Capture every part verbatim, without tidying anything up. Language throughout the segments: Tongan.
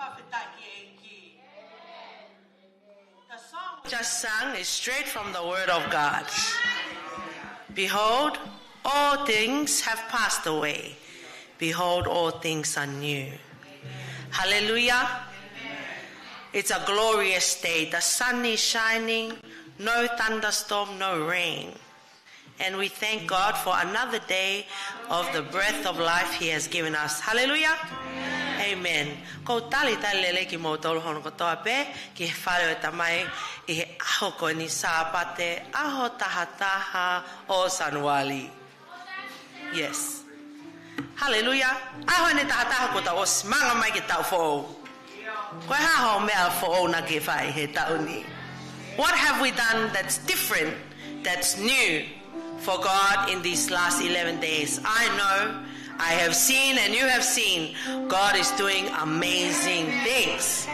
Fakafetaʻi ki he ʻEiki. The song just sung is straight from the Word of God. Behold, all things have passed away. Behold, all things are new. Hallelujah. It's a glorious day. The sun is shining, no thunderstorm, no rain. And we thank God for another day of the breath of life He has given us. Hallelujah. Amen. ʻOku ou talitali lelei kimoutolu hono kotoa pē ki he fale ʻo e Tamai ʻi he ʻaho ko eni, Sāpate, ʻaho taha taha ʻo Sānuali. Yes. Hallelujah. ʻAho eni taha taha kuo tau ʻosi, manga mai ki he taʻu foʻou. Ko e hā hoʻo meʻa foʻou naʻa ke fai he taʻu ni? What have we done that's different, that's new for God in these last eleven days? I know, I have seen, and you have seen, God is doing amazing things.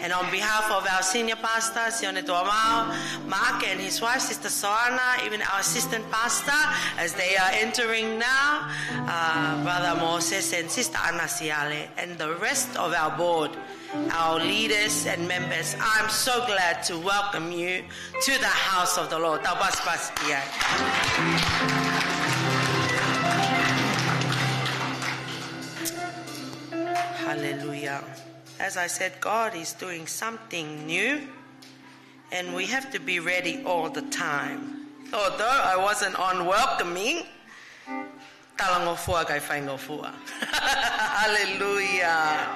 And on behalf of our senior pastor, Sione Tuamao Maake, and his wife, Sister Soana, even our assistant pastor, as they are entering now, uh, Brother Moses and Sister Ana Siale, and the rest of our board, our leaders and members, I'm so glad to welcome you to the house of the Lord. Tau pasipasi ki ai. Hallelujah. As I said, God is doing something new, and we have to be ready all the time. Although I wasn't on welcoming, talangofua kae faingofua. Hallelujah.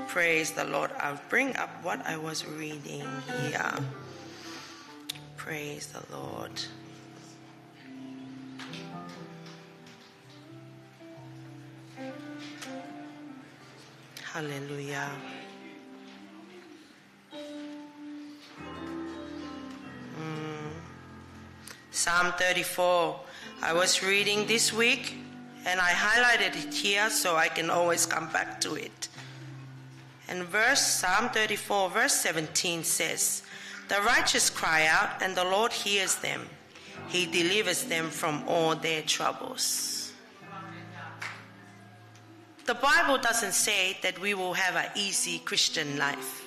Praise the Lord. I'll bring up what I was reading here. Praise the Lord. Hallelujah. Mm. Psalm thirty-four. I was reading this week, and I highlighted it here so I can always come back to it. And verse, Psalm thirty-four, verse seventeen says, "The righteous cry out, and the Lord hears them. He delivers them from all their troubles." The Bible doesn't say that we will have an easy Christian life.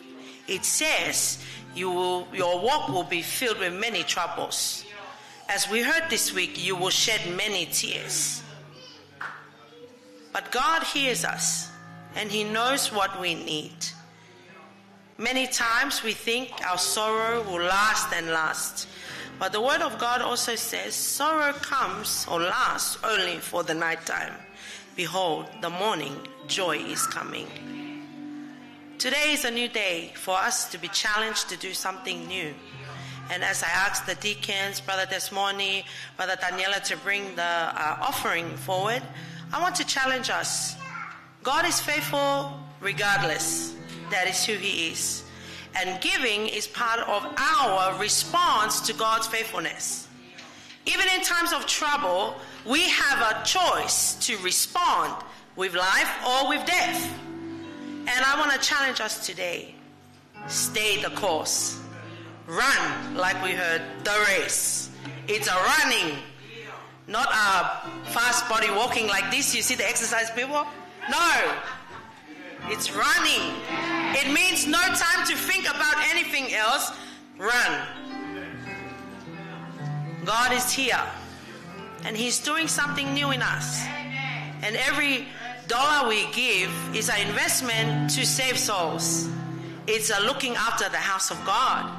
It says you will, your walk will be filled with many troubles. As we heard this week, you will shed many tears. But God hears us, and He knows what we need. Many times we think our sorrow will last and last. But the Word of God also says, "Sorrow comes or lasts only for the night time. Behold, the morning joy is coming." Today is a new day for us to be challenged to do something new. And as I ask the deacons, Brother Desmoni, Brother Daniela, to bring the, uh, offering forward, I want to challenge us. God is faithful regardless. That is who He is. And giving is part of our response to God's faithfulness. Even in times of trouble, we have a choice to respond with life or with death. And I want to challenge us today. Stay the course. Run, like we heard, the race. It's a running, not a fast body walking like this. You see the exercise people? No. It's running. It means no time to think about anything else. Run. God is here. And He's doing something new in us. And every dollar we give is an investment to save souls. It's a looking after the house of God.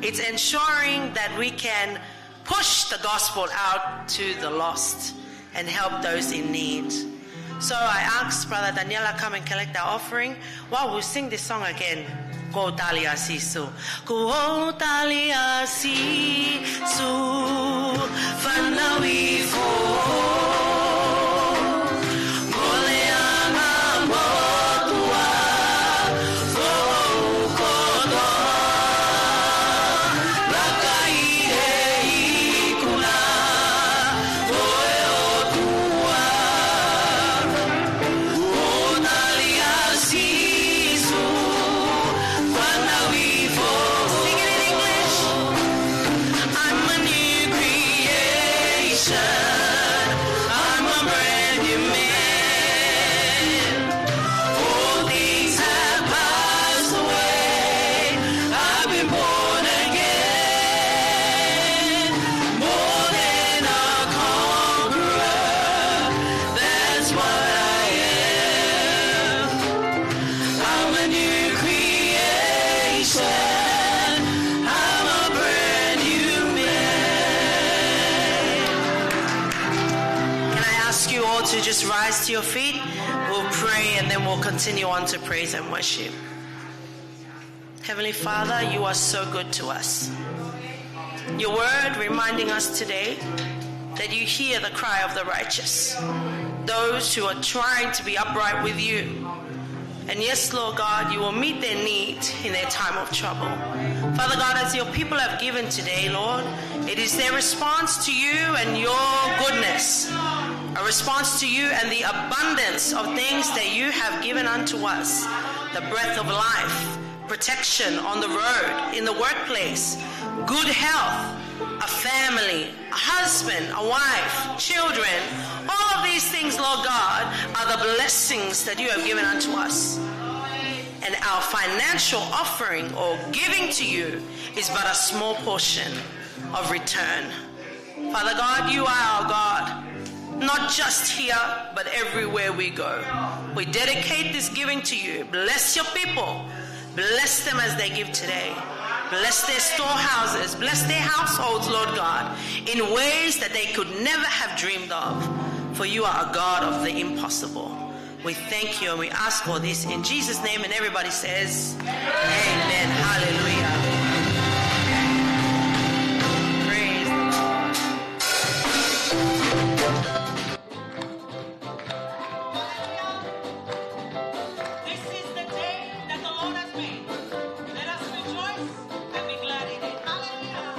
It's ensuring that we can push the gospel out to the lost and help those in need. So I ask Brother Daniela come and collect our offering while we sing this song again. Kuo u tali ʻa Sīsū. Kuo u tali ʻa Sīsū, fanauʻi foʻou. Mole ʻa e motuʻa, foʻou kotoa. Laka ʻi he ikuna, ko e ʻOtua. Kuo u tali ʻa Sīsū, fanauʻi foʻou. Sing it in English. I'm a new creation. to just rise to your feet. We'll pray and then we'll continue on to praise and worship. Heavenly Father, you are so good to us. Your word reminding us today that you hear the cry of the righteous, those who are trying to be upright with you. And yes, Lord God, you will meet their need in their time of trouble. Father God, as your people have given today, Lord, it is their response to you and your goodness, a response to you and the abundance of things that you have given unto us, the breath of life, protection on the road, in the workplace, good health, a family, a husband, a wife, children. All of these things, Lord God, are the blessings that you have given unto us. And our financial offering or giving to you is but a small portion of return. Father God, you are our God, not just here, but everywhere we go. We dedicate this giving to you. Bless your people. Bless them as they give today. Bless their storehouses. Bless their households, Lord God, in ways that they could never have dreamed of. For you are a God of the impossible. We thank you and we ask all this in Jesus' name. And everybody says, "Amen." Hallelujah. Praise the Lord. This is the day that the Lord has made. Let us rejoice and be glad in it. Hallelujah.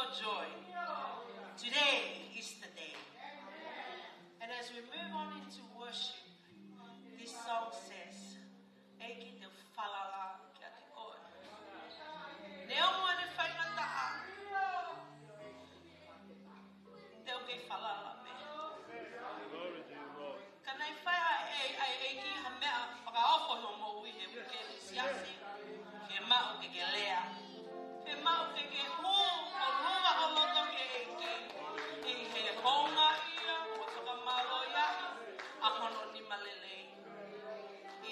Joy. Today is the day. And as we move on into worship, this song says, ʻEiki, te u falala kiate koe. Neongo ʻene faingataʻa, te u kei falala pē. Ka naʻe fai ʻe he ʻEiki ha meʻa fakaofo ʻi hoʻo moʻui he uike ni, siasi. Fiemaʻu ke ke lea. Fiemaʻu ke ke hū ʻo lua ho loto ki he ʻEiki ʻi he houngaʻia mo e fakamālōʻia ʻa hono nima lelei. ʻI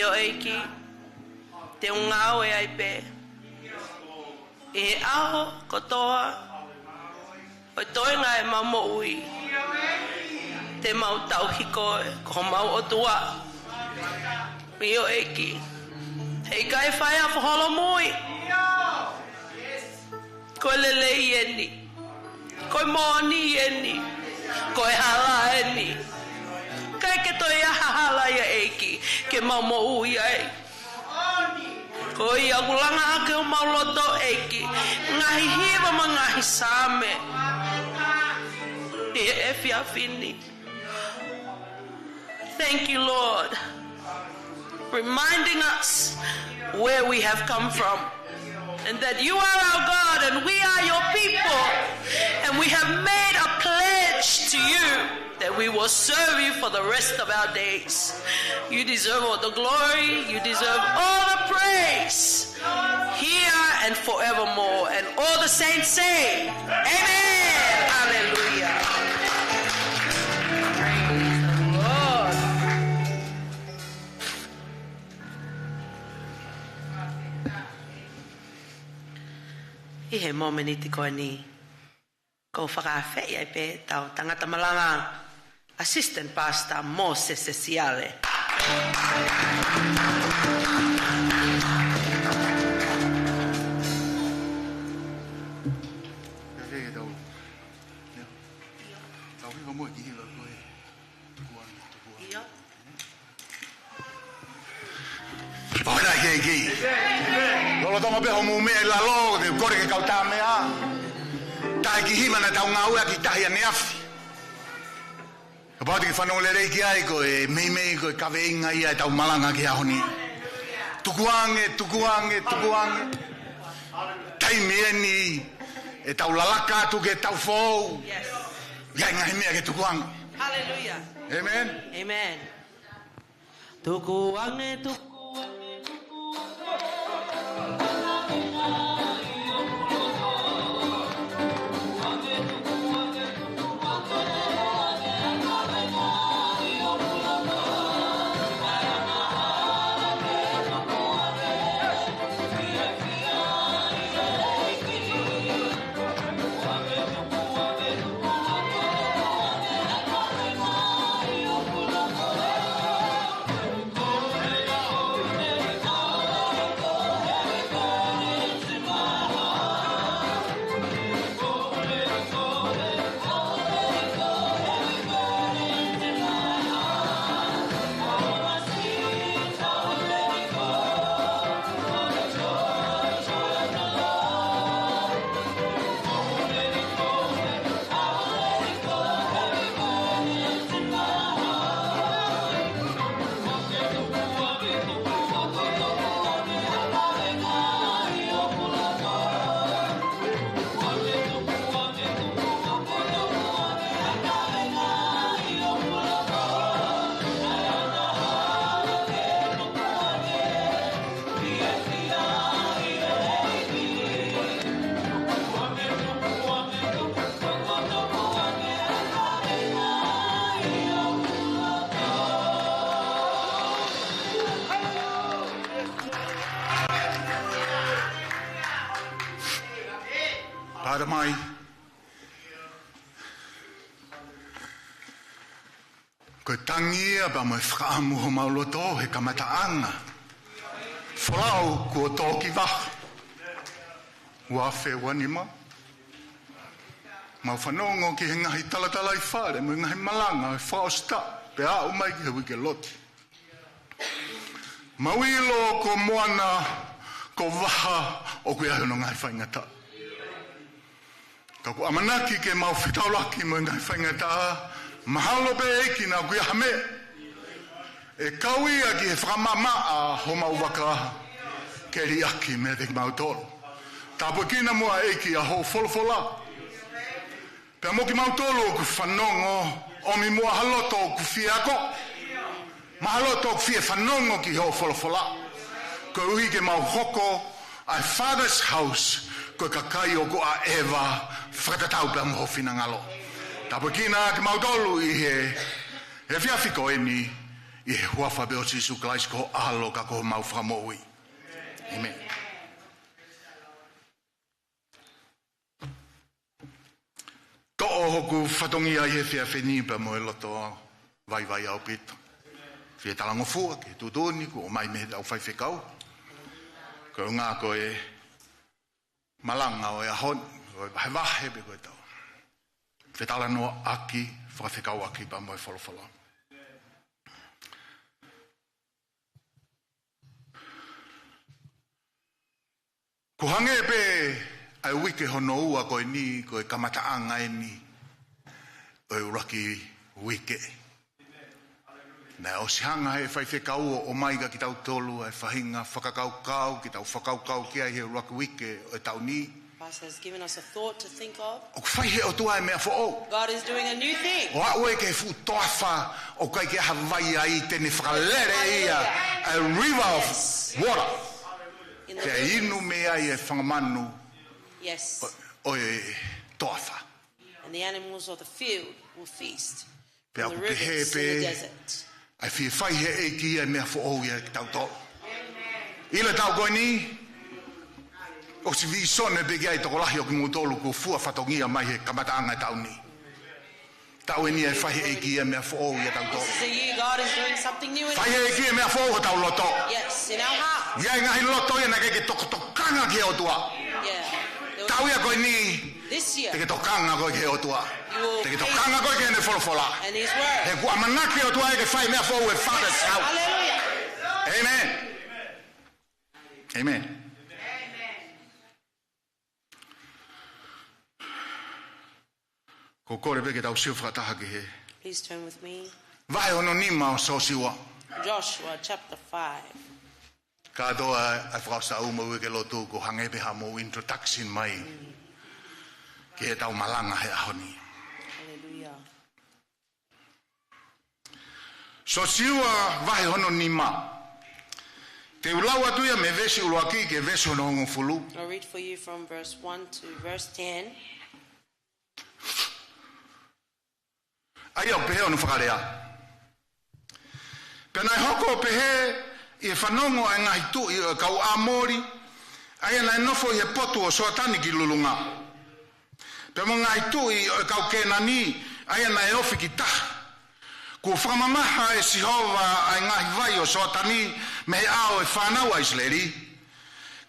ʻIo ʻEiki, te u ngāue ai pē ʻi he ʻaho kotoa ʻo e toenga ʻemau moʻui. Te mau tauhi koe ko homau ʻOtua. ʻIo ʻEiki, heʻikai fai ha feholomui. Ko e lelei eni. Ko e moʻoni eni. Ko e hala eni. ʻIkai ke toe ʻi ai ha hala ia ʻEiki ke mau moʻui ai. Ko ia ʻoku langa hake homau loto ʻEiki, ngaahi hiva mo e ngaahi saame ʻi he efiafi ni. Thank you, Lord, reminding us where we have come from and that you are our God and we are your people, and we have made a pledge to you that we will serve you for the rest of our days. You deserve all the glory, you deserve all the praise, here and forevermore. And all the saints say, Amen. Hallelujah. Praise the Lord. ʻI he momeniti ko eni, ʻoku ou fakaafeʻi ai pē ʻetau tangata malanga, Assistant Pastor Mōsese Siale. Pea ke tau, tau hiva mo e kiʻi hiva ko e Tukuange, tukuange. ʻIo. ʻOku ʻikai ke, ke lolotonga pē hoʻomou meʻa ʻi lalo, te u kole ke kau tā meʻa. Taha e kiʻi hiva naʻa tau ngāueʻaki tahi ʻaneafi. Kapau te ke fanongo lelei ki ai, ko e meimei ko e kaveinga ia ʻetau malanga ki he ʻaho ni. Tukuange, tukuange, tukuange. Taimi eni ʻetau lalaka atu ki he taʻu foʻou. Yes. ʻIkai ngaahi meʻa ke tukuange. Hallelujah. Amen. Amen. Tukuange, tukuange, tukuange. Pāta mai. Ko e tangi ia pea mo e fakaʻamu homau loto he kamataʻanga. Folau kuo tō ki vaha. Ua afe ua nima. Mau fanongo ki he ngaahi talatalaifale mo e ngaahi malanga ʻo e fakaʻosi taʻu pea aʻu mai ki he uike lotu. Mau ʻilo ko Moana, ko Vaha ʻoku ʻi ai hono ngaahi faingataʻa. Ka ʻoku ʻamanaki ke mau fetaulaki mo e ngaahi faingataʻa, mahalo pē ʻEiki naʻa ʻoku ʻi ai ha meʻa ʻe kau ia ki he fakamaʻamaʻa homau vaka ke liʻaki meiate kimautolu. Tāpuekina muʻa ʻEiki ʻa hoʻo folofola. Pea mo kimautolu ʻoku fanongo, ʻomi muʻa ha loto ʻoku fie ako, mo ha loto ʻoku fie fanongo ki hoʻo folofola. Koeʻuhi ke mau hoko ʻa e Father's House, ko e kakai ʻoku ʻaʻeva fakatatau pea mo ho finangalo. Tāpuekina kimautolu ʻi he, he efiafi ko eni, ʻI he huafa pē ʻo Sīsū Kalaisi ko ho ʻAlo ka ko homau Fakamoʻui. ʻĒmeni. Toʻo hoku fatongia ʻi he efiafi ni pea mo e loto vaivai ʻaupito. Fie talangofua ki he tuʻutuʻuni kuo ʻomai mei heʻetau faifekau. Ko e ʻuhinga ko e malanga ʻo e ʻaho ni, ko e vahevahe pē ko ʻetau fetalanoaʻaki, fakafekauʻaki pea mo e folofola. Kuo hangē pē ʻa e uike hono ua ko eni, ko e kamataʻanga eni ʻo e ʻuluaki uike. Naʻe ʻosi hanga ʻe he faifekau ʻo ʻomai kia kitautolu ʻa e faʻahinga fakakaukau ke tau fakakaukau ki ai he ʻuluaki uike ʻo e taʻu ni. Pastor has given us a thought to think of. ʻOku fai ʻe he ʻOtua e meʻa foʻou. God is doing a new thing. ʻO aʻu ē ki he fuʻu toafa ʻoku ʻikai ke ʻi ai ha vai ai, te ne fakalele ia, hallelujah, a river of, yes, water. In the rivers. Ke inu mei ai e fanga manu, yes, ʻo, ʻo e toafa. And the animals of the field will feast. Pea ʻoku pehē pē ʻa e fie fai ʻe he ʻEiki ʻa e meʻa foʻou ʻia kitautolu. ʻI he taʻu ko eni, ʻosi vīsone pē ki ai e tokolahi ʻo kimoutolu kuo fua fatongia mai he kamataʻanga e taʻu ni. Taʻu eni ʻe fai ʻe he ʻEiki ʻa e meʻa foʻou ʻia tautolu. This is a year God is doing something new in us. Fai ʻe he ʻEiki ʻa e meʻa foʻou ʻi hotau loto. Yes, in our heart. ʻI ai e ngaahi loto ia naʻe ʻikai ke tokanga ki he ʻOtua. Yeah. Taʻu ia ko eni, this year, te ke tokanga koe ki he ʻOtua. You will, te ke tokanga koe ki heʻene folofola. And his word. He kuo ʻamanaki e ʻOtua ia ke fai e meʻa foʻou, a father's house. Hallelujah. ʻĒmeni. ʻĒmeni. Ko e kole pē ke tau sio fakataha ki he, please turn with me, vahe hono nima ʻo Siosiua. Joshua chapter five. Kātoa ʻa e fakaʻosi taʻu mo e uike lotu, kuo hangē pē haʻamou introduction mai ki heʻetau malanga he ʻaho ni. Hallelujah. Siosiua vahe hono nima. Te u lau atu ia mei he veesi ʻuluaki ki he veesi hono hongofulu. I'll read for you from verse one to verse ten. ʻA ia ʻoku pehē hono fakalea. Pea naʻe hoko ʻo pehē ʻi he fanongo ʻa e ngaahi tuʻi ʻo e kau ʻĀmoli, ʻa ia naʻe nofo ʻi he potu ʻo Soatani ki Lulunga, pea mo e ngaahi tuʻi ʻo e kau Kēnani, ʻa ia naʻe ofi ki tahi, kuo fakamamaha ʻe Sihova ʻa e ngaahi vai ʻo Soatani mei he ʻao ʻo e fānau ʻa ʻIsileli.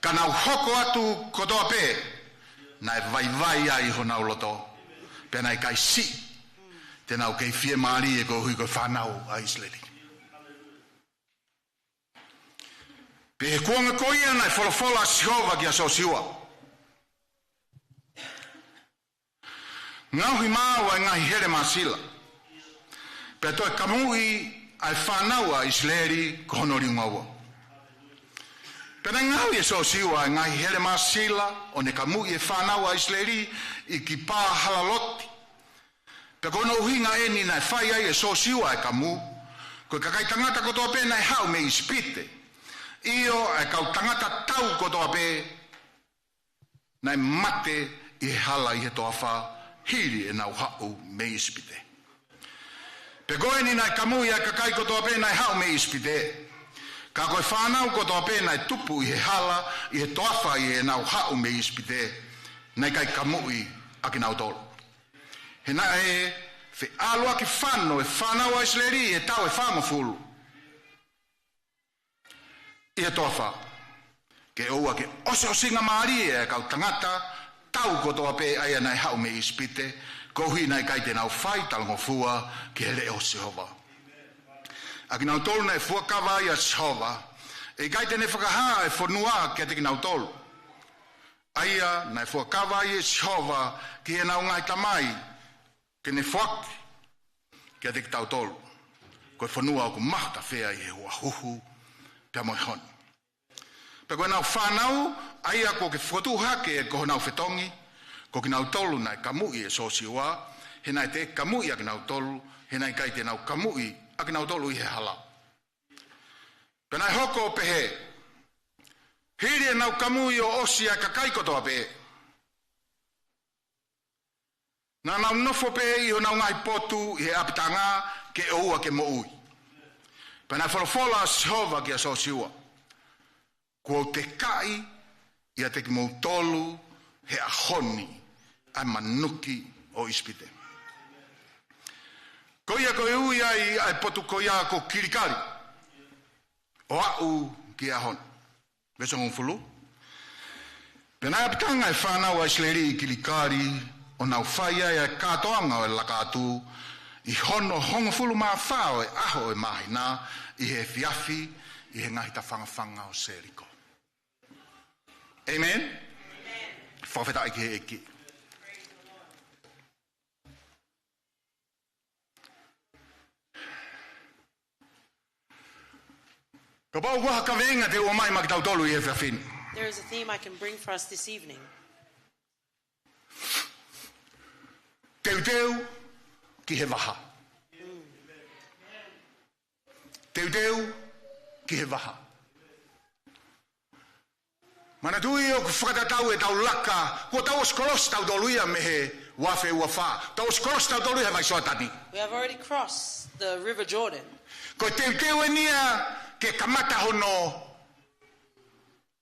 Ka nau hoko atu kotoa pē, naʻe vaivai ai honau loto, pea naʻe ʻikai siʻi te nau kei fiemālie koeʻuhi ko e fānau ʻa ʻIsileli. Pea ʻi he kuonga ko ia naʻe folofola ʻa Sihova kia Siosiua, ngaohi maʻau ʻa e ngaahi hele māsila, pea toe kamuʻi ʻa e fānau ʻa ʻIsileli ko hono liunga ua. Pea naʻe ngaohi ʻe Siosiua ʻa e ngaahi hele māsila ʻo ne kamuʻi e fānau ʻa ʻIsileli ʻi Kipa-Halalote. Pea ko hono ʻuhinga eni naʻe fai ai ʻe Siosiua ʻa e kamu, ko e kakai tangata kotoa pē naʻe haʻu mei ʻIsipite, ʻio, ʻa e kau tangata tau kotoa pē naʻe mate ʻi he hala ʻi he toafa hili ʻenau haʻu mei ʻIsipite. Pea ko eni naʻe kamuʻi ʻa e kakai kotoa pē naʻe haʻu mei ʻIsipite. Ka ko e fānau kotoa pē naʻe tupu ʻi he hala ʻi he toafa ʻi heʻenau haʻu mei ʻIsipite, naʻe ʻikai kamuʻi ʻa kinautolu. He naʻe feʻaluʻaki fano e fānau ʻa ʻIsileli ʻi he taʻu ʻe fāngofulu ʻi he toafa, ke ʻoua ke ʻosiʻosingamālie ʻa e kau tangata tau kotoa pē ʻa ia naʻe haʻu mei ʻIsipite, koeʻuhi naʻe ʻikai te nau fai talangofua ki he leʻo ʻo Sihova. ʻA kinautolu naʻe fuakava ai ʻa Sihova, ʻe ʻikai te ne fakahā ʻa e fonua kiate kinautolu, ʻa ia naʻe fuakava ai ʻe Sihova ki heʻenau ngaahi tamai, ke ne foaki kiate kitautolu, ko e fonua ʻoku mahuta fea ʻi he huahuhu pea mo e honi. Pea ko ʻenau fānau, ʻa ia kuo ke fokotuʻu hake ko honau fetongi, ko kinautolu naʻe kamuʻi ʻe Siosiua, he naʻe teʻeki kamuʻi ʻa kinautolu, he naʻe ʻikai te nau kamuʻi ʻa kinautolu ʻi he hala. Pea naʻe hoko ʻo pehē, hili ʻenau kamuʻi ʻo ʻosi ʻa e kakai kotoa pē, naʻa nau nofo pē ʻi honau ngaahi potu ʻi he ʻapitanga ke ʻoua ke moʻui. Pea naʻe folofola ʻa Sihova kia Siosiua, Kuo u tekaʻi ʻiate kimoutolu he ʻaho ni ʻa e manuki ʻo ʻIsipite. Ko ia ko e ui ai ʻa e potu ko ia ko Kilikali, ʻo aʻu ki he ʻaho ni. Veesi hongofulu. Pea naʻe ʻapitanga ʻa e fānau ʻa ʻIsileli ʻi Kilikali, ʻo nau fai ai ʻa e kātoanga ʻo e laka atu, ʻi hono hongofulu mā fā ʻo e ʻaho ʻo e māhina, ʻi he efiafi, ʻi he ngaahi tafangafanga ʻo Seliko. Amen? Fakafetaʻi ki he ʻEiki. Kapau ʻoku ʻi ai ha kaveinga te u ʻomai maʻa kitautolu ʻi he efiafi ni. There is a theme I can bring for us this evening. Teuteu ki he vaha. Teuteu ki he vaha. Manatuʻi ʻoku fakatatau ʻetau laka, kuo tau ʻosi kolosi tautolu ia mei he uafe uafā. Tau ʻosi kolosi tautolu ia he vai Soatani. We have already crossed the River Jordan. Ko e teuteu eni ia ke kamata hono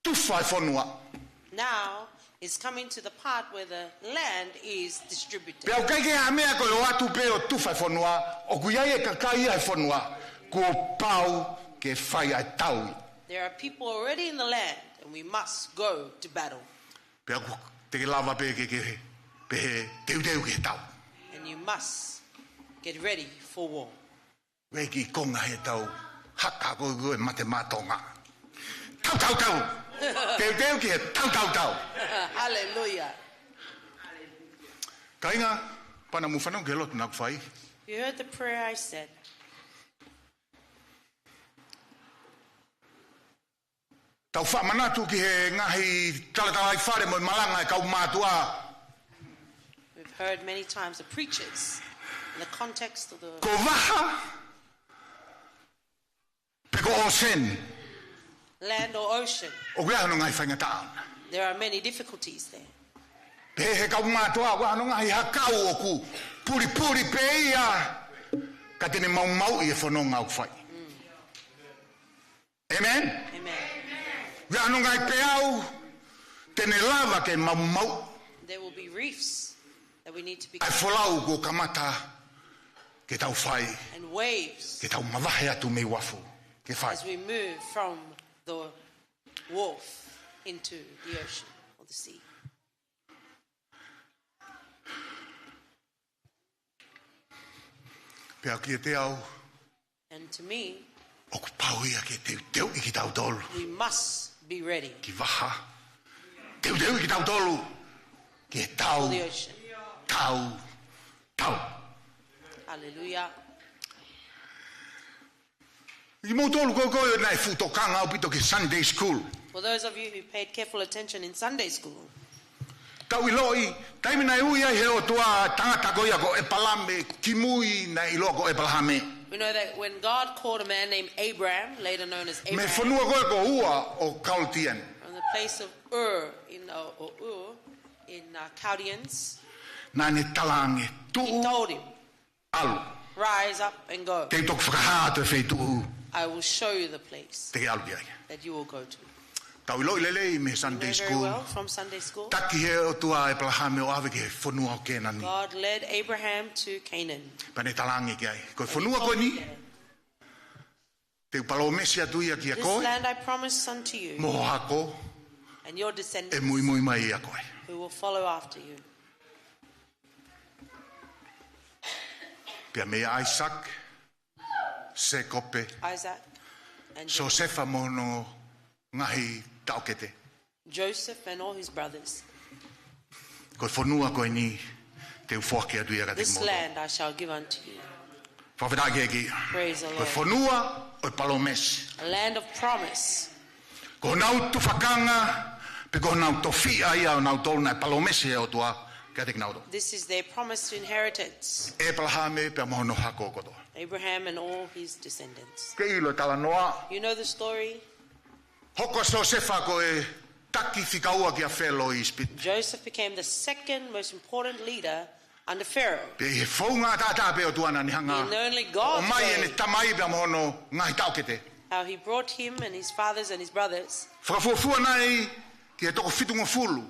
tufa e fonua. Now it's coming to the part where the land is distributed. Pea ʻoku ʻikai ke ʻi ai ha meʻa ko e ō atu pē ʻo tufa e fonua, ʻoku ʻi ai e kakai ia he fonua, kuo pau ke fai ʻa e tau. There are people already in the land, and we must go to battle. Pea ʻoku te ke lava pē ke, ke pehē teuteu ki he tau. And you must get ready for war. Veki konga he tau haka ko ko e mate matonga. Tau, tau, tau. Teuteu ki he tau, tau, tau. Hallelujah. Kāinga, pana mu fanong ke lotu naʻa ku fai. You heard the prayer I said. Tau faʻa manatu ki he ngaahi talatalaifale mo e malanga e kau mātuʻa. We've heard many times the preachers in the context of the Ko vaha, pe ko ʻōseni. Land or ocean. ʻOku ʻi ai hono ngaahi faingataʻa. There are many difficulties there. Pehē he kau mātuʻa, ʻoku ʻi ai hono ngaahi hakau ʻoku pulipuli pē ia, ka te ne maumauʻi e fononga ʻoku fai. Amen? Amen. ʻOku ʻi ai hono ngaahi peau te ne lava ke maumau. There will be reefs that we need to be ʻA e folau kuo kamata ke tau fai. And waves Ke tau mavahe atu mei uafu ke fai. As we move from the wharf into the ocean or the sea. Pea kiate au, And to me, ʻoku pau ia ke teuteuʻi kitautolu. We must be ready. Ki vaha. Teuteuʻi kitautolu ki he tau. For the ocean. Tau. Tau. Hallelujah. Kimoutolu ko ko naʻe fuʻu tokanga ʻaupito ki he Sunday school. For those of you who paid careful attention in Sunday school, Tau ʻiloʻi, taimi naʻe ui ai he ʻOtua tangata ko ia ko ʻEpalame, kimui naʻe ʻiloa ko ʻEpalahame. We know that when God called a man named Abraham, later known as Abraham, Mei he fonua ko ē ko Ua ʻo Kaltian. From the place of Ur in, uh, or Ur in, uh, Chaldeans, Naʻa ne talaange, he told him, ʻalu. Rise up and go. Te u toki fakahā atu e feituʻu. I will show you the place Te ke ʻalu ki ai. That you will go to. Tau ʻiloʻi lelei mei he Sunday school. You know very well from Sunday school. Taki he ʻOtua ʻa ʻEpalahame ʻo ʻave ki he fonua ʻo Kēnani. God led Abraham to Canaan. Pea ne talaange ki ai. Ko e fonua ko eni. Te u palōmesi atu ia kia koe. This land I promise unto you. Mo ho hako. And your descendants. ʻE muimui mai ia koe. Who will follow after you. Pea mei ʻAisake, Sēkope, Isaac and Siosefa mo hono ngaahi taʻokete. Joseph and all his brothers. Ko e fonua ko eni te u foaki atu ia kiate kimoutolu. This land I shall give unto you. Fakafetaʻi ki he ʻEiki. Praise the Lord. Ko e fonua ʻo e palōmesi. A land of promise. Ko honau tufakanga, pe ko honau tofiʻa ia ʻo nautolu naʻe palōmesi ʻe he ʻOtua kiate kinautolu. This is their promised inheritance. ʻEpalahame pea mo hono hako kotoa. Abraham and all his descendants. Ke ʻilo e talanoa. You know the story. Hoko ʻa Siosefa ko e taki fika ua kia Felo ʻi ʻIsipite. Joseph became the second most important leader under Pharaoh. Pea ʻi he founga ʻataʻatā pē ʻOtua naʻa ne hanga ʻo ʻomai ʻene tamai pea mo hono ngaahi taʻokete. In only God's way, how he brought him and his fathers and his brothers. Fakafuofua nai ki he toko fitungofulu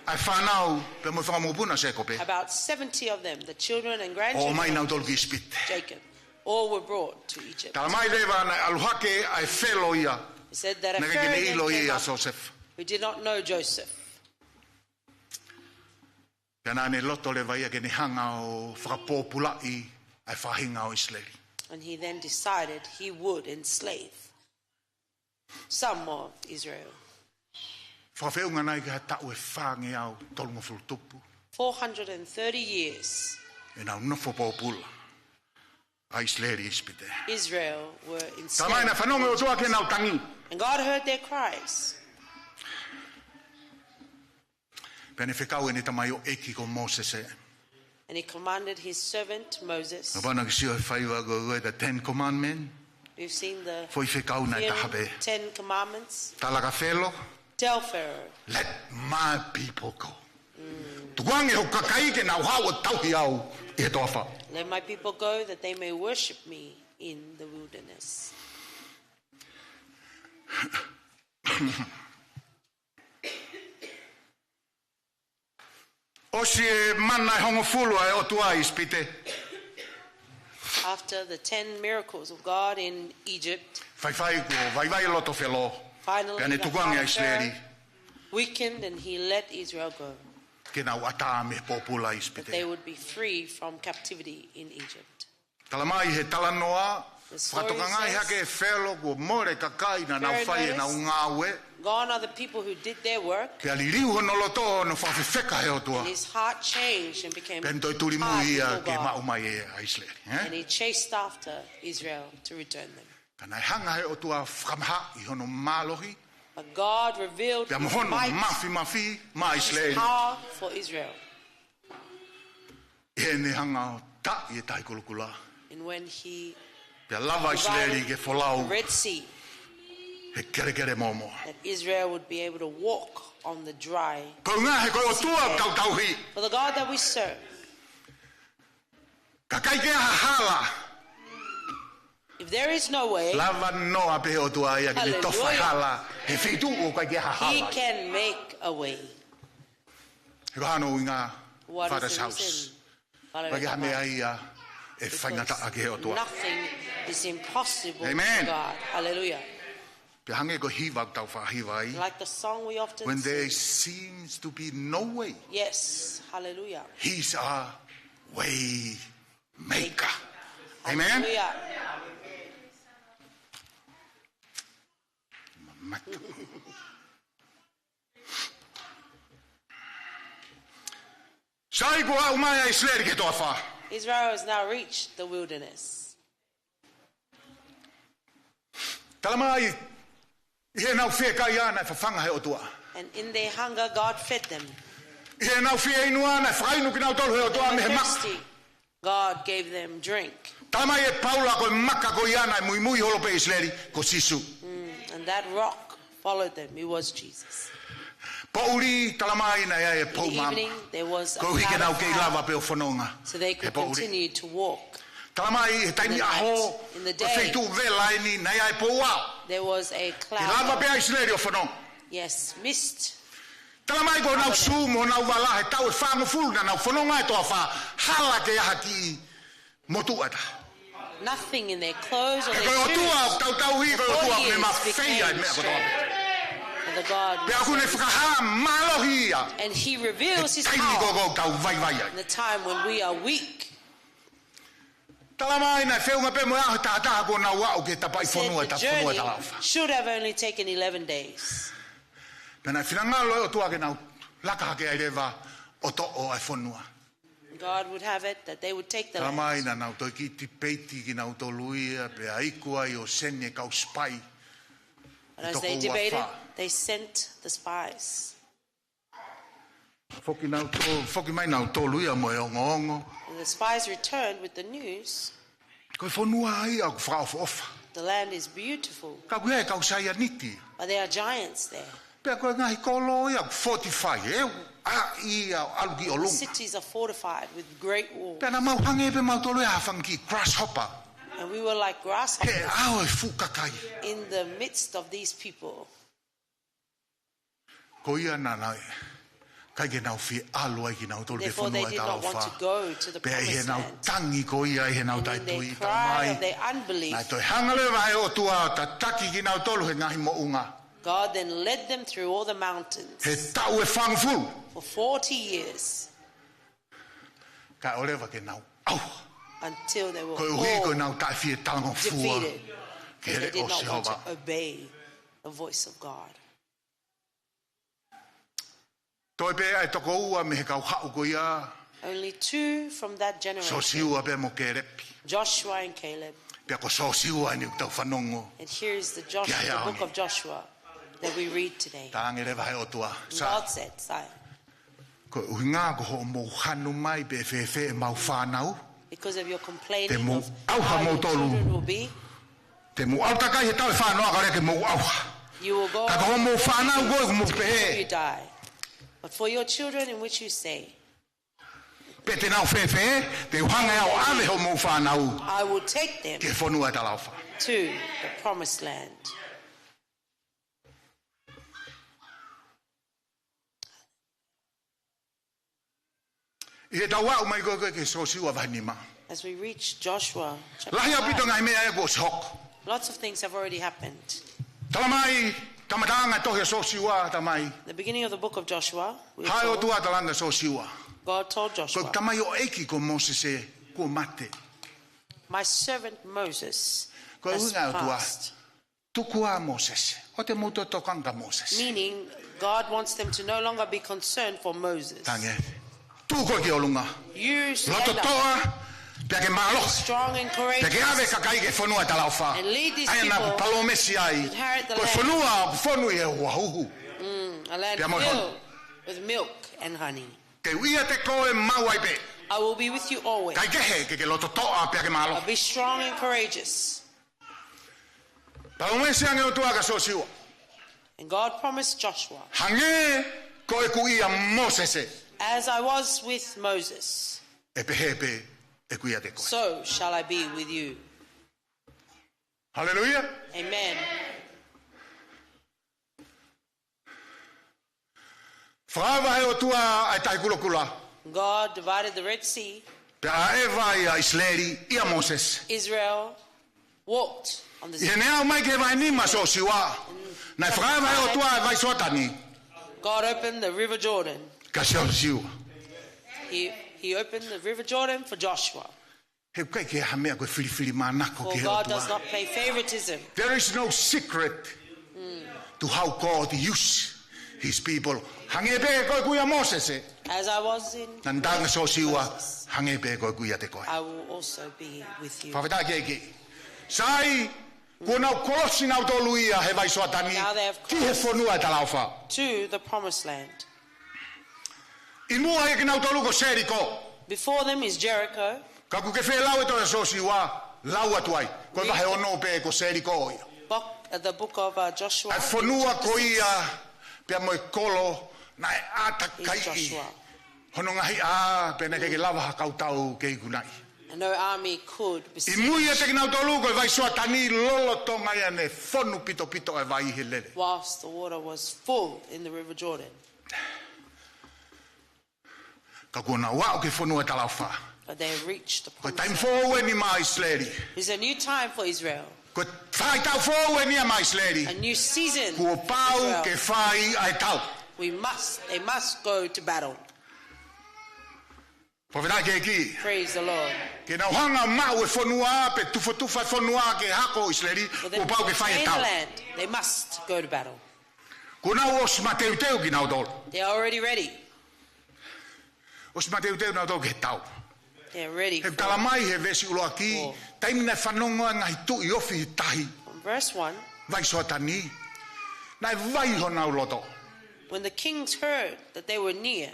ʻa e fānau pea mo e fanga mokopuna ʻo Sēkope. About seventy of them, the children and grandchildren of Jacob, ʻO ʻomai nautolu ki ʻIsipite. All were brought to Egypt. Talamai leva naʻe ʻalu hake ʻa e Felo ia. He said that a Pharaoh then came up naʻe ʻikai ke ne ʻilo ia ʻa Siosefa. Who did not know Joseph. Pea naʻa ne loto leva ia ke ne hanga ʻo fakapōpulaʻi ʻa e faʻahinga ʻo ʻIsileli. And he then decided he would enslave some of Israel. Fakafeʻunga nai ki ha taʻu ʻe fāngeau tolungofulu tupu. Four hundred and thirty years. ʻEnau nofo pōpula ʻa ʻIsileli ʻi ʻIsipite. Israel were enslaved. Talamai naʻe fanongo ʻOtua ki heʻenau tangi. And God heard their cries. Pea ne fekau ʻene tamaioʻeiki ko Mōsese. And he commanded his servant Moses. Kapau naʻa ke sio he faiva ko ē, the Ten Commandment. We've seen the Foʻi fekau naʻe taha pē. Ten Commandments. Tala kia Felo. Tell Pharaoh. Let my people go. Tukuange hoku kakai ke nau haʻu ʻo tauhi au ʻi he toafa. Let my people go that they may worship me in the wilderness. ʻOsi e mana ʻe hongofulu ʻa e ʻOtua ʻi ʻIsipite. After the ten miracles of God in Egypt, Faifai kuo vaivai loto Felo. Finally, the heart of Pharaoh Pea ne tukuange ʻa ʻIsileli weakened and he let Israel go, ke nau ʻatā mei he pōpula ʻi ʻIsipite. That they would be free from captivity in Egypt. Talamai he talanoa, The story says, fakatokangaʻi hake ʻe Felo kuo mole e kakai naʻa nau fai ʻenau ngāue. Pharaoh noticed, gone are the people who did their work, Pea liliu hono loto ʻo ne fakafefeka he ʻOtua. And his heart changed and became hard before God. Pea ne toe tulimui ia ke maʻu mai ʻa ʻIsileli, eh? And he chased after Israel to return them. Ka naʻe hanga he ʻOtua ʻo fakamahaʻi hono mālohi. But God revealed his might, Pea mo hono mafimafi maʻa ʻIsileli. His power for Israel. ʻI heʻene hanga ʻo taʻi e Tahi Kulokula. And when he Pea lava ʻa ʻIsileli ke folau divided the Red Sea, he kelekele mōmoa. That Israel would be able to walk on the dry sea. Ko e ʻuhinga he ko e ʻOtua ʻoku tau tauhi. For the God that we serve, Ka ʻikai ke ʻi ai ha hala, if there is no way, lava noa pē he ʻOtua ia ke ne tofa e hala, Hallelujah, he feituʻu ʻoku ʻikai ke ʻi ai ha hala. He can make a way. He ko hono ʻuhinga, Father's house. What is the reason? Father, ʻikai ke ʻi ai ha meʻa ia ʻe faingataʻa ki he ʻOtua. Because nothing is impossible to God. Amen. Hallelujah. Pea hangē ko e hiva ʻoku tau faʻa hiva ai. Like the song we often sing. When there seems to be no way, Yes, hallelujah. He's our way maker. Amen. Hallelujah. Mata. Sai kuo aʻu mai ʻa ʻIsileli ki he toafa. Israel has now reached the wilderness. Talamai, ʻi heʻenau fiekaia naʻe fafanga he ʻOtua. And in their hunger, God fed them. ʻI heʻenau fieinua naʻe fakainu kinautolu he ʻOtua mei he maka. When they were thirsty, God gave them drink. Talamai ʻe Paula ko e maka ko ia naʻe muimui holo pē ʻIsileli ko Sīsū. Mm, and that rock followed them. It was Jesus. Poʻuli, talamai naʻe ʻi ai e pou māmā. In the evening, there was a cloud of fire, koeʻuhi ke nau kei lava pē ʻo fononga he poʻuli. So they could continue to walk. Talamai he taimi ʻaho, In the night, in the day, ko e feituʻu vela eni naʻe ʻi ai e pou ao. There was a cloud of Ke lava pē ʻa ʻIsileli ʻo fononga. Yes, mist. Talamai ko honau sū mo honau vala he taʻu ʻe fāngofulu naʻa nau fononga he toafa, hala ke ʻi ai ha kiʻi motuʻa ʻe taha. Nothing in their clothes or their shoes. He ko e ʻOtua ʻoku tau tauhi, ko e ʻOtua ʻoku ne mafeia e meʻa kotoa pē. For forty years they strayed. And the God reveals Pea ʻoku ne fakahā mālohi ia. And he reveals his power He taimi ko ē ʻoku tau vaivai ai. In the time when we are weak. Talamai naʻe feʻunga pē mo e ʻaho ʻe taha taha kuo nau aʻu ki he tapaʻi fonua, He said the journey should have only taken eleven days. Pea naʻe finangalo e ʻOtua ke nau laka hake ai leva ʻo toʻo ʻa e fonua. God would have it that they would take the land. Talamai naʻa nau toe kiʻi tipeiti kinautolu ia, pea iku ai ʻo seni e kau sipai. And as they debated, they sent the spies. Foki nautolu, foki mai nautolu ia mo e ongoongo. And the spies returned with the news. Ko e fonua ia ʻoku fakaʻofoʻofa. The land is beautiful. Ka ʻoku ʻi ai e kau saianiti. But there are giants there. Pea ko e ngaahi kolo ia ʻoku fortify ʻe au. ʻaʻi ia ʻo ʻalu ki ʻolunga. Cities are fortified with great walls. Pea naʻa mau hangē pē mautolu ia ha fanga kiʻi grasshopper. And we were like grasshoppers He ʻao e fuʻu kakai. in the midst of these people. Ko ia naʻa nau ʻikai ke nau fie ʻalu ai kinautolu ki he Therefore, they fonua ʻo e did not want talaʻofa. to go to the Pea ʻi promised heʻenau land. tangi ko ia, ʻi heʻenau And in their taʻetui, cry talamai, of their unbelief, naʻe toe hanga leva ʻe he ʻOtua ʻo tataki kinautolu he ngaahi moʻunga. God then led them through all the mountains He taʻu ʻe fāngofulu. for forty years Kae ʻoua leva ke nau ʻauha. until they were Koeʻuhi ko all ʻenau taʻe fie talangofua defeated ki he because they leʻo did ʻo not want Sihova. to obey the voice of God. Toe pē ʻa e toko ua mei he kau haʻu ko ia, Only two from that generation, Sosiua pea mo Kēlepi. Joshua and Caleb. Pea ko Sosiua eni ʻoku tau fanongo. And here is the Joshua, Ki ai the book ʻaho ni. of Joshua that we read today. Talaange leva ʻe he ʻOtua, And Sai, God said, "Sai, ko e ʻuhinga ko hoʻomou hanu mai pē fēfē ʻemau fānau, because of your complaining te mou of ʻauha how your moutolu. children will be, Te mou ʻalu takai he taʻu ʻe fā noa kae ʻoua ke mou ʻauha. you will go Ka ko hoʻomou fānau ko ē ʻoku mou pehē, you die. But for your children in which you say, pe te nau fēfē, te u hanga ʻe au ʻo ʻave hoʻomou fānau I will take them ki he fonua ʻo e talaʻofa." to the promised land." ʻI heʻetau aʻu mai ko ē ki he Sosiua vahe nima. As we reach Joshua chapter Lahi ʻaupito five, ngaahi meʻa ia kuo ʻosi hoko. lots of things have already happened. Talamai, kamataʻanga tohi ʻa Sosiua, talamai. The beginning of the book of Joshua, we are Haʻu e told, ʻOtua ʻo talaange kia Sosiua, God told Joshua, "Ko e tamaioʻeiki ko Mōsese kuo mate." "My servant Moses Ko e has ʻuhinga ʻa e ʻOtua, passed." Tuku ā Mōsese. ʻOua te mou toe tokanga kia Mōsese. Meaning, God wants them to no longer be concerned for Moses. Talaange, tuʻu koe ki ʻolunga. You stand up, Lototoʻa, pea ke mālohi. strong and courageous, Pea ke ʻave e kakai ki he fonua ʻo e talaʻofa. and lead these ʻA ia naʻa ku people palōmesi ai, to inherit the ko e land. fonua ʻoku fonu ʻi he uahuhu. Mm, a land Pea mo e hona. filled with milk and honey. Te u ʻiate koe maʻu ai pē. I will be with you always. Kae kehe, ke ke lototoʻa pea ke mālohi. But be strong and courageous. Palōmesi ange ʻOtua kia Sosiua. And God promised Joshua, Hangē ko ʻeku ʻia Mōsese, "As I was with Moses, ʻe pehē pē ʻeku ʻiate koe." so shall I be with you." Haleluia. Amen. Fakaava ʻe he ʻOtua ʻa e Tahi Kulokula. God divided the Red Sea. Pea ʻaʻeva ai ʻa ʻIsileli ʻia Mōsese. Israel walked on the sea. ʻI heʻene aʻu mai ki he vahe nima ʻo Sosiua, naʻe fakaava ʻe he ʻOtua ʻa e vai Soatani. God opened the river Jordan. Kia Sosiua. He, he opened the river Jordan for Joshua. He ʻikai ke ʻi ai ha meʻa ko e filifilimānako ki he ʻOtua. For God does not play favoritism. There is no secret to how God use his people. Hangē pē ko ʻeku ʻia Mōsese, As I was in Naʻa ne talaange kia Sosiua, Moses, hangē pē ko ʻeku ʻiate koe. I will also be with you. Fakafetaʻi ki he ʻEiki. Sai, kuo nau kolosi nautolu ia he vai Soatani Now they have ki he fonua ʻo e talaʻofa. to the promised land. ʻI muʻa ʻia kinautolu ko Seliko. Before them is Jericho. Ka ʻoku ke fie lau e tohi ʻa Sosiua, lau atu ai. Ko e Read vahe ono pē ko Seliko ia. Book, uh, the book of, uh, Joshua, ʻA e fonua ko ia, pea mo e kolo naʻe ʻātakaiʻi Joshua. hono ngaahi ʻā, pea naʻe ʻikai ke lava ha kautau ke ikunaʻi. And no army could besiege. ʻI mui ʻiate kinautolu ko e vai Soatani lolotonga ia ʻene fonu pitopito ʻa e vai he lele. Whilst the water was full in the river Jordan. Ka kuo nau aʻu ki he fonua ʻo e talaʻofa. But they reached the Ko e promised taimi land. foʻou eni maʻa ʻIsileli. It's a new time for Israel. Ko e faʻahitaʻu foʻou eni ia maʻa ʻIsileli. A new season Kuo pau for Israel. ke fai ʻa e tau. We must, they must go to battle. Fakafetaʻi ki he ʻEiki. Praise the Lord. Ke nau hanga ʻo maʻu e fonua, pe tufotufa e fonua ke hako ʻo ʻIsileli, But then kuo pau ke fai e gain the tau. land, they must go to battle. Kuo nau ʻosi mateuteu kinautolu. They are already ready. ʻOsi mateuteu nautolu ki he tau. They are ready He for talamai he veesi ʻuluaki, War. taimi naʻe fanongo ai e ngaahi tuʻi ofi he tahi. From verse one, Vai Soatani. Naʻe vai honau loto. When the kings heard that they were near,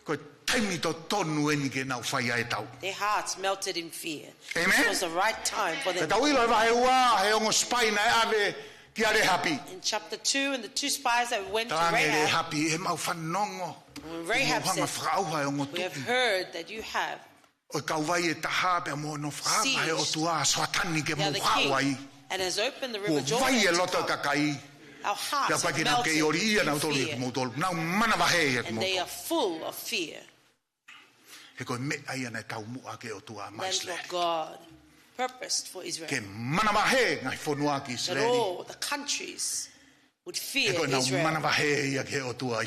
Ko e taimi totonu eni ke nau fai ai e tau. their hearts melted in fear. Amen. It was the right time for them. Pea tau ʻilo he vahe ua, he ongo sipai naʻe ʻave kia Lēhapi. In chapter two, and the two spies that went to Talaange Rahab, Lēhapi, ʻoku mau fanongo. When Rahab said, ʻoku mou hanga fakaʻauha e ongo tuʻi. We have heard that you have ʻO e kauvai ʻe taha pea mo hono fakaava ʻe he ʻOtua ʻa Soatani ke mou haʻu ai. Kuo vai e loto ʻo e kakai. Pea ʻoku ʻikai ke nau kei ʻoli ia nautolu ʻia kimoutolu. Nau manavahē ʻia kimoutolu. He ko e meʻa ia naʻe taumuʻa ki ai e ʻOtua maʻa ʻIsileli. Ke manavahē e ngaahi fonua ki ʻIsileli. He ko ʻenau manavahē ia ki he ʻOtua ʻo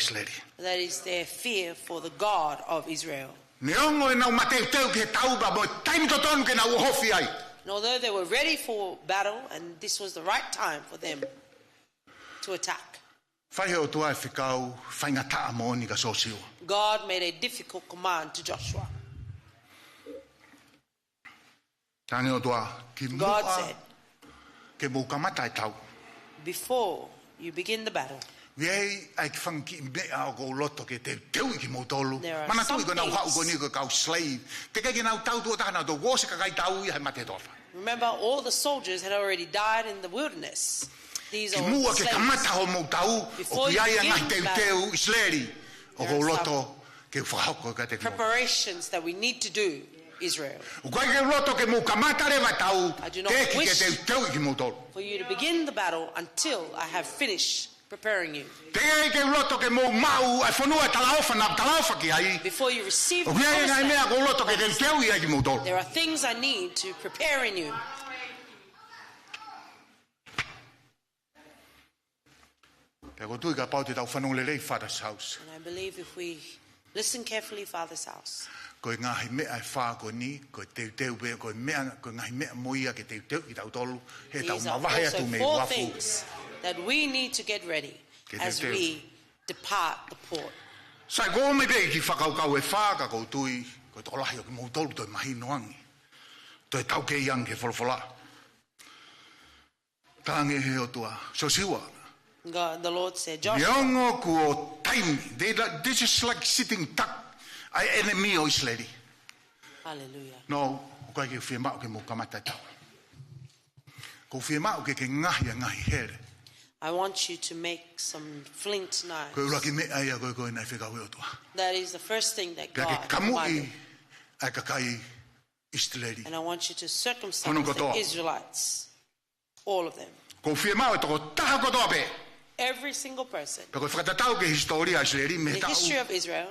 ʻIsileli. Neongo ʻenau mateuteu ki he tau pea mo e taimi totonu ke nau ʻohofi ai. And although they were ready for battle, and this was the right time for them to attack, fai ʻe he ʻOtua e fekau faingataʻa moʻoni kia Siosiua. God made a difficult command to Joshua. Talaange ʻe he ʻOtua, kimuʻa ke mou kamata e tau, before you begin the battle, ʻoku ʻi ai e kiʻi fanga kiʻi meʻa ʻoku ou loto ke teuteuʻi kimoutolu. Manatuʻi ko ʻenau haʻu ko eni ko e kau slave. Teʻeki ke nau tau tuʻo taha nautolu, kuo ʻosi e kakai tau ia he mate he toafa. Remember, all the soldiers had already died in the wilderness. Kimuʻa ke kamata hoʻomou tau, ʻoku ʻi ai e ngaahi teuteu ʻIsileli ʻoku ou loto ke u fakahoko kiate kimoutolu. Preparations that we need to do, Israel. ʻOku ʻikai ke u loto ke mou kamata leva e tau, teʻeki ke teuteuʻi kimoutolu. I do not wish for you to begin the battle until I have finished preparing you. Teʻeki ke u loto ke mou maʻu e fonua ʻe talaʻofa naʻa ku talaʻofa ki ai. Before you receive the promised land, ʻoku ʻi ai e ngaahi meʻa ʻoku ou loto ke teuteuʻi ai kimoutolu. There are things I need to prepare in you. Pea ʻoku ou tui kapau te tau fanongo lelei Father's House, and I believe if we listen carefully, Father's House, ko e ngaahi meʻa ʻe fā ko eni, ko e teuteu pē, ko e meʻa, ko e ngaahi meʻa mo ia ke teuteuʻi kitautolu, he tau mavahe atu mei uafu. These are also four things that we need to get ready as we depart the port. Sai, ʻoku ou ʻomai pē e kiʻi fakakaukau ʻe fā, ka ʻoku ou tui ko e tokolahi ʻo kimoutolu toe mahino ange, toe taukei ange ki he folofola. Talaange ʻe he ʻOtua, Siosiua, God, the Lord said, Joshua, neongo kuo taimi, they, this is like sitting duck, ʻa e enemy ʻo ʻIsileli. Hallelujah. No, ʻoku ʻikai ke fiemaʻu ke mou kamata e tau. ʻOku fiemaʻu ke ke ngaohi e ngaahi hele. I want you to make some flint knives. Ko e ʻuluaki meʻa ia ko ē ko ē naʻe fekau ʻe he ʻOtua. That is the first thing that God commanded. Pea ke kamuʻi ʻa e kakai ʻIsileli. And I want you to circumcise the Israelites. Hono kotoa. All of them. ʻOku fiemaʻu e tokotaha kotoa pē. Every single person. Pea ko e fakatatau ki he hisitōlia ʻo ʻIsileli mei he taʻu, the history of Israel,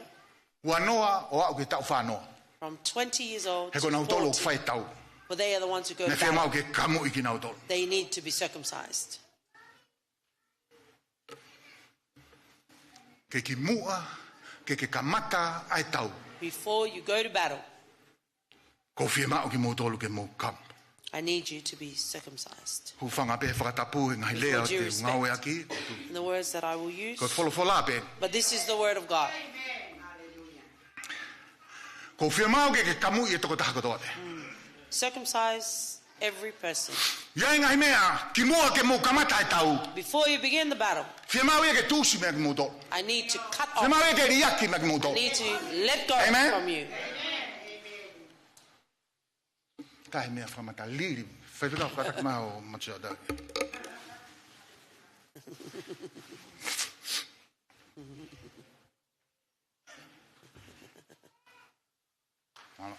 ua noa ʻo aʻu ki he taʻu fā noa. From twenty years old to forty. He ko kinautolu ʻoku fai e tau. For they are the ones who go to battle. Naʻe fiemaʻu ke kamuʻi kinautolu. They need to be circumcised. Ke kimuʻa ke ke kamata ʻa e tau. Before you go to battle, ʻoku fiemaʻu kimoutolu ke mou kam. I need you to be circumcised. Hūfanga pē he fakatapu he ngaahi lea te u ngāueʻaki. With all due respect, in the words that I will use, ko e folofola pē. But this is the word of God. ʻOku fiemaʻu ke ke kamuʻi e tokotaha kotoa pē. Mm. Circumcise every person. ʻI ai e ngaahi meʻa, kimuʻa ke mou kamata e tau. Before you begin the battle, fiemaʻu ia ke tuʻusi meia kimoutolu. I need to cut off. Fiemaʻu ia ke liʻaki meia kimoutolu. I need to let go from you. Amen. Ka he meʻa fakamatalili, faifekau fakataha mai ʻo Matiota. Mālō.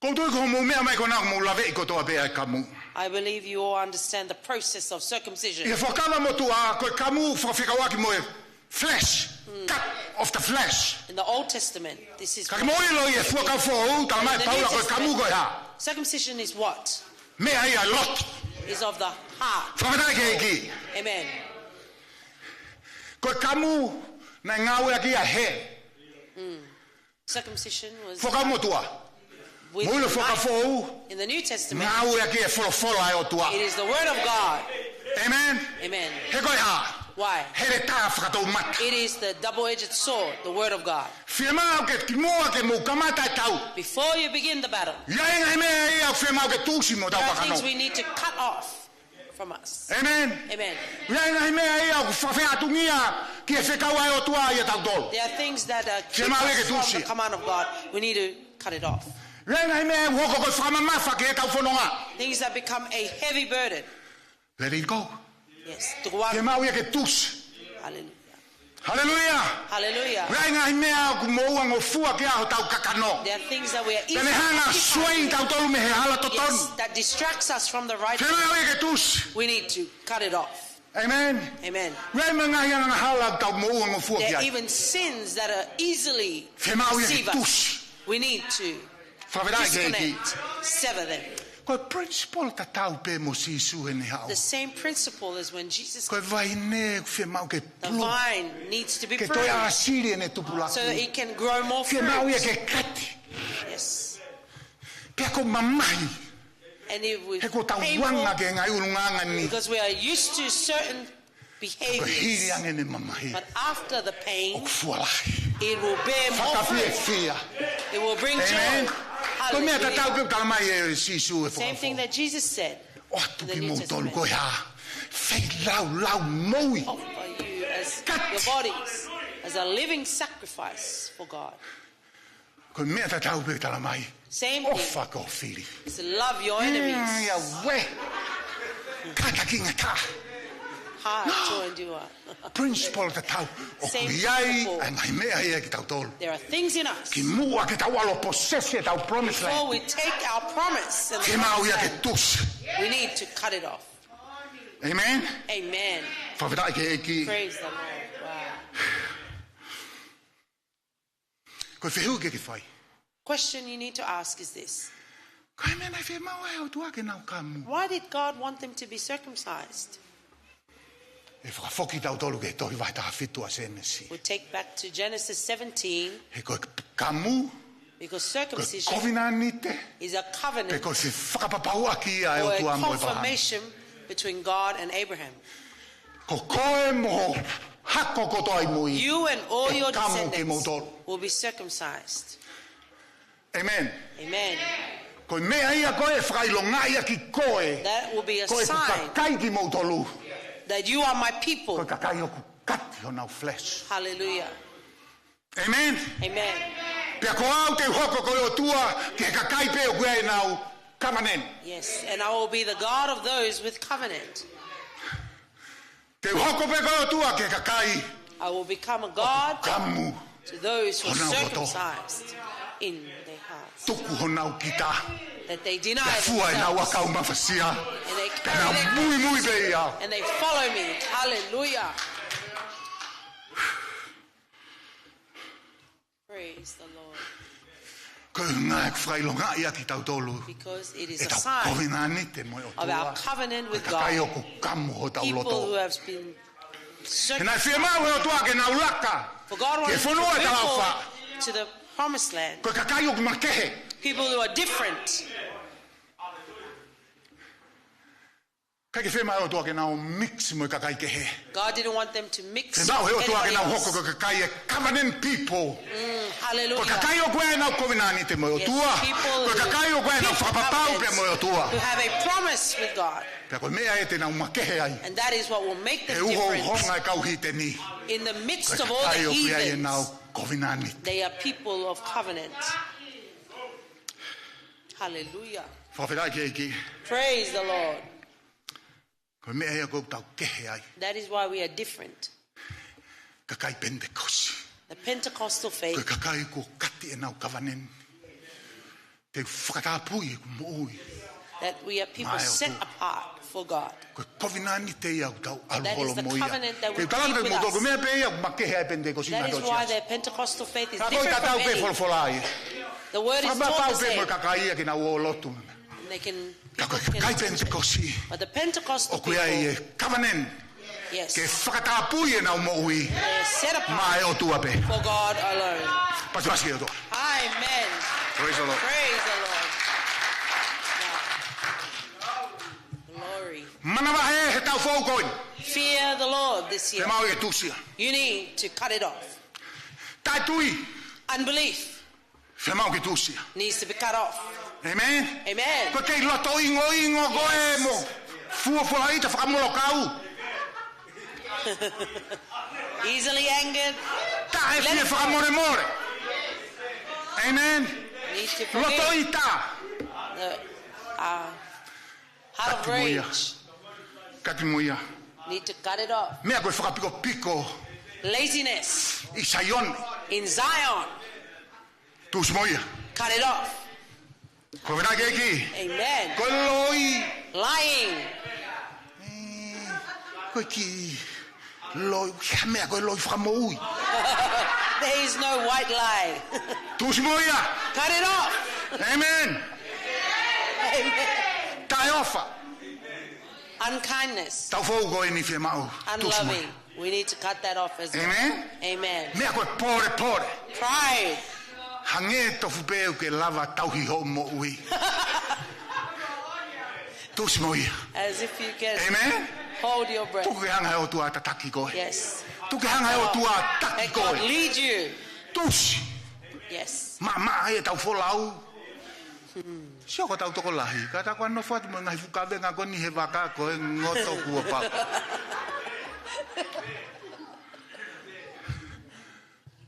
ʻOku ou tui ko hoʻomou meʻa mai ko ena ʻoku mou laveʻi kotoa pē ʻa e kamu. I believe you all understand the process of circumcision. ʻI he Fuakava Motuʻa, ko e kamu fakafekauʻaki mo e flesh, mm, cut of the flesh. In the Old Testament, this is. Ka ke mou ʻilo ʻi he Fuakava Foʻou, talamai ʻe Paula ko e kamu ko e hā? In the New Testament, circumcision is what? Meʻa ia ʻo e loto. Is of the heart. Fakafetaʻi ki he ʻEiki. Amen. Ko e kamu naʻe ngāueʻaki ia he. Mm. Circumcision was, Fuakava Motuʻa. With the knife. Mou ʻilo Fuakava Foʻou, in the New Testament, ngāueʻaki e folofola ʻa e ʻOtua. It is the word of God. Amen. Amen. He ko e hā? Why? Heletā fakatoumata. It is the double-edged sword, the word of God. Fiemaʻu ke kimuʻa ke mou kamata e tau. Before you begin the battle, ʻi ai e ngaahi meʻa ia ʻoku fiemaʻu ke tuʻusi mei hotau kakano. There are things we need to cut off. from us. Amen. Amen. ʻOku ʻi ai e ngaahi meʻa ia ʻoku fakafeʻātungia ki he fekau ʻa e ʻOtua ʻiate kitautolu. There are things that, uh, keep us from the command of God. Fiemaʻu ia ke tusi. We need to cut it off. ʻOku ʻi ai e ngaahi meʻa ʻoku hoko ko e fakamamafa ki heʻetau fononga. Things that become a heavy burden. Let it go. Yes. Tuku atu. Fiemaʻu ia ke tusi. Hallelujah. Haleluia. Hallelujah. ʻOku ʻi ai e ngaahi meʻa ʻoku moʻua ngofua ki ai hotau kakano. There are things that we are easily occupied with. Pea ne hanga ʻo sway kitautolu mei he hala totonu. Yes, that distracts us from the right path. Fiemaʻu ia ke tusi. We need to cut it off. Amen. Amen. ʻOku ʻi ai e ngaahi angahala ʻoku tau moʻua ngofua ki ai. There are even sins that are easily deceive us. Fiemaʻu ia ke tusi. We need to disconnect, sever them. Fakafetaʻi ki he ʻEiki. Ko e principle tatau pē mo Sīsū heʻene haʻu. The same principle as when Jesus came. Ko e vaine ʻoku fiemaʻu ke prune. The vine needs to be pruned. Ke toe ʻāsili ʻene tupulaki. So that it can grow more fruit. Fiemaʻu ia ke kati. Yes. Pea ʻoku mamahi. And it will be painful. He ʻoku tau anga ki he ngaahi ʻulungaanga ni. Because we are used to certain behaviors. Ka ko e hili ange ʻene mamahi, but after the pain, ʻoku fua lahi. It will bear more fruit. Fakafiefia. It will bring joy. Amen. Hallelujah. Ko e meʻa tatau pē ʻoku talamai ʻe Sīsū he Fuakava Foʻou. Same thing that Jesus said in the New Testament. ʻOatu kimoutolu ko e hā? Feilaulau moʻui. Offer you as your bodies as a living sacrifice for God. Kati. Ko e meʻa tatau pē ʻoku talamai. Same thing. ʻOfa ki ho fili. Is to love your enemies. Mm, ia ue. Kātaki ngata. Hard to endure. Principle tatau. Same principle. ʻOku ʻi ai e ngaahi meʻa ia kiate kitautolu. There are things in us. Kimuʻa ke tau ʻalu ʻo possess ʻetau promised land. Before we take our promise in the promised land, fiemaʻu ia ke tusi. We need to cut it off. Amen. Amen. Fakafetaʻi ki he ʻEiki. Praise the Lord. Wow. Ko e fehuʻi ke ke fai. Question you need to ask is this. Ko e hā e meʻa naʻe fiemaʻu ai ʻe he ʻOtua ke nau kamu? Why did God want them to be circumcised? ʻE fakafoki kitautolu ki he tohi vahe taha fitu ʻa Sēnesi. We'll take back to Genesis seventeen. He ko e kamu, because circumcision ko e kovinānite, is a covenant pe ko e fakapapauʻaki ia ʻa e ʻOtua mo ʻĒpalahame. Or a confirmation between God and Abraham. Ko koe mo ho hako kotoa ʻi mui, you and all your descendants, ʻe kamu kimoutolu. Will be circumcised. Amen. Amen. Ko e meʻa ia ko ē ʻe fakaʻilongaʻi ʻaki koe. That will be a sign. Ko e kakai kimoutolu. That you are my people. Ko e kakai ʻoku kati honau flesh. Hallelujah. Amen. Amen. Pea ko au te u hoko ko e ʻOtua ki he kakai pē ʻoku ʻi ai ʻenau covenant. Yes, and I will be the God of those with covenant. Te u hoko pē ko e ʻOtua ki he kakai. I will become a God to those who are circumcised in their hearts. ʻOku kamu honau loto. Tuku honau kita. That they deny themselves. Pea fua ʻenau ʻakau mafasia. And they carry their crosses. Pea nau muimui pē ʻiate au. And they follow me. Hallelujah. Praise the Lord. Ko e ʻuhinga ʻoku fakaʻilongaʻi ʻaki kitautolu. Because it is a sign ʻetau kovinānite mo e ʻOtua. Of our covenant with God. Ko e kakai ʻoku kamu hotau loto. People who have been circumcised. He naʻe fiemaʻu ʻe he ʻOtua ke nau laka ki he fonua talaʻofa. For God wanted to bring people to the promised land. Ko e kakai ʻoku makehe. People who are different. ʻIkai ke fiemaʻu ʻe he ʻOtua ke nau mix mo e kakai kehe. God didn't want them to mix with anybody else. Fiemaʻu ʻe he ʻOtua ke nau hoko ko e kakai ʻa e covenant people. Mm, hallelujah. Ko e kakai ʻoku ʻi ai ʻenau kovinānite mo e ʻOtua. Yes, people who keep covenants, who have a promise with God. Ko e kakai ʻoku ʻi ai ʻenau fakapapau pea mo e ʻOtua. Pea ko e meʻa ia te nau makehe ai. And that is what will make them different. He uhouhonga e kau hīteni. In the midst of all the heathens, ko e kakai ʻoku ʻi ai ʻenau kovinānite. They are people of covenant. Hallelujah. Fakafetaʻi ki he ʻEiki. Praise the Lord. Ko e meʻa ia ʻoku tau kehe ai. That is why we are different. Kakai Penitekosi. The Pentecostal faith. Ko e kakai kuo kati ʻenau covenant. Te u fakatapui ʻeku moʻui. That we are people set apart for God. Maʻa e ʻOtua. Ko e kovinānite ia ʻoku tau ʻalu holo mo ia. That is the covenant that we keep with us. Te u tala atu kiate kimoutolu, ko e meʻa pē ia ʻoku makehe ai e Penitekosi. That is why the Pentecostal faith is different from any. Ka ko e tatau pē folofola ia. The word is taught the same. Fakapapau pē mo e kakai ia ke nau ō ʻo lotu. And they can, people can. Ka ko e kakai Penitekosi, but the Pentecostal people, ʻoku ʻi ai e covenant. Yes. Ke fakatapui ʻenau moʻui. They are set apart. Maʻa e ʻOtua pē. For God alone. Pasipasi ki he ʻOtua. Amen. Praise the Lord. Praise the Lord. Wow. Glory. Manavahē he taʻu foʻou ko eni. Fear the Lord this year. Fiemaʻu ia ke tusi ia. You need to cut it off. Taʻetui. Unbelief. Fiemaʻu ke tusi ia. Needs to be cut off. Amen. Amen. Ko e kei loto ingoingo ko ē mo. Yes. Fuofua ʻita fakamolokau. Easily angered. Taʻe fie fakamolemole. Amen. Need to forgive. Loto ʻita. The, uh, heart of rage. Kati mo ia. Kati mo ia. Need to cut it off. Meʻa ko e fakapikopiko. Laziness. ʻI Saione. In Zion. Tuʻusi mo ia. Cut it off. Ko e fenā keki. Amen. Ko e loi. Lying. Eh, ko e kiʻi loi, ha meʻa ko e loi fakamoʻui. There is no white lie. Tuʻusi mo ia. Cut it off. Amen. Amen. Taʻeʻofa. Unkindness. Taʻu foʻou ko eni fiemaʻu. Tuʻusi mo ia. Unloving. We need to cut that off as well. Amen. Amen. Meʻa ko e polepole. Pride. Hangē tofu pē ʻoku ke lava tauhi hoʻo moʻui. Tuʻusi mo ia. As if you can, amen, hold your breath. Tuku ke hanga he ʻOtua ʻo tataki koe. Yes. Tuku ke hanga he ʻOtua ʻo taki koe. Let God lead you. Tuʻusi. Yes. Maʻamaʻa ʻetau folau. Sio ko ʻetau tokolahi, ka ta ko ʻene nofo atu mo e ngaahi fukavenga ko eni he vaka ko e ngoto kuo pau.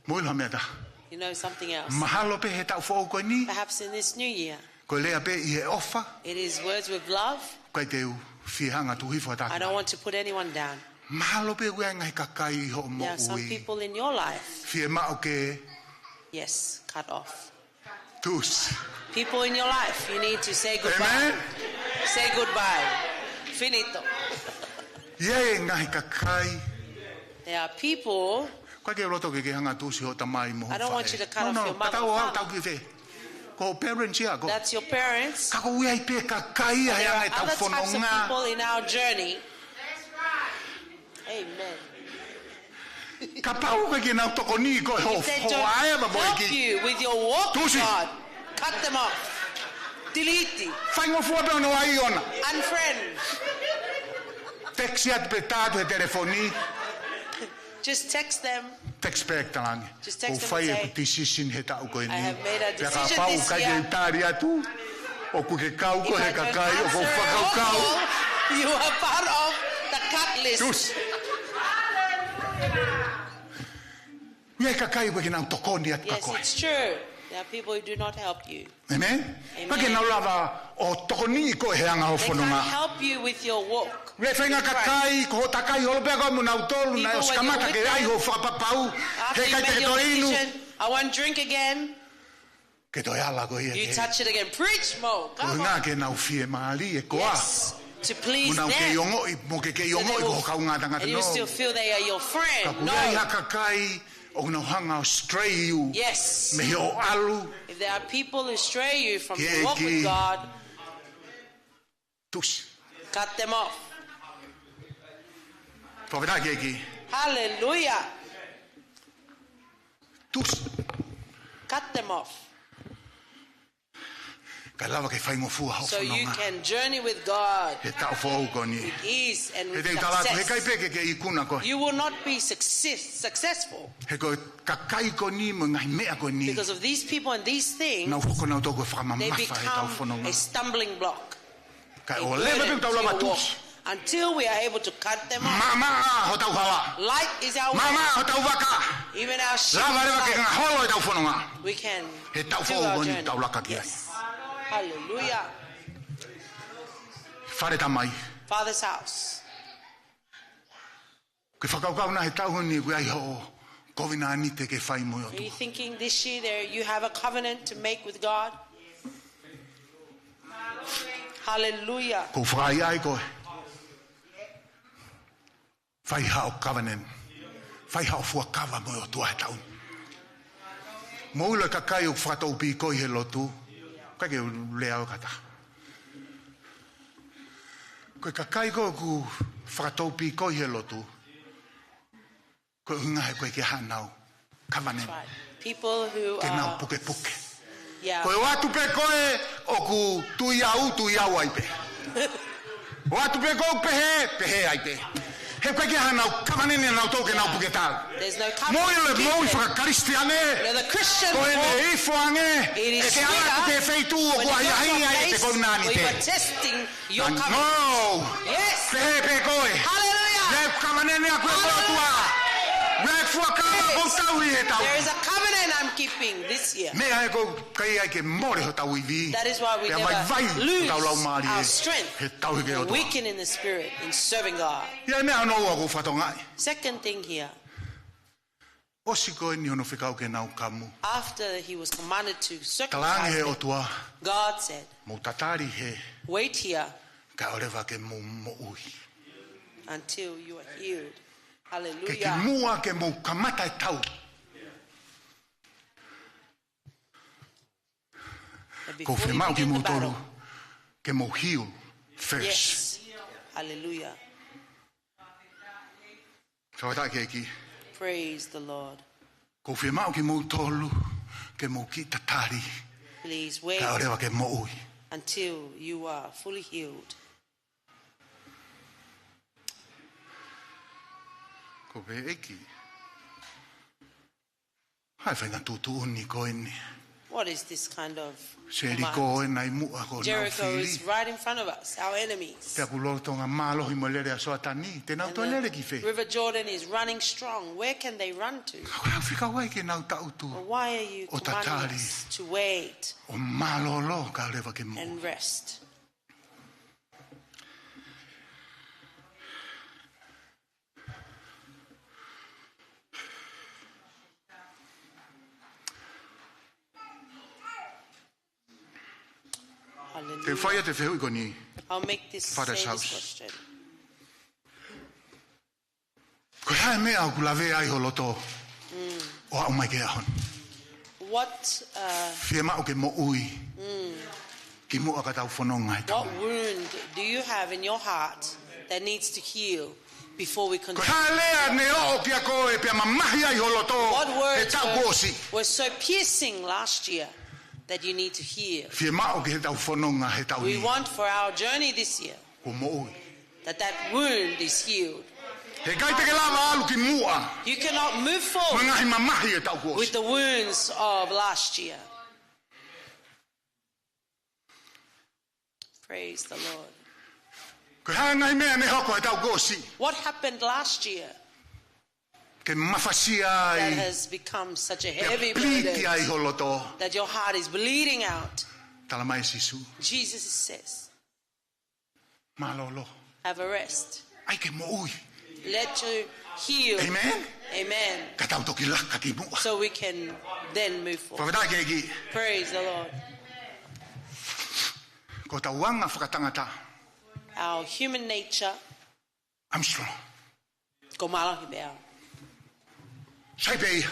Mou ʻilo ha meʻa taha. You know something else? Mahalo pē he taʻu foʻou ko eni. Perhaps in this new year, ko e lea pē ʻi he ʻofa. It is words with love. ʻIkai te u fie hanga tuku hifo ha taha. I don't want to put anyone down. Mahalo pē ʻoku ʻi ai e ngaahi kakai ʻi hoʻo moʻui. There are some people in your life. Fiemaʻu ke. Yes, cut off. Tuʻusi. People in your life, you need to say goodbye. Amen. Say goodbye. Finito. ʻI ai e ngaahi kakai. There are people. ʻIkai ke u loto ke ke hanga tuʻusi hoʻo tamai mo hoʻo faʻē. I don't want you to cut off your mother or father. No, no, ka tau ʻo tau ki fē. Ko e parents ia ko. That's your parents. Ka ʻoku ʻi ai pē kakai ia he anga ʻetau fononga. There are other types of people in our journey. Amen. Kapau ʻoku ʻikai ke nau tokoniʻi koe ho, ho ʻaeva mo e ʻEiki. If they don't help you with your walk with God, cut them off. Delete. Faingofua pē ʻo ʻai ʻona. Unfriend. Text atu pē, tā atu he telefoni. Just text them. Text back, talaange. Just text them and say, ʻoku ou fai ʻeku decision he taʻu ko eni. I have made a decision this year. Pea kapau ʻoku ʻikai ke u tali atu, ʻoku ke kau koe he kakai ʻoku ou fakakaukau. If I don't answer your call, you are part of the cut list. Tuʻusi. ʻI ai e kakai ʻoku ʻikai ke nau tokoni atu kia koe. Yes, it's true. There are people who do not help you. Amen? Amen. ʻIkai ke nau lava ʻo tokoniʻi koe he anga hoʻo fononga. They can't help you with your walk with Christ. ʻI ai e faʻahinga kakai, ko hoʻo takai holo pē ʻa koe mo nautolu, naʻe ʻosi kamata ke ʻai hoʻo fakapapau. People were with you. After you made your decision, I won't drink again. He ʻikai te u toe ala. Ke toe ala koe ia. You touch it again. Preach more. Come on. Ko e ʻuhinga ke nau fiemālie koā. Yes. To please them. Mo nau kei ongoʻi, mo ke kei ongoʻi ko ho kaungā tangata. So they will, and you still feel they are your friend. No. Ka ʻoku ʻi ai ha kakai ʻoku nau hanga ʻo stray you. Yes. Mei hoʻo ʻalu. If there are people who stray you from your walk with God, ki he ʻEiki. Tuʻusi. Cut them off. Fakafetaʻi ki he ʻEiki. Hallelujah. Tuʻusi. Cut them off. Kae lava ke faingofua hoʻo fononga. So you can journey with God. He taʻu foʻou ko eni. With ease and with success. He te u tala atu, heʻikai pē ke ke ikuna koe. You will not be success, successful. He ko e kakai ko eni mo e ngaahi meʻa ko eni. Because of these people and these things, nau hoko nautolu ko e fakamamafa he tau fononga. They become a stumbling block. Kae ʻoua leva pē ke tau lava tuʻusi. Until we are able to cut them off. Maʻamaʻa hotau hala. Light is our way. Maʻamaʻa hotau vaka. Even our ship is light. Lava leva ke ngaholo ʻetau fononga. We can do our journey. He taʻu foʻou ko eni tau laka ki ai. Yes. Hallelujah. Fale Tamai. Father's house. Ke fakakaukau nai he taʻu ni ʻoku ʻi ai hoʻo kovinānite ke fai mo e ʻOtua. Are you thinking this year there you have a covenant to make with God? Hallelujah. ʻOku ou fakaʻaiʻai koe. Fai haʻo covenant. Fai haʻo fuakava mo e ʻOtua he taʻu ni. Mou ʻilo e kakai ʻoku fakatoupīkoi he lotu. ʻIkai ke u lea ʻo kata. Ko e kakai ko ē ʻoku fakatoupīkoi he lotu, ko e ʻuhinga he ʻoku ʻikai ke ʻi ai haʻanau covenant. That's right. People who are, yeah. Ke nau pukepuke. Ko e ʻoatu pē koe ʻoku tui au, tui au ai pē. ʻOatu pē koe ʻoku pehē, pehē ai pē. He ʻoku ʻikai ke ʻi ai haʻanau covenant ʻanautolu ke nau puke tali. There's no covenant. Moʻui ʻa e moʻui faka-Kalisitiane. Now the Christian walk, ko ʻene ifo ange, it is sweeter ʻe te aʻu ki he feituʻu ʻoku ʻi ai ʻa e ʻahiʻahi ʻa e covenant. When you are testing your covenant. No. Yes. Pehē pē koe. Hallelujah. ʻOku ʻi ai e covenant ʻaʻaku mo e ʻOtua. Hallelujah. ʻOku ʻi ai e fuakava ʻoku ou tauhi he tau. There is a covenant I'm keeping this year. Meʻa ia ʻoku ʻikai ke mole hotau ivi. That is why we never lose our strength or weaken in the spirit in serving God. Pea vaivai hotau laumālie he tauhi ki he ʻOtua. ʻI ai e meʻa hono ua ʻoku ou fakatokangaʻi. Second thing here. ʻOsi ko eni hono fekau ke nau kamu. After he was commanded to circumcise them, talaange he ʻOtua, God said, mou tatali hē, wait here, kae ʻoua leva ke mou moʻui, until you are healed. Hallelujah. Ke kimuʻa ke mou kamata e tau. Kou fiemaʻu kimoutolu ke mou heal first. Yes. Hallelujah. Fakafetaʻi ki he ʻEiki. Praise the Lord. Kou fiemaʻu kimoutolu ke mou kiʻi tatali. Please wait, kae ʻoua leva ke moʻui, until you are fully healed. Ko e ʻEiki. Hai faʻahinga tuʻutuʻuni ko eni. What is this kind of command? Selikō ʻi muʻa ko ʻenau fili. Jericho is right in front of us, our enemies. Pea ʻoku lolotonga mālohi mo lele ʻa Soatani, te nau toe lele ki fē? And the River Jordan is running strong. Where can they run to? Ko e hā ʻoku fekau ai ke nau tangutu ʻo tatali, ʻo wait, ʻo mālōlō kae ʻoua leva ke moʻui, and rest? Hallelujah. Te u fai atu e fehuʻi ko eni. I'll make this, Father's house, say this question. Ko e hā e meʻa ʻoku lavea ai ho loto ʻo aʻu mai ki he ʻaho ni? What, uh, fiemaʻu ke moʻui kimuʻa ka tau fononga he tau? What wound do you have in your heart that needs to heal before we continue? Ko e hā e lea ne oʻo kia koe pea mamahi ai ho loto he taʻu kuo ʻosi? What words were so piercing last year that you need to hear? Fiemaʻu ke tau fononga he taʻu ni. We want for our journey this year, kuo moʻui, that that wound is healed. He ʻikai te ke lava ʻalu kimuʻa, you cannot move forward, mo e ngaahi mamahi he taʻu kuo ʻosi, with the wounds of last year. Praise the Lord. Ko e hā e ngaahi meʻa ne hoko he taʻu kuo ʻosi? What happened last year? Ke mafasia ai, that has become such a heavy burden, pea piliki ai ho loto, that your heart is bleeding out. Talamai ʻe Sīsū, Jesus says, mālōlō. Have a rest. ʻAi ke moʻui. Let you heal. Amen. Amen. Ka tau toki laka kimuʻa. So we can then move forward. Fakafetaʻi ki he ʻEiki. Praise the Lord. Ko hotau anga fakatangata. Our human nature. I'm strong. ʻOku ou mālohi pē au. Sai pē ia.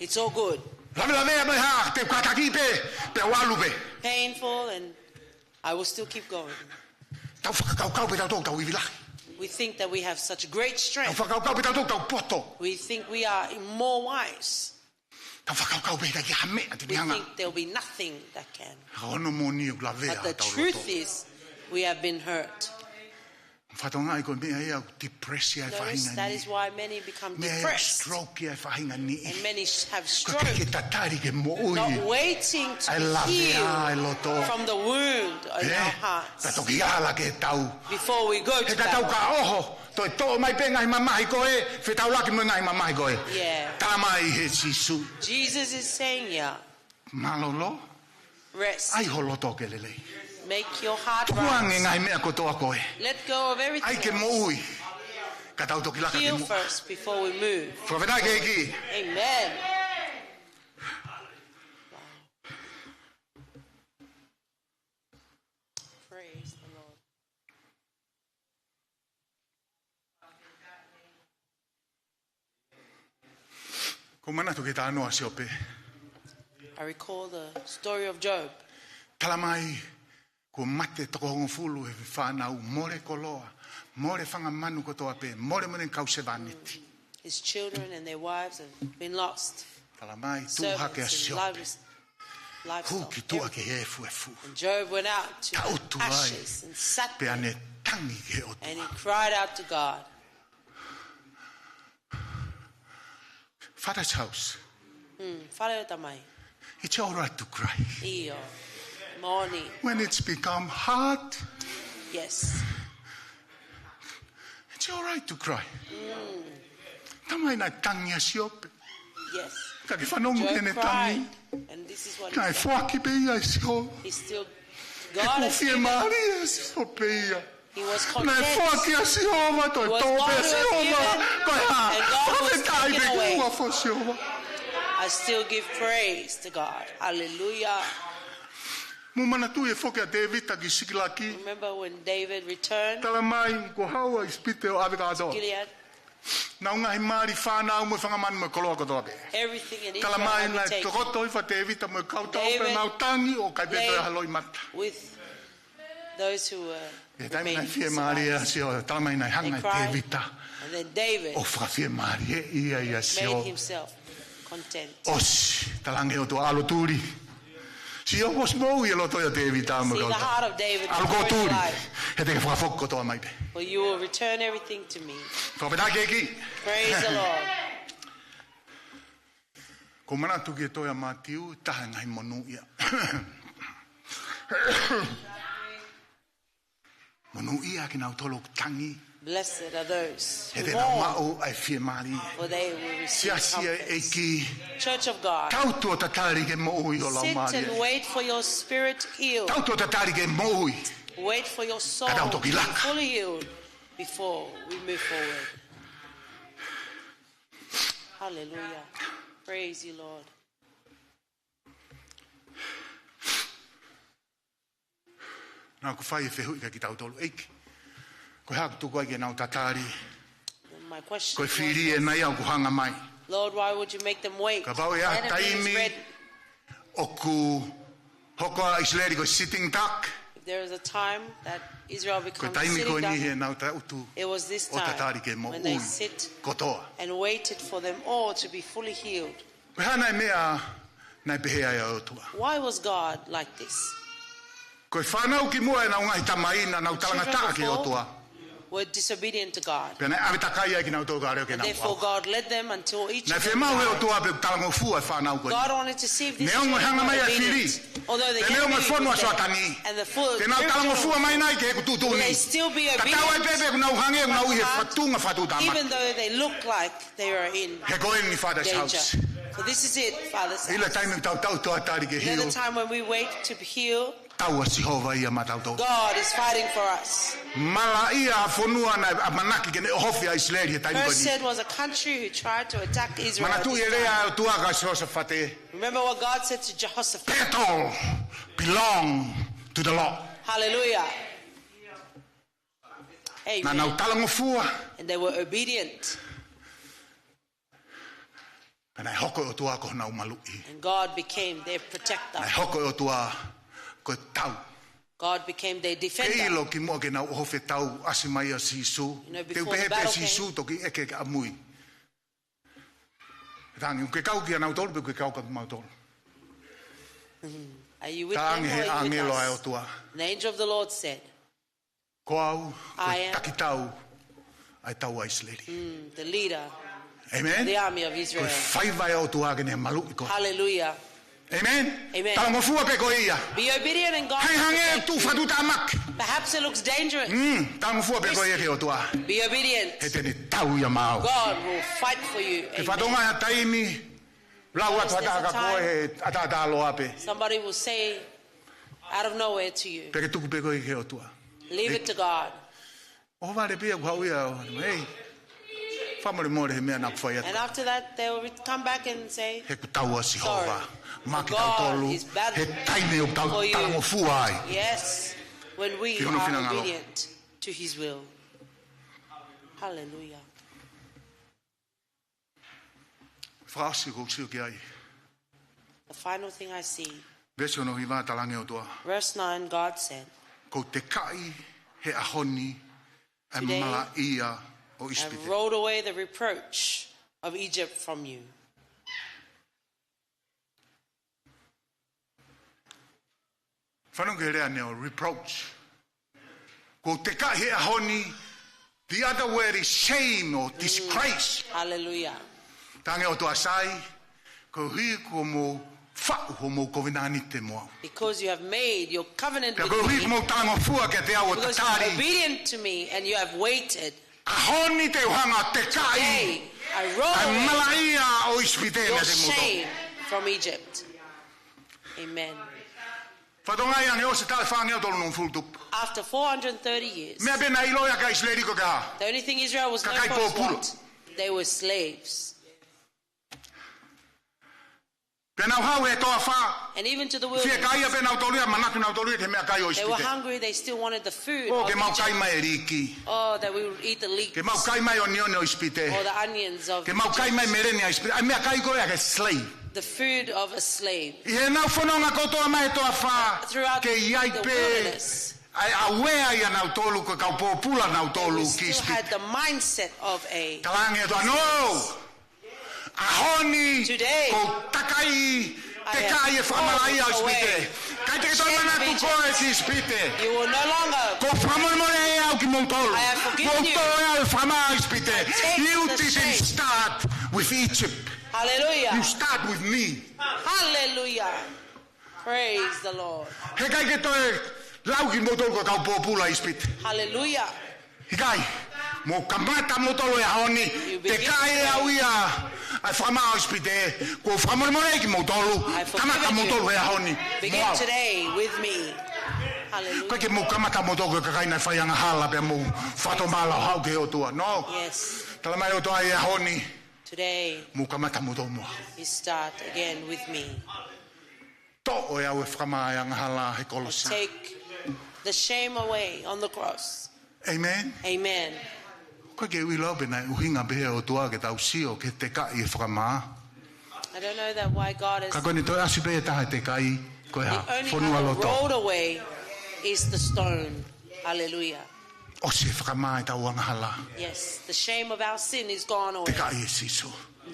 It's all good. Lavelavea mo e hā, te u kātaki pē, pea u ʻalu pē. Painful, and I will still keep going. Tau fakakaukau pē tautolu ʻoku tau ivi lahi. We think that we have such great strength. Tau fakakaukau pē tautolu ʻoku tau poto. We think we are more wise. Tau fakakaukau pē ʻikai ha meʻa te ne hanga. We think there'll be nothing that can. Ka ko hono moʻoni ʻoku lavea hotau loto. But the truth is, we have been hurt. Fakatokangaʻi ko e meʻa ia ʻoku depress ai e faʻahinga niʻihi. Notice that is why many become depressed. Meʻa ia ʻoku stroke ai e faʻahinga niʻihi. And many sh-, have stroke. Ko e ʻikai ke tatali ke moʻui. Not waiting to be healed from the wound in our hearts. ʻAi lavea e loto. Pea toki ala ke tau. Before we go to that. He ka tau ka ʻoho, toe toʻo mai pē ngaahi mamahi ko ē, fetaulaki mo e ngaahi mamahi ko ē. Yeah. Talamai ʻe Sīsū. Jesus is saying, yeah. Mālōlō. Rest. ʻAi ho loto ke lelei. Make your heart right. Tukuange ngaahi meʻa kotoa ko ē. Let go of everything else. ʻAi ke moʻui. Ka tau toki laka kimuʻa. Heal first before we move. Fakafetaʻi ki he ʻEiki. Amen. Praise the Lord. ʻOku ou manatu ki he talanoa ʻo Siope. I recall the story of Job. Talamai kuo mate toko hongofulu ʻo e fānau, mole koloa, mole fanga manu kotoa pē, mole mo ʻene kau sevāniti. His children and their wives have been lost. Talamai tuʻu hake ʻa Siope. Servants and lives-, livestock, everything. Hū ki tuʻa ki he efuefu. And Job went out to the ashes and sat there. Taʻutu ai. Pea ne tangi ki he ʻOtua. And he cried out to God. Father's house. Mm, fale ʻo e tamai. It's all right to cry. ʻIo. Moʻoni. When it's become hard, Yes. it's all right to cry. Tamai naʻe tangi ʻa Siope. Yes. Ka ke fanongo ki Job heʻene cried. tangi. And this is what he Naʻe said. foaki pē ia ʻe Sihova. He still, He God kuo has given. fiemālie ʻa Sihova ia. He was Naʻe content. foaki ʻa Sihova, toe It was tō pē God ʻa who has Sihova. given, Ko e hā? and God who has Fakafetaʻi taken pē ki he away. huafa ʻo Sihova. I still give praise to God. Hallelujah. Mou manatuʻi e foki ʻa Tēvita ki Sikilagi. Remember when David returned Tala mai, kuo haʻu ʻa ʻIsipite ʻo ʻave kātoa. Gilead? Nau ngaahi mali, fānau mo e fanga manu mo e koloa kotoa pē. Everything in Tala Israel mai had been naʻe taken. Tokoto hifo ʻa Tēvita mo e kau tau pē David, nau tangi ʻo ʻikai pē toe they- ha loʻimata. With those who were He taimi naʻe remaining fiemālie ʻa survivors. Sihova, tala mai naʻe hanga They ʻe cried, Tēvita and then David ʻo fakafiemālieʻi ia ʻia made Sihova. Himself content. ʻOsi, talaange ʻe he ʻOtua, ʻalu ʻo tuli. Sio ʻosi moʻui e loto ia ʻo Tēvita mo e See the kau tau. Heart of David ʻAlu koe ʻo in tuli. life. He te ke fakafoki kotoa mai pē. For you will return everything to me. Fakafetaʻi ki he ʻEiki. Praise the Lord. Ko e manatu ki he tohi ʻa Mātiu, taha e ngaahi monūʻia. Monūʻia kinautolu ʻoku tangi. Blessed are those He who te nau mourn, maʻu ʻa e fiemālie. For they will receive Siasi ʻa e comfort. ʻEiki. Church of God, Tau tuʻo tatali ki he moʻui ʻo lau sit and mālie. Wait for your spirit healed. Tau tuʻo tatali ki he moʻui. Wait for your soul Ka tau to toki be laka. Fully healed before we move forward. Hallelujah. Praise you, Lord. Naʻa ku fai e fehuʻi kia kitautolu, ʻEiki, ko e hā ʻoku tuku ai ke nau tatali? And my question Ko e was, fili ʻena ia ʻoku hanga mai. Lord, why would you make them wait? Kapau ʻe ʻi ai ha Enemy is taimi ready. ʻoku hoko ai ʻa ʻIsileli ko e sitting duck, If there is a time that Israel ko e becomes taimi ko sitting eni duck, he nau tangutu it was this ʻo tatali ki he time when they moʻui sit kotoa. And waited for them all to be fully healed. Ko e hā nai e meʻa naʻe pehē ai ʻa e ʻOtua? Why was God like this? Ko e fānau kimuʻa ʻenau ngaahi tamai naʻa nau Children talangataʻa ki he before ʻOtua. Were disobedient to God. Pea naʻe ʻave takai ai kinautolu kae ʻalu ki And heʻenau therefore, ʻofa. God led them until each Naʻe of them fiemaʻu ʻe he died. ʻOtua pe ʻoku talangofua e fānau ko eni. God wanted to see if these Neongo e children hanga were mai ʻa e fili. Obedient. Although they Pea had neongo e been fonu ʻa with them, Soatani. And the full Te nau talangofua mai nai ki heʻeku tuʻutuʻuni. Will they still be Ka tau ai obedient? pē pe ʻoku nau hangē ʻoku nau ʻi he fatunga fatuʻutāmaki. Even though they look like they are in He ko eni Father's danger. house. For this is it, Father's ʻIlo e house. taimi ʻoku tau tau tatali ke Then the heal. Time when we wait to be healed, Tau ʻa Sihova ia maʻatautolu. God is fighting for us. Malaʻia ʻa e fonua naʻe ʻamanaki ke ne ʻohofi ʻa ʻIsileli he taimi ko First eni. Said was a country who tried to attack Israel. At Manatuʻi e this lea time. ʻa e ʻOtua kia Sihosafate. Remember what God said to Jehoshaphat. Battle belong to the Lord. Hallelujah. Naʻa nau Amen. Talangofua. And they were obedient. Pea naʻe hoko e ʻOtua ko honau maluʻi. And God became their protector. Naʻe hoko e ʻOtua ko e tau. God became their Ke defender. ʻilo kimuʻa ke nau ʻohofi e tau ʻasi mai ʻa Sīsū. You know, Te u before pehē the pē ʻe battle Sīsū toki ʻeke ke ʻamui. Tangi, ke kau kia nautolu pe ke kau kia mautolu. Are you with Tangi them or he are you with ʻāngelo ʻa e us? ʻOtua. And the angel of the Lord said, Ko au, ko I e am takitau ʻa e tau ʻa ʻIsileli. mm, the leader, Amen. The army of Ko e Israel. Faiva ʻa e ʻOtua ke ne maluʻi koe. Hallelujah. Amen. Amen. Talangofua pē koe ia. Be obedient and God Hai will hangē protect tuʻu you. Fatutamaki. Perhaps it looks dangerous. Mm, talangofua pē koe ia ki he ʻOtua. Be obedient. He te ne tau ia maʻau. God will fight for you. Ke Amen. fatonga ha taimi. Lau atu There's a ʻatā kia koe time. He ʻatā ʻatā loa pē. Somebody will say out of nowhere to you, Pea ke tuku pē koe ki he ʻOtua. Leave it to God. ʻOhovale pē ia ʻoku haʻu ia ʻo, hei. Fakamolemole he meʻa naʻa ku fai atu. And after that, they will come back and say, He ʻoku tau ʻa Sihova. Sorry. Maʻa God kitautolu. Is battle He taimi ʻoku tau For you. Talangofua ai. Yes, when we Ki hono are finangalo. Obedient to his will. Hallelujah. Fakaʻosi ʻoku ou sio ki ai. The final thing I see, Veesi hono hiva, talaange ʻe he ʻOtua. Verse nine, God said, Kuo u tekaʻi he ʻaho ni ʻa e Today, malaʻia ʻo I ʻIsipite. Rolled away the reproach of Egypt from you. Fanongo ki he lea ʻanenai, reproach. Kuo u tekaʻi he ʻaho ni, the other word is shame or disgrace. Hallelujah. Tangi ʻOtua Sai, koeʻuhi kuo mou faʻu hoʻomou kovinānite mo au. Because you have made your covenant with me. Pea koeʻuhi kuo mou talangofua kiate au ʻo tatali. Because you are obedient to me and you have waited. ʻAho ni te u hanga ʻo tekaʻi. Today, I roll away ʻa e malaʻia ʻo ʻIsipite meiate kimoutolu. Your shame from Egypt. Amen. Fatongia ange ʻosi e taʻu ʻe fāngeau tolungofulu tupu. After four hundred thirty years, meʻa pē naʻe ʻiloʻi ʻaki ʻa ʻIsileli ko e hā? The only thing Israel was known for was what? Kakai pōpula. They were slaves. Pea nau haʻu he toafa. And even to the wilderness. Fiekaia pē nautolu ia, manatu nautolu ia ki he meʻakai ʻo ʻIsipite. They were hungry, they still wanted the food of Egypt. ʻO ke mau kai mai e liʻiki. Oh, that we would eat the leeks. Ke mau kai mai e onioni ʻo ʻIsipite. Or the onions of Egypt. Ke mau kai mai e meleni ʻa ʻIsipite. ʻA e meʻakai ko ia ʻa e slave. The food of a slave. ʻI heʻenau fononga kotoa mai he toafa, throughout the wilderness, ke ʻi ai pē ʻa e ʻauea ʻia nautolu ko e kau pōpula nautolu ki ʻIsipite. They still had the mindset of a Talaange ʻOtua, no! ʻAho ni, Today, ʻoku ou takaʻi, I have tekaʻi e fakamalaʻia ʻo ʻIsipite. Rolled away. ʻIkai te ke toe manatu koe ki ʻIsipite. You will no longer Kuo u fakamolemoleʻi au kimoutolu. I have forgiven you. Kuo u toʻo ʻa e fakamā ʻo ʻIsipite. I take the shame. You didn't start with Egypt. Hallelujah. You start with me. Hallelujah. Praise the Lord. He ʻikai ke toe lau kimoutolu ko e kau pōpula ʻi ʻIsipite. Hallelujah. ʻIkai, mou kamata moutolu he ʻaho ni. You begin today. Tekaʻi ʻe au ia ʻa e fakamā ʻo ʻIsipite, kuo u fakamolemoleʻi kimoutolu. I forgive you. Kamata moutolu he ʻaho ni. Begin today with me. Mo au. Hallelujah. ʻIkai ke mou kamata moutolu ko e kakai naʻe fai angahala pea mou fakatomala ʻo haʻu ki he ʻOtua. No. Yes. Talamai ʻe he ʻOtua he ʻaho ni. Today, Mou kamata moutolu mo au. You start again with me. Toʻo ʻe au e fakamā ʻo e angahala he kolosi. I take the shame away on the cross. Amen. Amen. ʻOku ʻikai ke u ʻilo pe naʻe ʻuhinga pehē ʻe he ʻOtua ke tau sio ki he tekaʻi e fakamā. I don't know that why God is Ka ko ʻene toe ʻasi pē ʻe taha e tekaʻi ko e hā? The only other rolled away is the stone. Fonua loto. Hallelujah. ʻOsi e fakamā ʻetau angahala. Yes, the shame of our sin is gone away. Tekaʻi ʻe Sīsū.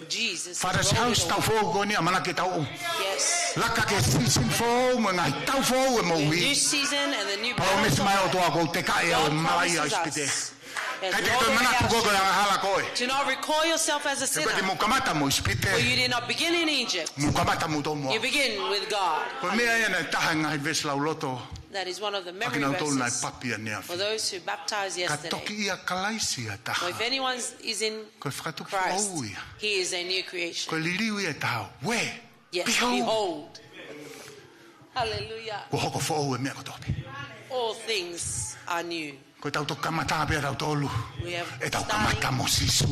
Jesus has rolled it away. Father's house, taʻu foʻou ko eni, ʻamanaki ke tau Yes. laka ki he season foʻou mo e ngaahi taʻu foʻou ʻo e moʻui. The new season and the new battles of life. Palōmesi mai ʻOtua kuo tekaʻi ʻe au e malaʻia ʻo ʻIsipite. God promises us. ʻIkai te ke toe manatu koe ko e angahala koe. Do not recall yourself as a sinner. He ʻikai te mou kamata mo ʻIsipite. For you did not begin in Egypt. Mou kamata moutolu mo au. You begin with God. Ko e meʻa ia naʻe taha e ngaahi veesi lauloto. That is one of the memory verses. ʻA kinautolu naʻe papi ʻaneafi. For those who baptized yesterday. Ka toki ʻia Kalaisi ha taha. For if anyone is in Christ, Ko e fakatupu foʻou ia. He is a new creation. Ko e liliu ia ʻe taha. Ue. Yes, behold. Behold. Hallelujah. Kuo hoko foʻou e meʻa kotoa pē. All things are new. Ko ʻetau toki kamata pē ʻa tautolu. We have started ʻEtau kamata mo Sīsū.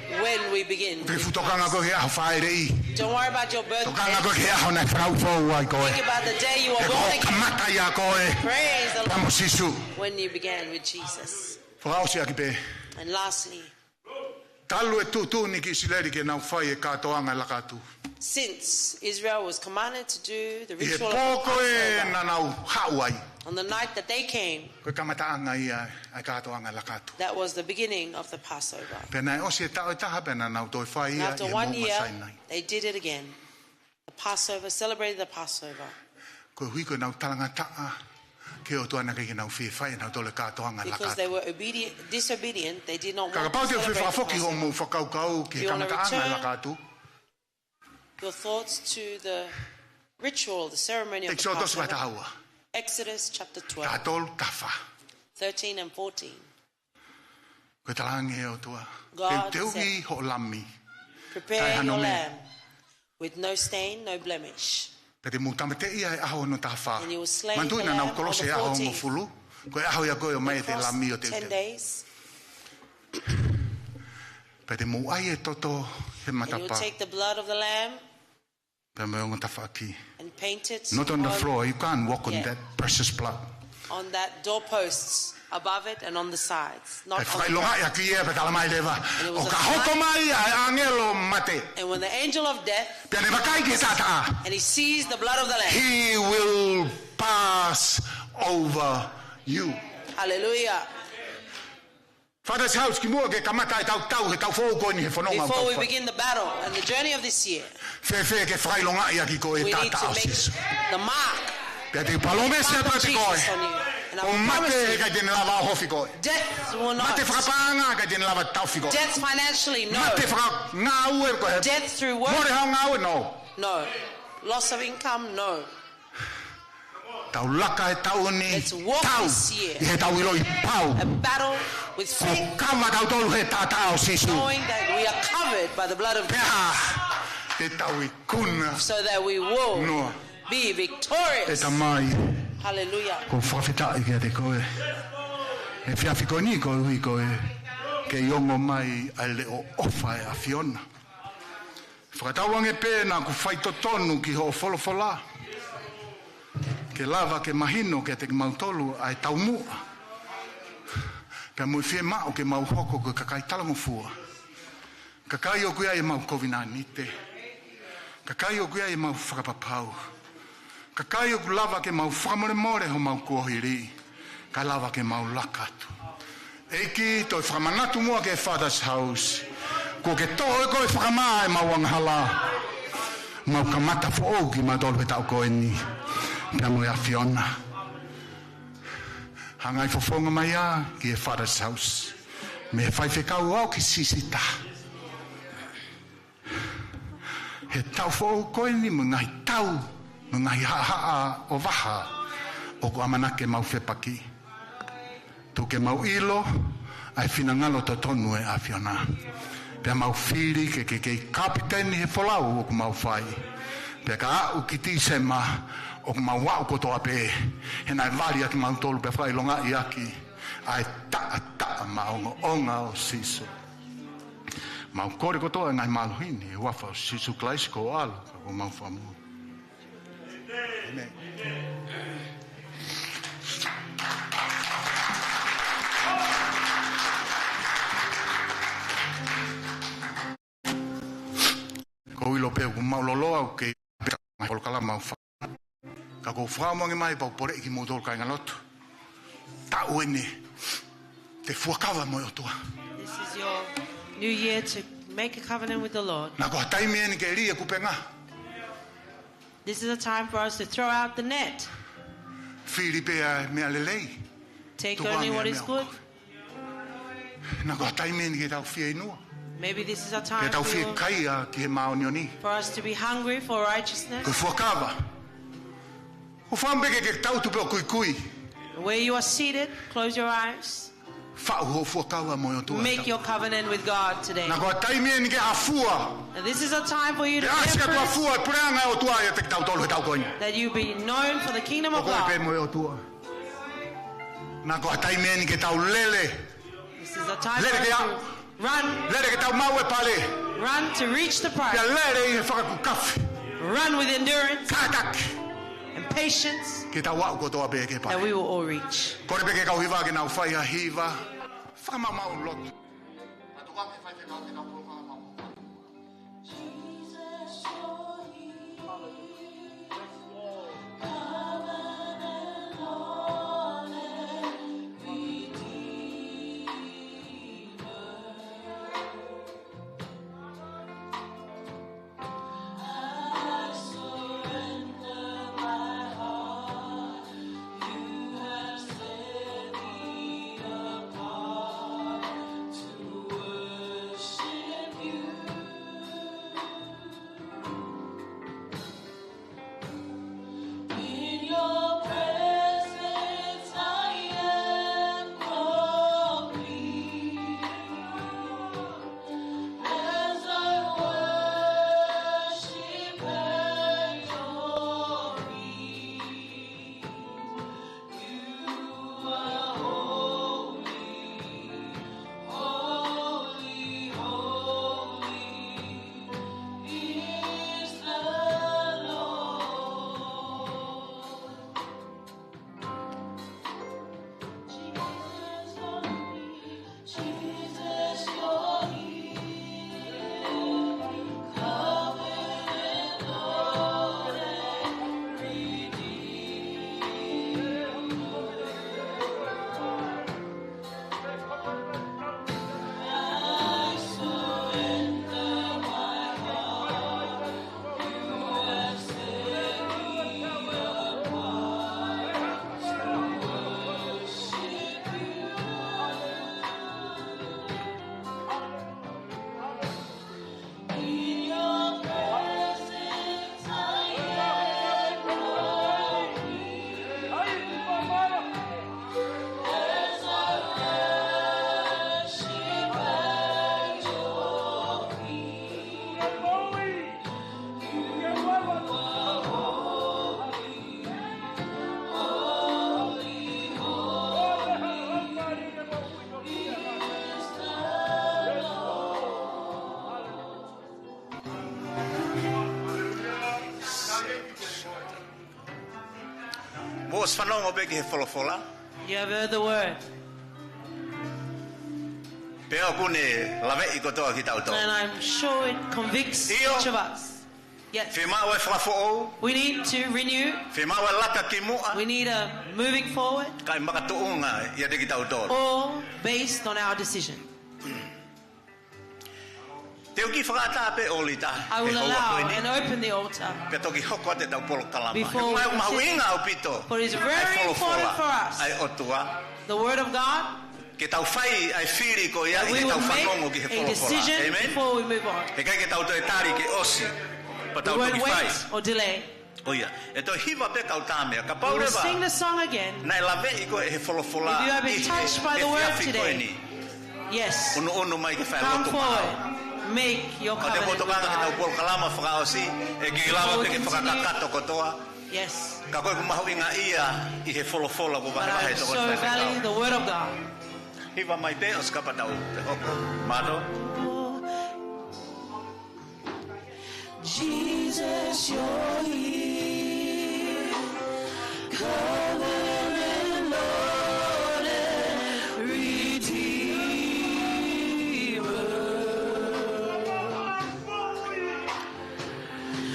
When we begin with Christ. ʻOku ʻikai fuʻu tokanga koe ki he ʻaho Fālei. Don't worry about your birthday. Tokanga koe ki he ʻaho naʻe fanauʻi foʻou ai koe. Think about the day you were born again. He ko hoʻo kamata ia koe. Praise the Lord. Pea mo Sīsū. When you began with Jesus. Fakaʻosi ʻaki pē. And lastly, Talu e tuʻutuʻuni ki ʻIsileli ke nau fai e kātoanga e laka atu. Since Israel was commanded to do the ritual of the Passover, ʻI he pō ko ē naʻa nau haʻu ai, on the night that they came, ko e kamataʻanga ia ʻa e kātoanga e laka atu. That was the beginning of the Passover. Pea naʻe ʻosi e taʻu ʻe taha pea naʻa nau toe fai ia ʻi he Moʻunga Sainai. And after one year, they did it again. The Passover, celebrated the Passover. Koeʻuhi ko ʻenau talangataʻa ki he ʻOtua naʻe ʻikai ke nau fie fai ʻe nautolu e kātoanga e laka atu. Because they were obedient, disobedient, they did not want to celebrate the Passover. Ka kapau te ke fie fakafoki hoʻomou fakakaukau ki he kamataʻanga e laka atu. If you wanna return your thoughts to the ritual, the ceremony of the Passover. ʻEkisoto vahe taha ua. Exodus chapter twelve. Taha tolu, taha fā. Thirteen and fourteen. Ko e talaange ʻe he ʻOtua. God said, Teuteuʻi hoʻo lami. Prepare your lamb with no stain, no blemish. Taʻe hano meʻa. Pea te mou tāmateʻi ia he ʻaho hono taha fā. And you will slay the lamb on the fourteenth. Manatuʻi naʻa nau kolosi he ʻaho hongofulu. Ko e ʻaho ia ko ē ʻomai ʻe he lami ʻo teuteu. They cross ten days. Pea te mou ʻai e toto he matapā. And you will take the blood of the lamb Pea mo e ongo tafaʻaki. And paint it on the doorpost. Not on the floor. You can't walk on that precious blood. Yeah. On that doorposts, above it and on the sides. Not on the ground. ʻE fakaʻilongaʻi ʻaki ia pea talamai leva, And it was a sign. ʻO ka hoko mai ʻa e ʻāngelo ʻo mate. And when the angel of death Pea ne vakai ki he taʻataʻa. And he sees the blood of the lamb. He will pass over you. Hallelujah. Father's house, kimuʻa ke kamata ʻetau tau, he tau foʻou ko eni he fononga ʻoku tau fai. Before we begin the battle and the journey of this year, Fēfē ke fakaʻilongaʻi ʻaki koe e taʻataʻa ʻo Sīsū. We need to make the mark, Pea te u palōmesi atu kiate koe. Mark of Jesus on you. Ko e mate he ʻikai te ne lava ʻo ʻohofi koe. Death will not. Mate fakapaʻanga ʻikai te ne lava ʻo taʻofi koe. Death financially, no. Mate fakangāue ko e. Death through work. Mole hao ngāue, no. No. Loss of income, no. Tau laka he taʻu ni. Let's walk this year. Tau ʻi heʻetau ʻiloʻi pau. A battle with faith. Kuo kava tautolu he taʻataʻa ʻo Sīsū. Knowing that we are covered by the blood of Jesus. Pea te tau ikuna. So that we will. Noa. Be victorious. ʻE Tamai. Hallelujah. ʻOku ou fakafetaʻi kiate koe he efiafi ko eni koeʻuhi ko e kei ongo mai ʻa e leʻo ʻofa ʻa e ʻAfiona. Fakatauange pē naʻa ku faitotonu ki hoʻo folofola ke lava ke mahino kiate kimautolu ʻa e taumuʻa pea mo e fiemaʻu ke mau hoko ko e kakai talangofua. Kakai ʻoku ʻi ai ʻemau kovinānite. Kakai ʻoku ʻi ai ʻemau fakapapau. Kakai ʻoku lava ke mau fakamolemole homau kuohili, kae lava ke mau laka atu. ʻEiki, toe fakamanatu muʻa ki he Father's House. Kuo ke toʻo ʻe koe ʻa e fakamā ʻemau angahala. Mau kamata foʻou kimautolu he taʻu ko eni pea mo e ʻAfiona. Hangai fofonga mai ā ki he Father's House. Mei he faifekau ʻo aʻu ki he sisitā. He taʻu foʻou ko eni mo e ngaahi tau, mo e ngaahi haʻahaʻa ʻo vaha ʻoku ʻamanaki ke mau fepaki. Tuku ke mau ʻilo ʻa e finangalo totonu ʻo e ʻAfiona. Pea mau fili ke ke kei kapiteni he folau ʻoku mau fai. Pea ka aʻu ki Tīsema ʻoku mau aʻu kotoa pē he naʻe vali ʻaki kimautolu pea fakaʻilongaʻi ʻaki ʻa e taʻataʻa maʻongoʻonga ʻo Sīsū. Mau kole kotoa e ngaahi mālohi ni ʻi he huafa ʻo Sīsū Kalaisi ko ho ʻAlo ka ko homau Fakamoʻui. ʻĒmeni. ʻOku ou ʻilo pē ʻoku mau loloa ʻoku kei peka mai polokalama ʻoku fai. Ka ʻoku ou fakaʻamu ange mai pea u poleʻi kimoutolu kāingalotu. Taʻu eni te fuakava mo e ʻOtua. This is your new year to make a covenant with the Lord. Naʻa ko ha taimi eni ke lī e kupenga. This is a time for us to throw out the net. Fili pē ʻa e meʻa lelei. Take only what is good. Tuku ā meʻa meʻa ʻoku kovi. Naʻa ko ha taimi eni ke tau fieinua. Maybe this is a time for you, ke tau fiekaia ki he māʻoniʻoni, for us to be hungry for righteousness. Ko e fuakava. ʻOku ou fakaʻamu pē ke ke tangutu pē ʻo kuikui. Where you are seated, close your eyes. Faʻu hoʻo fuakava mo e ʻOtua. Make your covenant with God today. Naʻa ko ha taimi eni ke ʻafua. And this is a time for you to embrace, ke ʻasi ʻa e ʻafua ʻa e puleʻanga ʻo e ʻOtua ʻiate kitautolu he taʻu ko eni. That you be known for the kingdom of God. Ko koe pē mo e ʻOtua. Naʻa ko ha taimi eni ke tau lele. This is a time for us to run. Lele ke aʻu. Lele ke tau maʻu e pale. Run to reach the prize. Pea lele ʻi he fakakukafi. Run with endurance. Kātaki. And patience. Ke tau aʻu kotoa pē ki he pale. That we will all reach. Kole pē ki he kau hiva ke nau fai ha hiva fakamaʻumaʻu lotu. Fanongo pē ki he folofola. You have heard the word. Pea ʻoku ne laveʻi kotoa kitautolu. And I'm sure it convicts ʻIo. each of us. Yes. Fiemaʻu e fakafoʻou. We need to renew. Fiemaʻu e laka ki muʻa. We need a moving forward. Kae makatuʻunga ʻiate kitautolu. All based on our decision. Te u kiʻi fakaʻatā pē ʻōlita I he will houa ko allow eni. and open the altar Pea toki hoko atu ʻetau polokalama. before He we ʻoku proceed. mahuʻinga ʻaupito For it is ʻa e very folofola important for us. ʻa e ʻOtua. The word of God. Ke tau fai ʻa e fili ko ia That ʻi we heʻetau will make fanongo ki he a folofola. decision Amen. before we move on. He ʻikai ke tau toe tali ke ʻosi. Pea We tau won't toki fai. wait or delay. ʻIo, ʻe toe hiva pē kau tāmea. Kapau We will leva sing the song again. naʻe laveʻi koe ʻe he folofola If you have been ʻi he touched by the word efiafi ko today, eni. yes, Unuunu mai ke fai come lotu maʻau. forward. Make your Ka te covenant with motokanga ke tau God. polokalama fakaʻosi, ʻe kiʻi lava Before we pē ke continue, fakakakato kotoa. yes, Ka ko e ʻoku mahuʻinga ia ʻi he folofola ʻoku but I vahevahe am toko so fai fekau. value the word of God. Hiva mai pē ʻosi kapau te tau hoko. Mālō. Jesus, you're here. Covenant, Lord and Redeemer.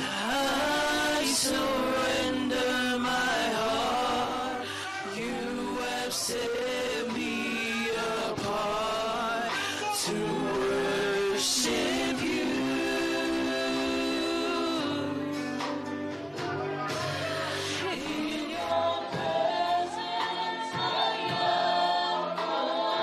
I surrender my heart. You have set me apart to worship you. In your presence, I am complete.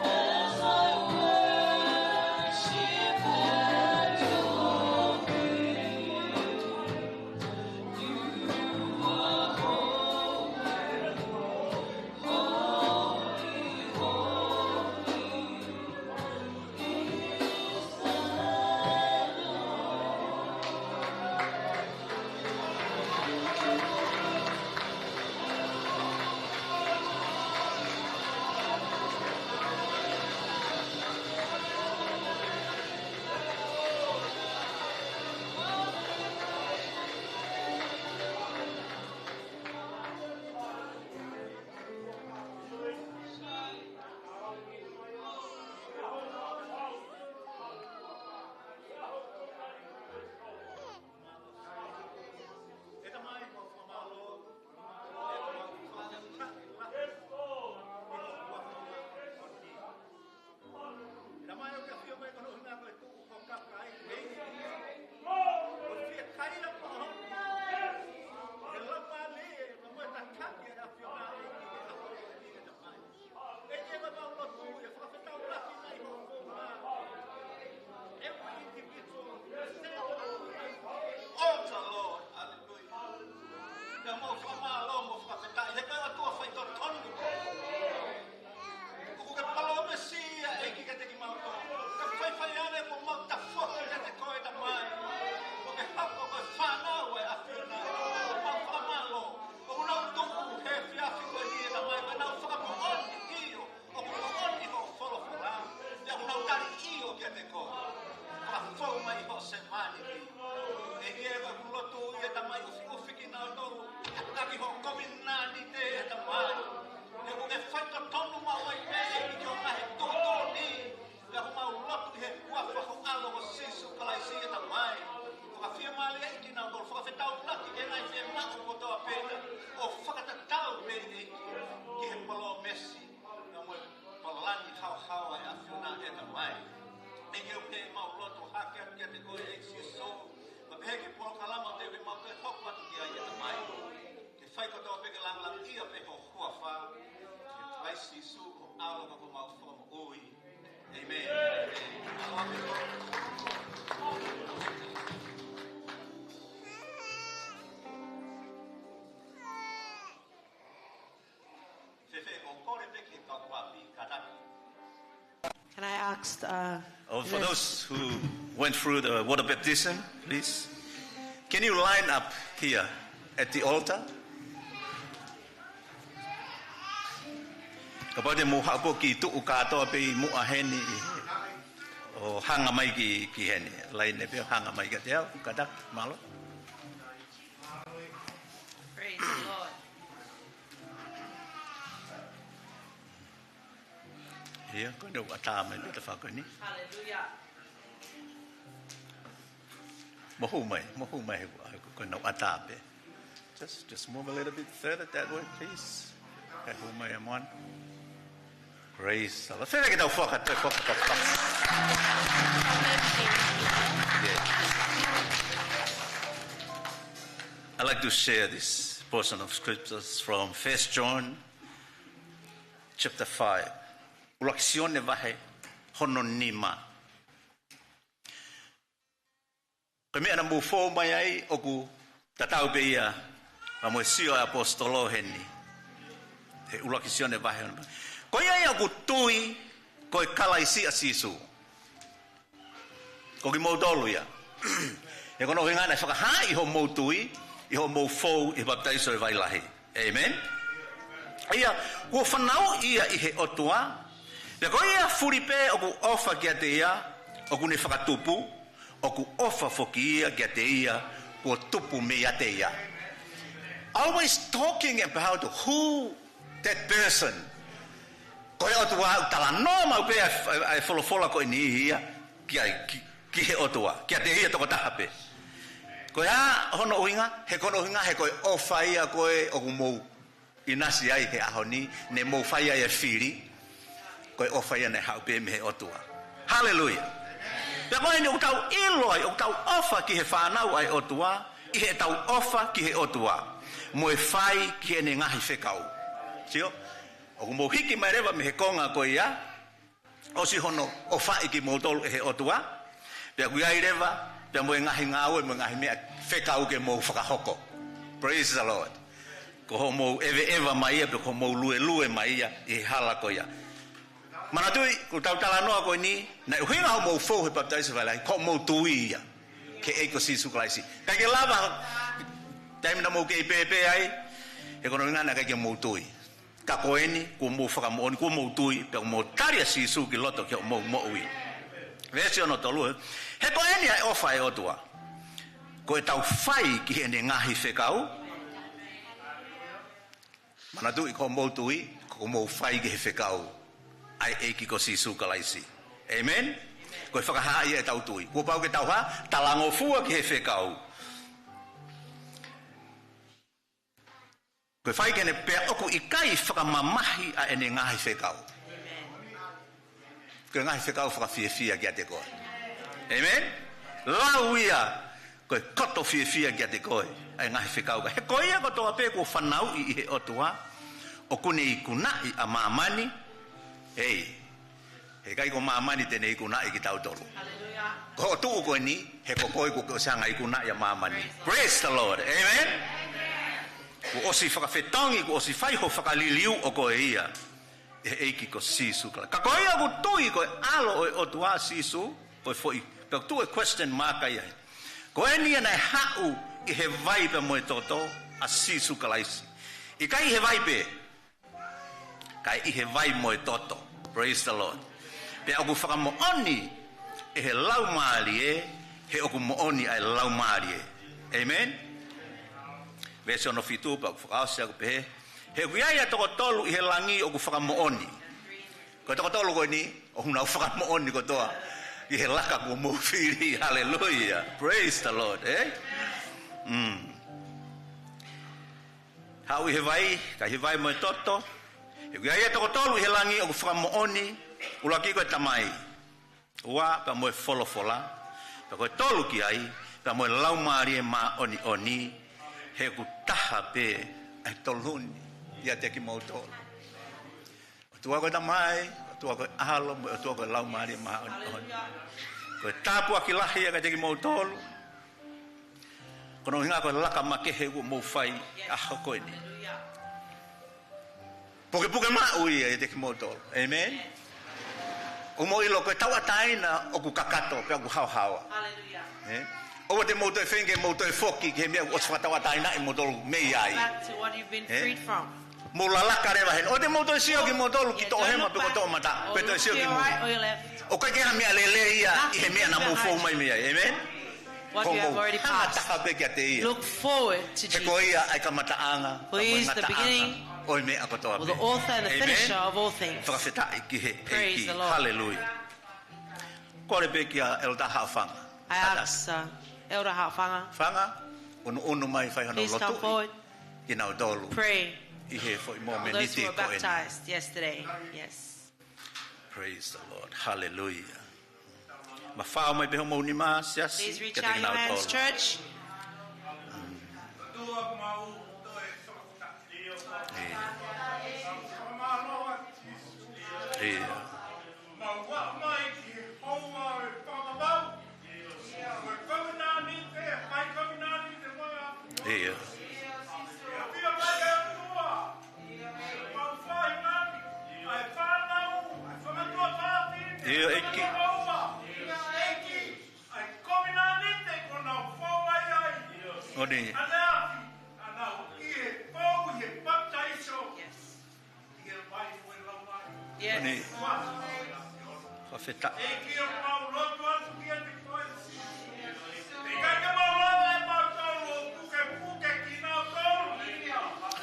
As I worship and adore you. Every individual, oh, the Lord, hallelujah. Pea mau fakamālō mo fakafetaʻi, he ko e ʻOtua faitotonu. ʻOku ke palōmesi ʻEiki kiate kimautolu. Ka faifai ange kuo mau tafoki kiate koe Tamai. ʻOku ke hoko ko e fānau ʻa e ʻAfiona. Mau fakamālō. ʻOku nau tuʻu he efiafi ko eni Tamai, pea nau fakamoʻoni ʻio. ʻOku moʻoni hoʻo folofola, pea ʻoku nau tali ʻio kiate koe. Fakafou mai hoʻo sevāniti. ʻEiki ē, ʻoku ou lotua Tamai ʻufiʻufi kinautolu. Taki hoʻo kovinānite Tamai. Pea ʻoku ke fai totonu maʻu ai pē ʻEiki ki he ngaahi tuʻutuʻuni. Pea ʻoku mau lotu ʻi he huafa ho ʻAlo ko Sīsū Kalaisi ʻe Tamai. Fakafiemālieʻi kinautolu, fakafetaulaki ki he ngaahi fiemaʻu kotoa pē, ʻo fakatatau pē ʻEiki ki he palōmesi, pea mo e palani haohaoa ʻa e ʻAfiona ʻe Tamai. ʻEiki, ʻoku mau lotu hake atu kiate koe ʻEiki Sīsū. Pea pehē ki he polokalama ʻoku teʻeki ke mau toe hoko atu ki ai ʻe Tamai. Ke fai kotoa pē ke lāngilangiʻia pē ho huafa. ʻIa Kalaisi Sīsū ko ho ʻAlo ka ko homau Fakamoʻui. ʻĒmeni. Fēfē, ʻoku ou kole pē ki he kau ʻapi, kātaki. Can I ask, uh, Oh, for those who went through the water baptism, please, can you line up here at the altar? Kapau te mou haʻu pē ki tuʻa kātoa pē ʻi muʻa heni, ʻo hanga mai ki, ki heni. Laine pē ʻo hanga mai kiate au, kātaki, mālō. Praise the Lord. ʻIa, ko ʻene ʻatā mai pē ʻa e tafaʻaki ni. Hallelujah. Mou hū mai, mou hū mai he, he, ko ʻene ʻatā pē. Just, just move a little bit further that way, please. Kae hū mai ʻa Moana. Praise the Lord. Fēfē ke tau fakatapu, fakatapu. Yeah. I'd like to share this portion of scriptures from First John chapter five. ʻUluaki Sione vahe hono nima. Ko e meʻa naʻa mou fou mai ai ʻoku tatau pē ia mo e sio ʻa e ʻaposetolo heni. He ʻUluaki Sione vahe hono nima. Ko ia ia ʻoku tui ko e Kalaisi ʻa Sīsū. Ko kimoutolu ia. He ko hono ʻuhinga naʻe fakahā ʻi hoʻomou tui, ʻi hoʻomou fou ʻi he papitaiso ʻi he vai lahi. ʻĒmeni. ʻIa, kuo fanauʻi ia ʻi he ʻOtua. Pea ko ia fuli pē ʻoku ʻofa kiate ia, ʻoku ne fakatupu, ʻoku ʻofa foki ia kiate ia kuo tupu meiate ia. Always talking about who that person. Ko e ʻOtua ʻoku talanoa maʻu pē ʻa e, ʻa e, ʻa e folofola ko eni ia, ki ai, ki, ki he ʻOtua, kiate ia tokotaha pē. Ko e hā hono ʻuhinga, he ko hono ʻuhinga, he ko e ʻofa ia ko ē ʻoku mou ʻinasi ai he ʻaho ni, ne mou fai ai e fili, ko e ʻofa ia naʻe haʻu pē mei he ʻOtua. Haleluia. Pea ko eni ʻoku tau ʻilo ai, ʻoku tau ʻofa ki he fānau ʻa e ʻOtua, ʻi heʻetau ʻofa ki he ʻOtua, mo e fai ki heʻene ngaahi fekau. Sio? ʻOku mou hiki mai leva mei he konga ko ia, ʻosi hono ʻofaʻi kimoutolu ʻe he ʻOtua, pea ʻoku ʻi ai leva, pea mo e ngaahi ngāue, mo e ngaahi meʻa fekau ke mou fakahoko. Praise the Lord. Ko hoʻomou ʻeveʻeva mai ia, pe ko hoʻomou luelue mai ia, ʻi he hala ko ia. Manatuʻi, ko ʻetau talanoa ko eni, naʻe ʻuhinga hoʻomou fou he papitaiso vai lahi, ko hoʻomou tui ia ki he ʻEiki ko Sīsū Kalaisi. ʻIkai ke lava, taimi naʻa mou kei pēpē ai, he ko hono ʻuhinga naʻe ʻikai ke mou tui. Ka ko eni, kuo mou fakamoʻoni, kuo mou tui, pea kuo mou tali ʻa Sīsū ki loto ki hoʻomou moʻui. Veesi hono tolu, ē. He ko eni ʻa e ʻofa ʻa e ʻOtua. Ko ʻetau fai ki heʻene ngaahi fekau. Manatuʻi ko hoʻomou tui, ko hoʻomou fai ki he fekau ʻa e ʻEiki ko Sīsū Kalaisi. ʻĒmeni? Ko e fakahā ia ʻetau tui. Kuo pau ke tau hā, talangofua ki he fekau. Ko e fai ki heʻene pea ʻoku ʻikai fakamamahi ʻa ʻene ngaahi fekau. Ko e ngaahi fekau fakafiefia kiate koe. ʻĒmeni? Lau ia, ko e koto fiefia kiate koe ʻa e ngaahi fekau. He ko ia kotoa pē kuo fanauʻi ʻi he ʻOtua, ʻoku ne ikunaʻi ʻa māmani. Ei, he ʻikai ko māmani te ne ikunaʻi kitautolu. Hallelujah. Ko hoʻo tuʻu ko eni, he ko koe kuo ke ʻosi hanga ʻo ikunaʻi ʻa māmani. Praise the Lord. Amen. Kuo ʻosi fakafetongi, kuo ʻosi fai hoʻo fakaliliu ʻo koe ia ʻe he ʻEiki ko Sīsū Kalaisi. Ka ko ia ʻoku tui ko e ʻAlo ʻo e ʻOtua ʻa Sīsū, ko e foʻi, pea tuʻu e question mark ia. Ko eni ia naʻe haʻu ʻi he vai pea mo e toto ʻa Sīsū Kalaisi. ʻIkai ʻi he vai pē, kae ʻi he vai mo e toto. Praise the Lord. Pea ʻoku fakamoʻoni ʻe he Laumālie, he ʻoku moʻoni ʻa e Laumālie. Amen? Veesi hono fitu, pea ʻoku fakaʻosi ʻoku pehē, He ʻoku ʻi ai ʻa e toko tolu ʻi he langi ʻoku fakamoʻoni. Ko e toko tolu ko eni, ʻoku nau fakamoʻoni kotoa ʻi he laka kuo mou fili. Haleluia. Praise the Lord, eh? Mm. Haʻu ʻi he vai, kae ʻi he vai mo e toto. He ʻoku ʻi ai ʻa e toko tolu ʻi he langi ʻoku fakamoʻoni, ʻuluaki ko e Tamai, ua pea mo e Folofola, pea ko e tolu ki ai, pea mo e Laumālie Māʻoniʻoni, he ʻoku taha pē ʻa e tolu ni ʻiate kimoutolu. ʻOtua ko e Tamai, ʻOtua ko e ʻAlo, mo e ʻOtua ko e Laumālie Māʻoniʻoni. Ko e tāpuaki lahi ia kiate kimoutolu. Ko hono ʻuhinga ko e laka makehe ʻoku mou fai he ʻaho ko eni. Pukepuke maʻu ia ʻiate kimoutolu. Amen. ʻOku mou ʻilo ko e tauʻatāina ʻoku kakato pea ʻoku haohaoa. Hallelujah. Eh? ʻOua te mou toe feinga ke mou toe foki ki he meʻa ʻoku ʻosi fakatauʻatāinaʻi moutolu mei ai. Back to what you've been Eh? freed from. Mou lalaka leva heni. ʻOua te mou toe sio kimoutolu ki toʻohema pe ko toʻomataʻu. Pe toe sio ki muʻa. Or look to your right or your left. ʻOku ʻikai ke ʻi ai ha meʻa lelei ia ʻi he meʻa naʻa mou fou mai mei ai. Amen. What you have already passed. Ko hoʻomou hanga taha pē kiate ia. Look forward to Jesus. He ko ia ʻa e kamataʻanga, For he is the beginning, ʻa e ngataʻanga ʻo e meʻa kotoa pē. Or the author and the finisher of all things. Amen. Fakafetaʻi ki he ʻEiki. Praise the Lord. Haleluia. Kole pē kia ʻEletā Haʻofanga. I ask, uh, Elder Haʻofanga. Fanga, ʻunuʻunu mai fai hono lotuʻi. Please come forward. Kinautolu. Pray ʻi he foʻi momeniti ko eni. For those who were baptized yesterday. Yes. Praise the Lord. Hallelujah. Mafao mai pē hoʻomou nima, siasi, Please reach out your hands, church. Mm. ʻIo. ʻIo. ʻIo. ʻIo, ʻEiki. Moʻoni. Yes. Moʻoni. Fakafetaʻi.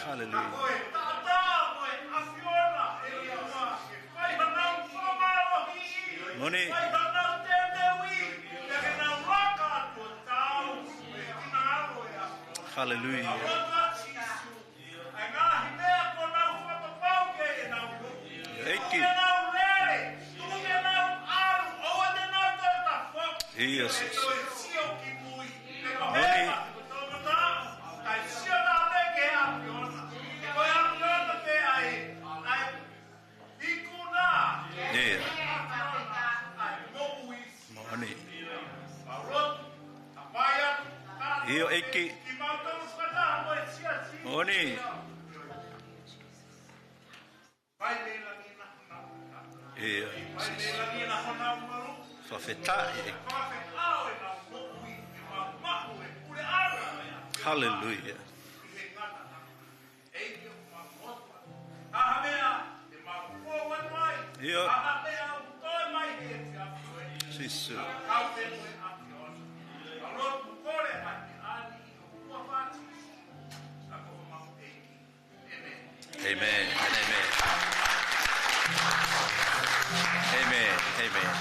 Haleluia. Moʻoni. Haleluia. ʻIo ʻEiki. ʻIo Sīsū. Moʻoni. ʻIo. Moʻoni. ʻIo ʻEiki. Moʻoni. ʻIo Sīsū. Fakafetaʻi ʻEiki. Haleluia. ʻIo. Sīsū. ʻĒmeni, ʻēmeni. ʻĒmeni, ʻēmeni.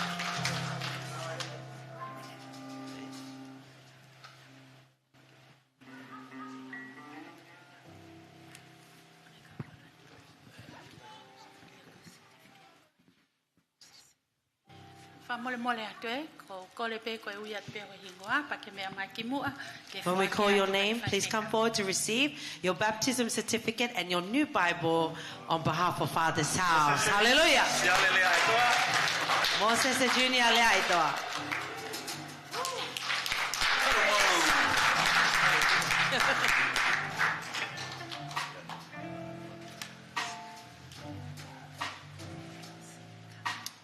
Fakamolemole atu ē, ko e kole pē ko e ui atu pē ho hingoa, pea ke meʻa mai ki muʻa, ke fai atu. When we call your name, please come forward to receive your baptism certificate and your new Bible on behalf of Father's house. Hallelujah. Siale lea ʻa e toa. Mōsese Junior lea ʻa e toa.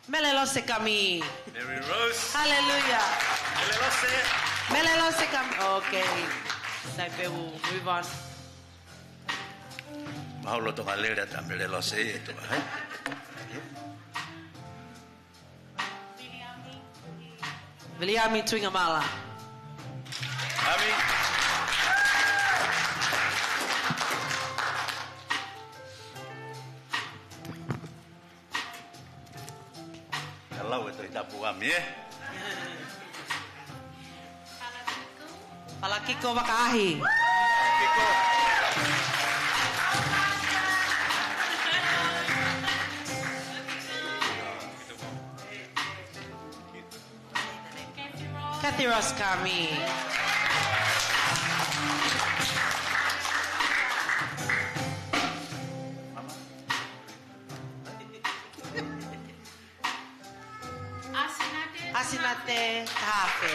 Mele Lose Kami. Mary Rose. Hallelujah. Mele Lose. Mele Lose Kami. Okay. Sai pē, we'll move on. Mahalo ʻoku tokanga lelei ʻa Mele Lose ʻi he toa, eh? Viliami Tuingamala. Ami. Tapu ami, ē? Palakiko Vakaʻahi. Kathy Ross Kami. Asinate. Asinate Tafe.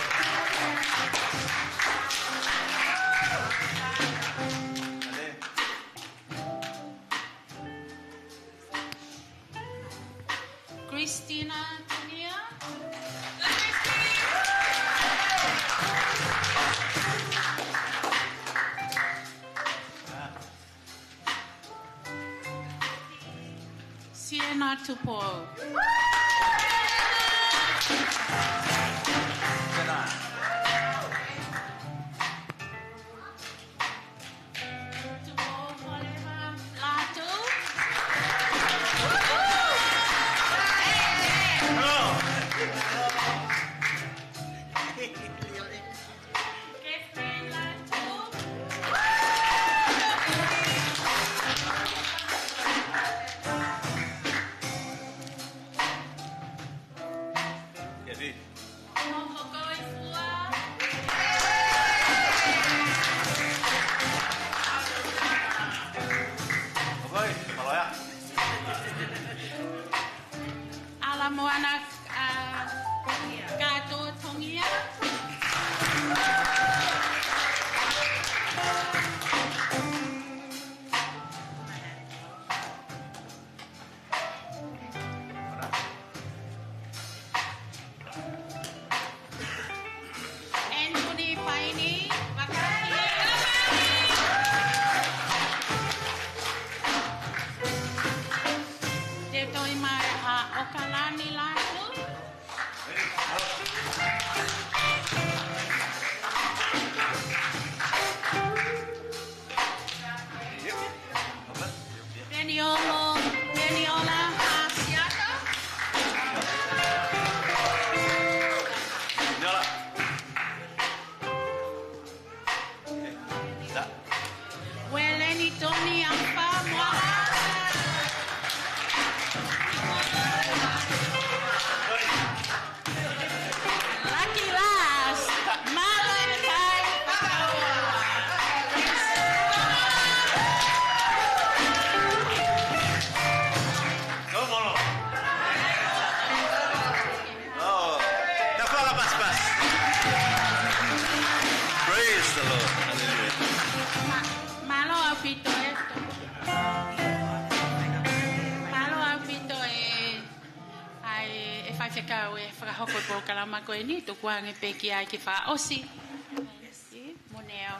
Christina Tunia. Sienna Tupou. Tupou Kolema Latu. Ala Moana, uh, Kato Tongia. Anthony Paini Vakahi. Te u toe ʻomai ʻa ʻOkalani Latu. Peniolo, Peniola Asiata. Peniola. Weleni Tony Ampa Moala. Lucky last. Marlon Kai Fakaua. Come on. Oh, na fala pas pas. Praise the Lord. Hallelujah. Mālō ʻaupito ē. Mālō ʻaupito ē. ʻAi, ʻe faifekau ē fakahoko e polokalama ko eni, tuku ange pē ki ai ke fakaʻosi. Moneo.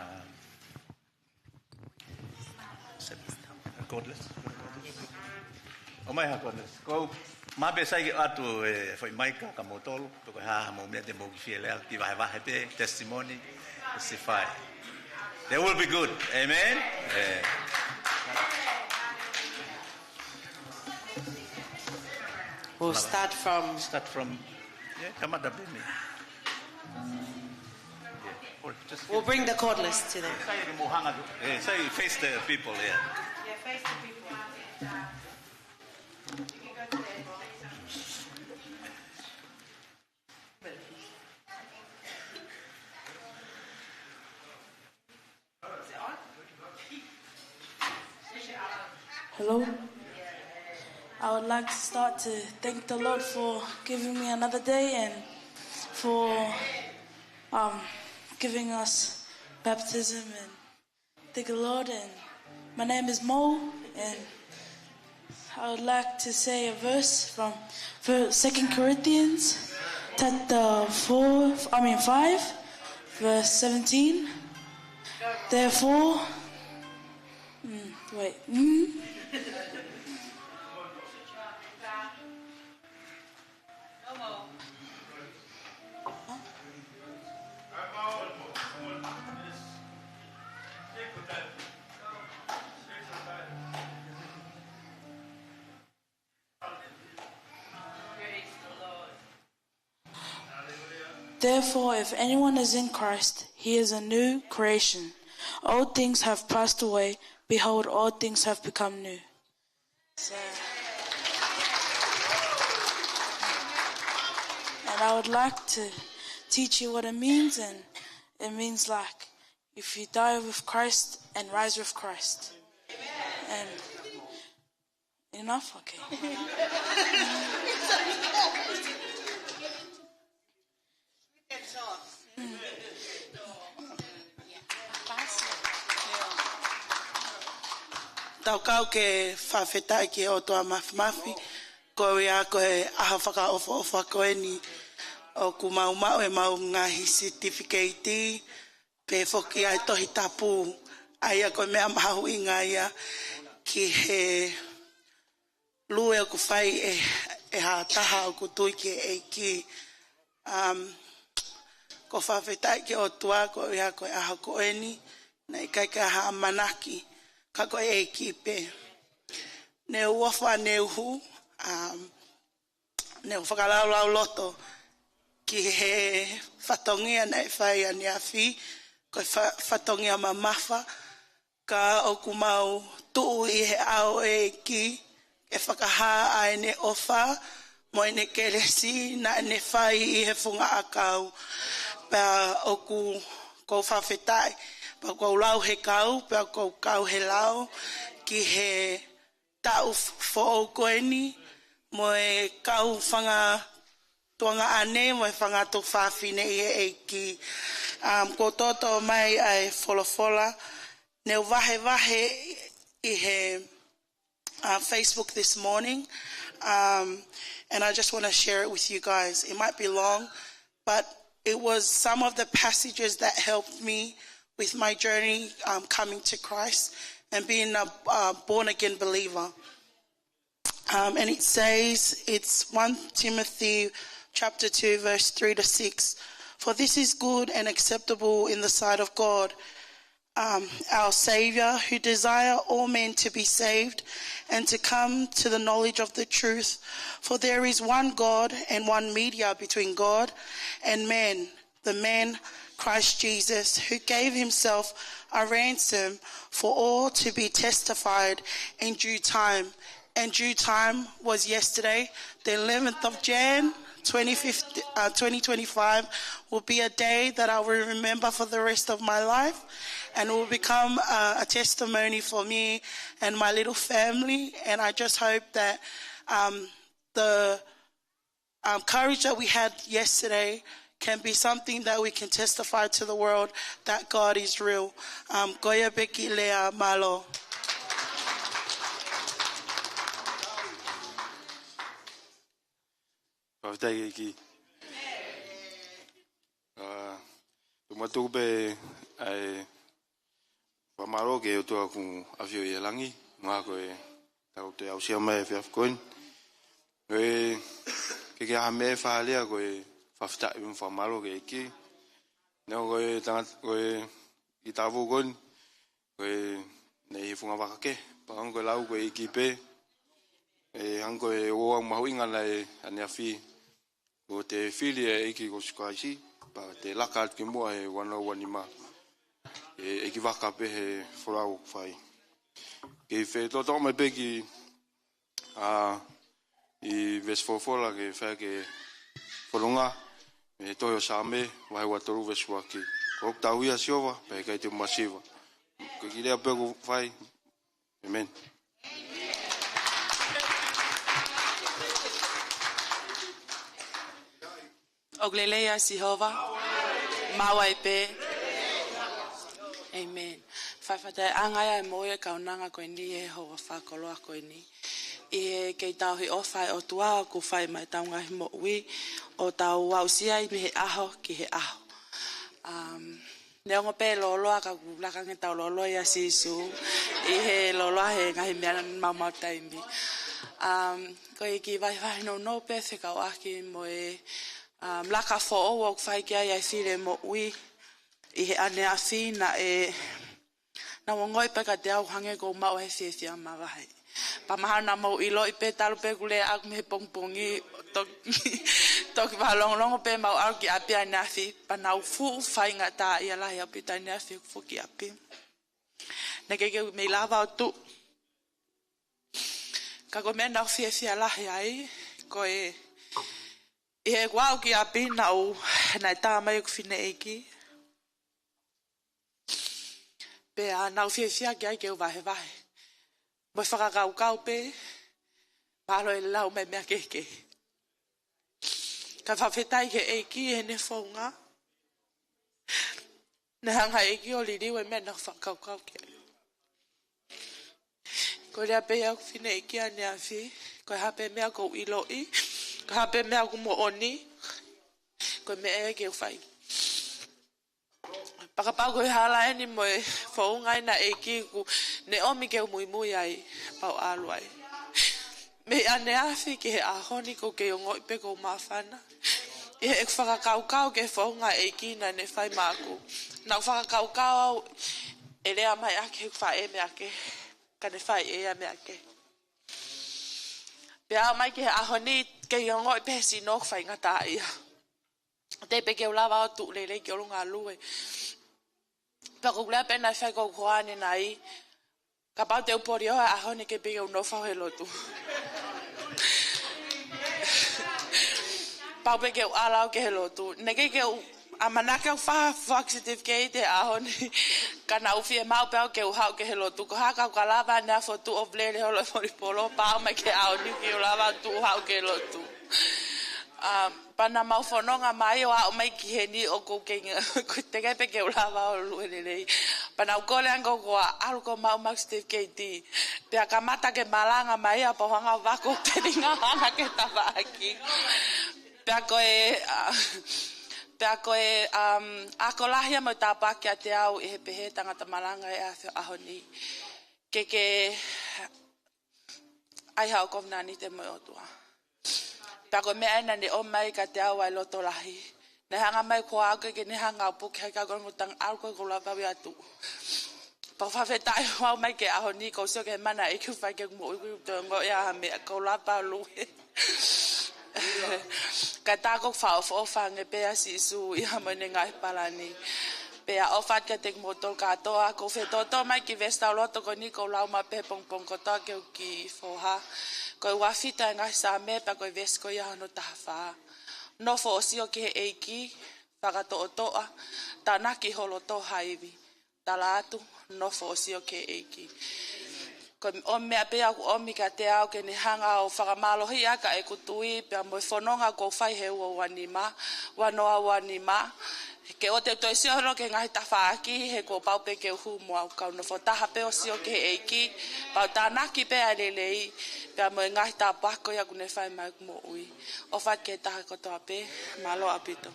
Cordless. ʻOmai ha cordless. Ko, ma pe sai atu e foʻi maika kia moutolu, pe ko e hā haʻamou meʻa te mou kiʻi fie lea, kiʻi vahevahe pē, testimony, testify. They will be good. Amen? Yeah. We'll start from Start from, yeah, come on, the baby. Yeah, or just We'll bring the cordless to them. Say the mohanga, eh, say face the people, yeah. Yeah, face the people. Hello. I would like to start to thank the Lord for giving me another day and for, um, giving us baptism, and thank the Lord. And my name is Mo, and I would like to say a verse from Fir-, Second Corinthians chapter four, I mean five, verse seventeen. Therefore, mm, wait. Mm. Therefore, if anyone is in Christ, he is a new creation. Old things have passed away. Behold, all things have become new. So, and I would like to teach you what it means, and it means, like, if you die with Christ and rise with Christ. And enough? Okay. Tau kau ke fakafetaʻi ki he ʻOtua Māfimafi, koeʻuhi ko e ʻaho fakaʻofoʻofa ko eni ʻoku mau maʻu ʻemau ngaahi certificate, pea foki ʻa e Tohi Tapu, ʻa ia ko e meʻa mahuʻinga ia ki he lue ʻoku fai ʻe, ʻe ha taha ʻoku tui ki he ʻEiki. Um, ʻoku ou fakafetaʻi ki he ʻOtua koeʻuhi ko e ʻaho ko eni, naʻe ʻikai ke ʻi ai ha ʻamanaki, ka ko e ʻEiki pē. Ne u ʻofa, ne u hū, um, ne u fakalaulauloto ki he fatongia naʻe fai ʻaneafi, ko e fa-, fatongia mamafa, ka ʻoku mau tuʻu ʻi he ʻao ʻo e ʻEiki, ke fakahā ʻa ʻene ʻofa, mo ʻene kelesi, naʻa ne fai ʻi he funga ʻakau. Pea ʻoku ou fakafetaʻi, pea ʻoku ou lau he kau, pea ʻoku ou kau he lau, ki he taʻu f-, foʻou ko eni, mo e kau fanga tuongaʻane, mo e fanga tuofāfine ʻi he ʻEiki. Um, kuo toto mai ʻa e folofola, ne u vahevahe ʻi he, uh, Facebook this morning, um, and I just wanna share it with you guys. It might be long, but it was some of the passages that helped me with my journey, um, coming to Christ and being a, a born-again believer. Um, and it says, it's One Timothy chapter two, verse three to six. "For this is good and acceptable in the sight of God, um, our Savior, who desire all men to be saved and to come to the knowledge of the truth. For there is one God and one mediator between God and men, the man Christ Jesus, who gave himself a ransom for all to be testified in due time." And due time was yesterday, the eleventh of Jan, twenty fifteen, uh, twenty twenty-five, will be a day that I will remember for the rest of my life, and will become, uh, a testimony for me and my little family. And I just hope that, um, the, um, courage that we had yesterday can be something that we can testify to the world that God is real. Um, ko ia pē ki lea, mālō. Fakafetaʻi ki he ʻEiki. Ah, tuku muʻa tuku pē ʻa e fakamālō ki he ʻOtua ʻoku ʻafio ʻi he langi, meʻa ko e tau toe aʻusia mai he efiafi ko eni. Ko e, ke ke aha me fakalea ko e fakafetaʻi mo fakamālō ki he ʻEiki. Neongo ko e tangata, ko e kiʻi talavou ko eni, ko e ne ʻi he funga vaka kehe, pea hangē ko e lau ko e ʻEiki pē, ʻe hangē ko e ʻoku mahuʻinga ʻa e ʻaneafi, ko e fili ʻa e ʻEiki ko Sīsū Kalaisi, pea te laka atu ki muʻa he ua noa ua nima. ʻE, ʻEiki vaka pē he folau ʻoku fai. Ke fetoto mai pē ki, ʻa, ʻi veesi folofola ke fai ke fononga, mei he tohi ʻo Saame, vahe ua tolu veesi ua ki. Ko hoku tauhi ʻa Sihova, pea ʻe ʻikai te u masiva. Ko e kiʻi lea pē ʻoku fai, ʻĒmeni. ʻOku lelei ʻa Sihova, maʻu ai pē. ʻĒmeni. Fakafetaʻi ange ʻa e moʻui ʻa e kaunanga ko eni he houa fakakoloa ko eni. ʻI he kei tauhi ʻofa ʻa e ʻOtua ʻoku fai mai ʻetau ngaahi moʻui, ʻo tau aʻusia ai mei he ʻaho ki he ʻaho. Um, Neongo pē lōloa ka ʻoku laka ange ʻetau lōloa ʻia Sīsū ʻi he lōloa he ngaahi meʻa maumau taimi. Um, ko e kiʻi vahevahe nounou pē fekauʻaki mo e, um, laka foʻou ʻoku fai ki ai ʻa e fili moʻui ʻi he ʻaneafi naʻe, naʻá ku ongoʻi pē kiate au hangē ʻoku ou maʻu ʻa e fiefia mavahe. Pea mahalo naʻa mou ʻiloʻi pē talu pē ʻeku lea ʻaʻaku mei he pongipongi, toki, Toki fakalongolongo pē mau ʻalu ki ʻapi ʻaneafi, pea nau fuʻu faingataʻaʻia lahi ʻaupito ʻaneafi ʻeku foki ki ʻapi. Naʻe ʻikai ke u mei lava ʻo tuʻu. Ka ko e meʻa naʻa ku fiefia lahi ai, ko e, ʻi heʻeku aʻu ki ʻapi naʻe, naʻe tā mai ʻeku fineʻeiki. Pea naʻa ku fiefia ki ai ke u vahevahe. Mo e fakakaukau pē, mahalo ʻe lau mai meʻa kehekehe. Ka fakafetaʻi ki he ʻEiki ʻi heʻene founga. Naʻe hanga ʻe he ʻEiki ʻo liliu e meʻa naʻa ku fakakaukau ki ai. Ko e lea pē ia ʻeku fineʻeiki ʻaneafi, ko e hā pē meʻa ʻoku ou ʻiloʻi, ko e hā pē meʻa ʻoku moʻoni, ko e meʻa ia ke u fai. Pea kapau ko e hala eni mo e founga ʻena ʻEiki kuo ne ʻomi ke u muimui ai, pea u ʻalu ai. Mei ʻaneafi ki he ʻaho ni ʻoku ou kei ongoʻi pē ʻoku ou māfana. ʻI heʻeku fakakaukau ki he founga ʻEiki naʻa ne fai maʻaku. Naʻa ku fakakaukau au ʻe lea mai ʻaki heʻeku faʻē meʻa kehe, ka ne fai ʻe ia meʻa kehe. Pea aʻu mai ki he ʻaho ni, kei ongoʻi pē he sino ʻoku faingataʻaʻia. Teʻeki pē ke u lava ʻo tuʻu lelei ki ʻolunga lue. Pea ko e lea pē naʻe fai ko e kuo ane nai. Kapau te u poli ʻo he ʻaho ni ke pē ke u nofo au he lotu. Pau pē ke u ʻalu au ki he lotu. Naʻe ʻikai ke u ʻamanaki au ke u fai ha certificate he ʻaho ni. Ka naʻa ku fiemaʻu pē au ke u haʻu ki he lotu. Ko e hā ka u ka lava ʻaneafi ʻo tuʻu ʻo lele holo e volipolo. Pea aʻu mai ki he ʻaho ni ke u lava ʻo tuʻu haʻu ki he lotu. Um, Pea naʻa mau fononga mai ʻo aʻu mai ki heni ʻoku ou kei nga-, ʻoku teʻeki pē ke u lava ʻo lue lelei. Pea naʻa ku kole ange ʻoku ou ʻalu ʻo maʻu ʻeku certificate. Pea kamata ke malanga mai ia pea u hanga ʻo vaku telinga hanga ke tafaʻaki. Pea ko e, ah, pea ko e, um, ako lahi ia mo e tāpuaki ʻiate au ʻi he pehē tangata malanga ʻi he ʻaho ni. Ke ke ʻai haʻo kovinānite mo e ʻOtua. Pea ko e meʻa ʻena naʻe ʻomai kiate au ʻa e loto lahi. Naʻe hanga mai ko au ke, ke ne hanga ʻo puke hake au ko e tanga au ko e ko lava au ia tuʻu. Pea fakafetaʻi ʻo aʻu mai ki he ʻaho ni ʻoku ou sio ki he mana ʻa e ʻEiki ʻoku fai ki heʻeku moʻui ʻoku ou toe ongoʻi ha meʻa ko lava au lue. Ka tā ʻoku ou fakaʻofoʻofa ange pē ʻa Sīsū ia mo ʻene ngaahi palani. Pea ʻofa atu kiate kimoutolu kātoa, ʻoku ou fetōtō mai ki he veesi tauloto ko eni ʻoku ou lau maʻu pē he pongipongi kotoa ke u kiʻi foha. Ko e ua fitu ʻa e ngaahi Saame pea ko e veesi ko ia hono taha fā. Nofo ʻo sio ki he ʻEiki, fakatoʻotoʻa, tānaki ho loto ha ivi. Tala atu, nofo ʻo sio ki he ʻEiki. Ko e ʻomi meʻa pē ia ʻoku ʻomi kiate au ke ne hanga ʻo fakamālohiʻi ʻaki ʻeku tui, pea mo e fononga ʻoku ou fai he ua ua nima, ua noa ua nima. Ke ʻoua te u toe sio holo ki he ngaahi tafaʻaki, he kuo pau pē ke u hū mo au, kau nofo taha pē ʻo sio ki he ʻEiki, pea u tānaki pē ʻa e lelei, pea mo e ngaahi tāpuaki ko ia ʻoku ne fai maʻaku moʻui. ʻOfa atu ki he taha kotoa pē, mālō ʻaupito.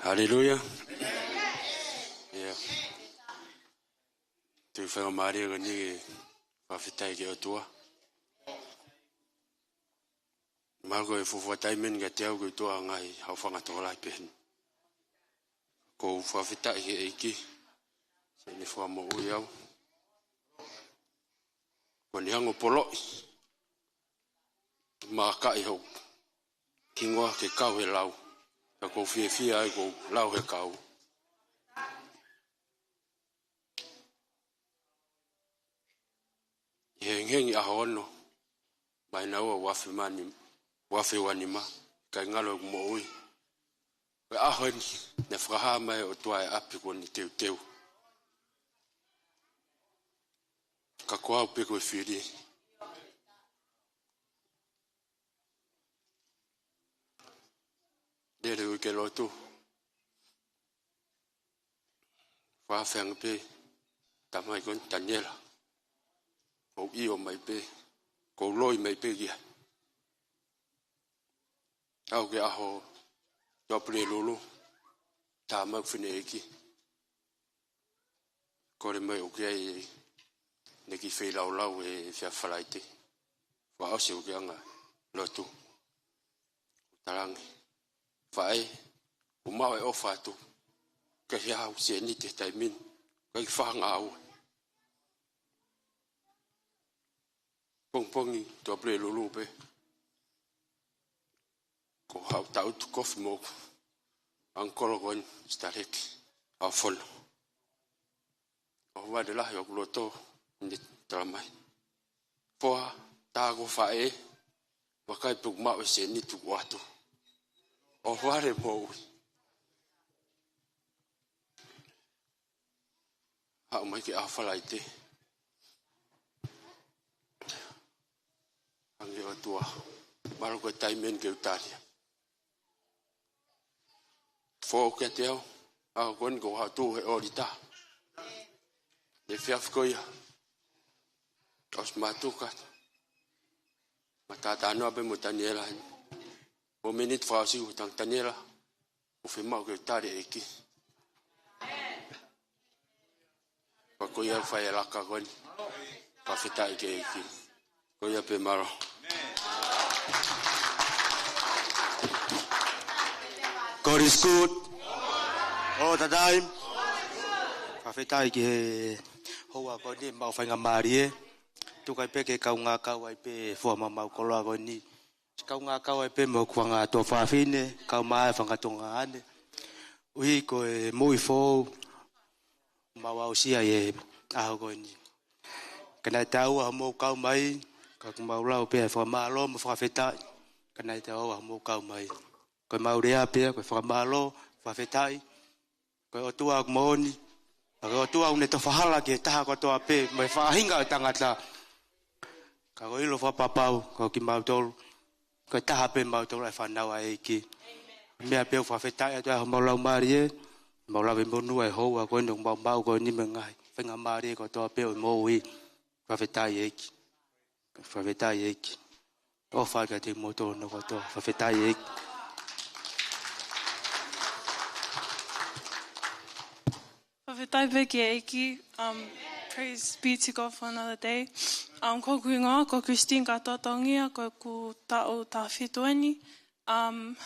Haleluia. Ia. Tui faingamālie ko eni ke fakafetaʻi ki he ʻOtua. Mahalo ko e fuofua taimi eni kiate au ke u tuʻu ʻo ngaahi haʻofanga tokolahi pehē ni. ʻOku ou fakafetaʻi ki he ʻEiki, heʻene fakamoʻui au. Ko ʻene hanga ʻo poloʻi, maʻakaʻi hoku hingoa ke kau he lau. Pea ʻoku ou fiefia ai ʻoku ou lau he kau. ʻI he hengihengi ʻaho ono, māhina ua ua afe mā nima, ua afe ua nima, ʻikai ngalo ʻeku moʻui. Ko e ʻaho eni, naʻe fakahā mai ʻe he ʻOtua e ʻapi kuo ne teuteu. Ka ko au pē ko e fili. Lele ui ke lotu. Fakafeangai pē, tamai ko eni Taniela. ʻOku ou ʻio mai pē, ʻoku ou loi mai pē ki ai. Aʻu ki he ʻaho Tuʻapulelulu, tā mai ʻeku fineʻeiki. Kole mai ʻoku ʻi ai ʻene kiʻi feilaulau he efiafi Falaite. Fakaʻosi ʻeku kiʻi anga lotu. Talaange. Faʻē, ʻoku maʻu e ʻofa atu. ʻIkai ha ʻū sēniti he taimi ni. ʻIkai ke fakangāue. pongipongi, tuʻa pule lulu pē. Ko haʻu ʻo tangutu kofi mo ʻeku ʻangikolo ko eni, Sitaleki ʻAofono. ʻOhovale lahi ʻoku loto ne talamai. Foha, tā ko faʻē, vakai pe ʻoku maʻu e sēniti ʻoku ʻoatu. ʻOhovale moʻui. Haʻu mai ki he ʻaho Falaite. Hangē ʻOtua, mālō ko e taimi eni ke u tali. Foʻou kiate au, ʻaho ko eni ko e haʻu atu he ʻōlita. He efiafi ko ia. ʻOsi mātuʻa. Mātuʻa talanoa pē mo Taniela. Mo e miniti fakaʻosi ʻoku tangi Taniela. ʻOku fiemaʻu ke u tali ʻEiki. Pea ko ia fai e laka ko eni. Fakafetaʻi ki he ʻEiki. Ko ia pē, mālō. God is good. All the time. Fakafetaʻi ki he houa ko eni, maʻu faingamālie. Tuku ai pē ke kaungā kau ai pē fua mamau koloa ko eni. Kaungā kau ai pē mo e kuanga tuofāfine, kau mai e fanga tuongaʻane. ʻUhi ko e moʻui foʻou, mau aʻusia ʻi he ʻaho ko eni. Ka naʻe taau ʻa hoʻomou kau mai, ka ʻoku mau lau pē ʻa e fakamālō mo e fakafetaʻi. Ka naʻe taau ʻa hoʻomou kau mai. Ko e mau lea pē, ko e fakamālō, fakafetaʻi. Ko e ʻOtua ʻoku moʻoni, ka ko e ʻOtua ʻoku ne tofa hala ki he taha kotoa pē, mo e faʻahinga ʻo e tangata. Ka ko e ʻilo fakapapau, ko kimautolu, ko e taha pē mautolu ʻa e fānau ʻa e ʻEiki. Meʻa pē ʻoku fakafetaʻi atu ai homau laumālie, mau lave monū ʻa e houa ko eni ʻoku mau maʻu ko eni mo e ngaahi faingamālie kotoa pē ʻo e moʻui. Fakafetaʻi ʻEiki. Fakafetaʻi ʻEiki. ʻOfa kiate kimoutolu hono kotoa. Fakafetaʻi ʻEiki. Fakafetaʻi pē ki he ʻEiki. Um, praise be to God for another day. Um, ko hoku hingoa ko Christine Katoatongia, ko ʻeku taʻu taha fitu eni. Um,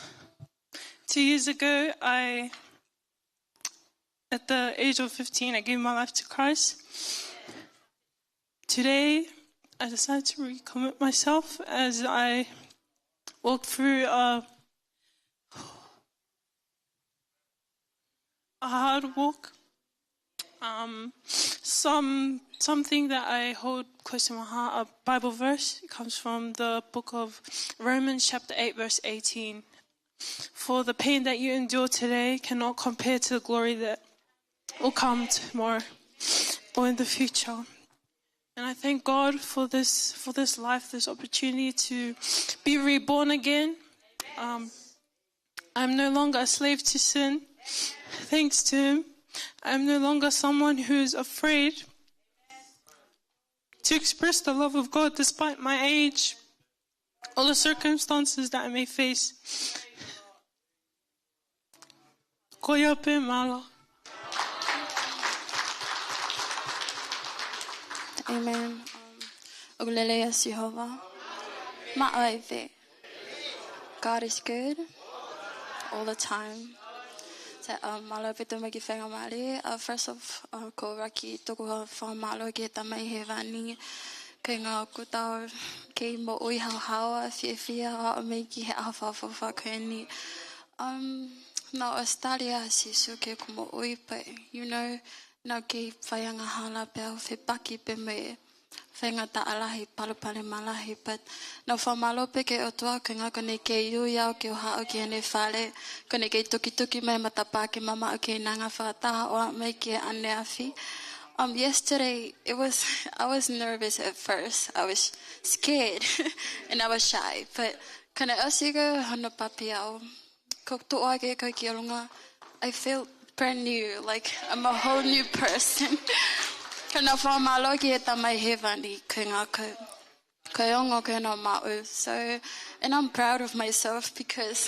two years ago, I, at the age of fifteen, I gave my life to Christ. Today, I decided to recommit myself as I walk through a, a hard walk. Um, some, something that I hold close to my heart, a Bible verse, it comes from the book of Romans, chapter eight, verse eighteen. For the pain that you endure today cannot compare to the glory that will come tomorrow or in the future. And I thank God for this, for this life, this opportunity to be reborn again. Um, I'm no longer a slave to sin. Thanks to Him, I'm no longer someone who's afraid to express the love of God despite my age or the circumstances that I may face. Ko ia pē, mālō. Amen. Um, ʻoku lelei ʻa Sihova. Maʻu ai pē. God is good. All the time. So, um, mālō pē ʻetau maʻu e faingamālie. Uh, first off, uh, ʻoku ou ʻuluaki tuku ha fakamālō ki he Tamai Hēvani. Ko e ʻuhinga ʻoku tau kei moʻui haohaoa, fiefia, ʻo aʻu mai ki he ʻaho fakaʻofoʻofa ko eni. Um, naʻá ku ʻosi tali ʻa Sīsū ki heʻeku moʻui, but, you know, naʻá ku kei fai angahala pea u fepaki pē mo e faingataʻa lahi, palopalema lahi, but naʻá ku fakamālō pē ki he ʻOtua ko e ʻuhinga ko ʻene kei ui au ke u haʻu ki heʻene fale, ko ʻene kei tukituki mai e matapā ke mamaʻo keinanga fakataha ʻo aʻu mai ki he ʻaneafi. Um, yesterday, it was, I was nervous at first. I was scared and I was shy, but ka ne ʻosi ko hono papi au, ko e tuʻu hake ko ē ki ʻolunga, I feel brand new, like, I'm a whole new person. Ka naʻá ku fakamālō ki he Tamai Hēvani, ko e ʻuhinga ko, ko e ongo ko ē naʻá ku maʻu. So, and I'm proud of myself because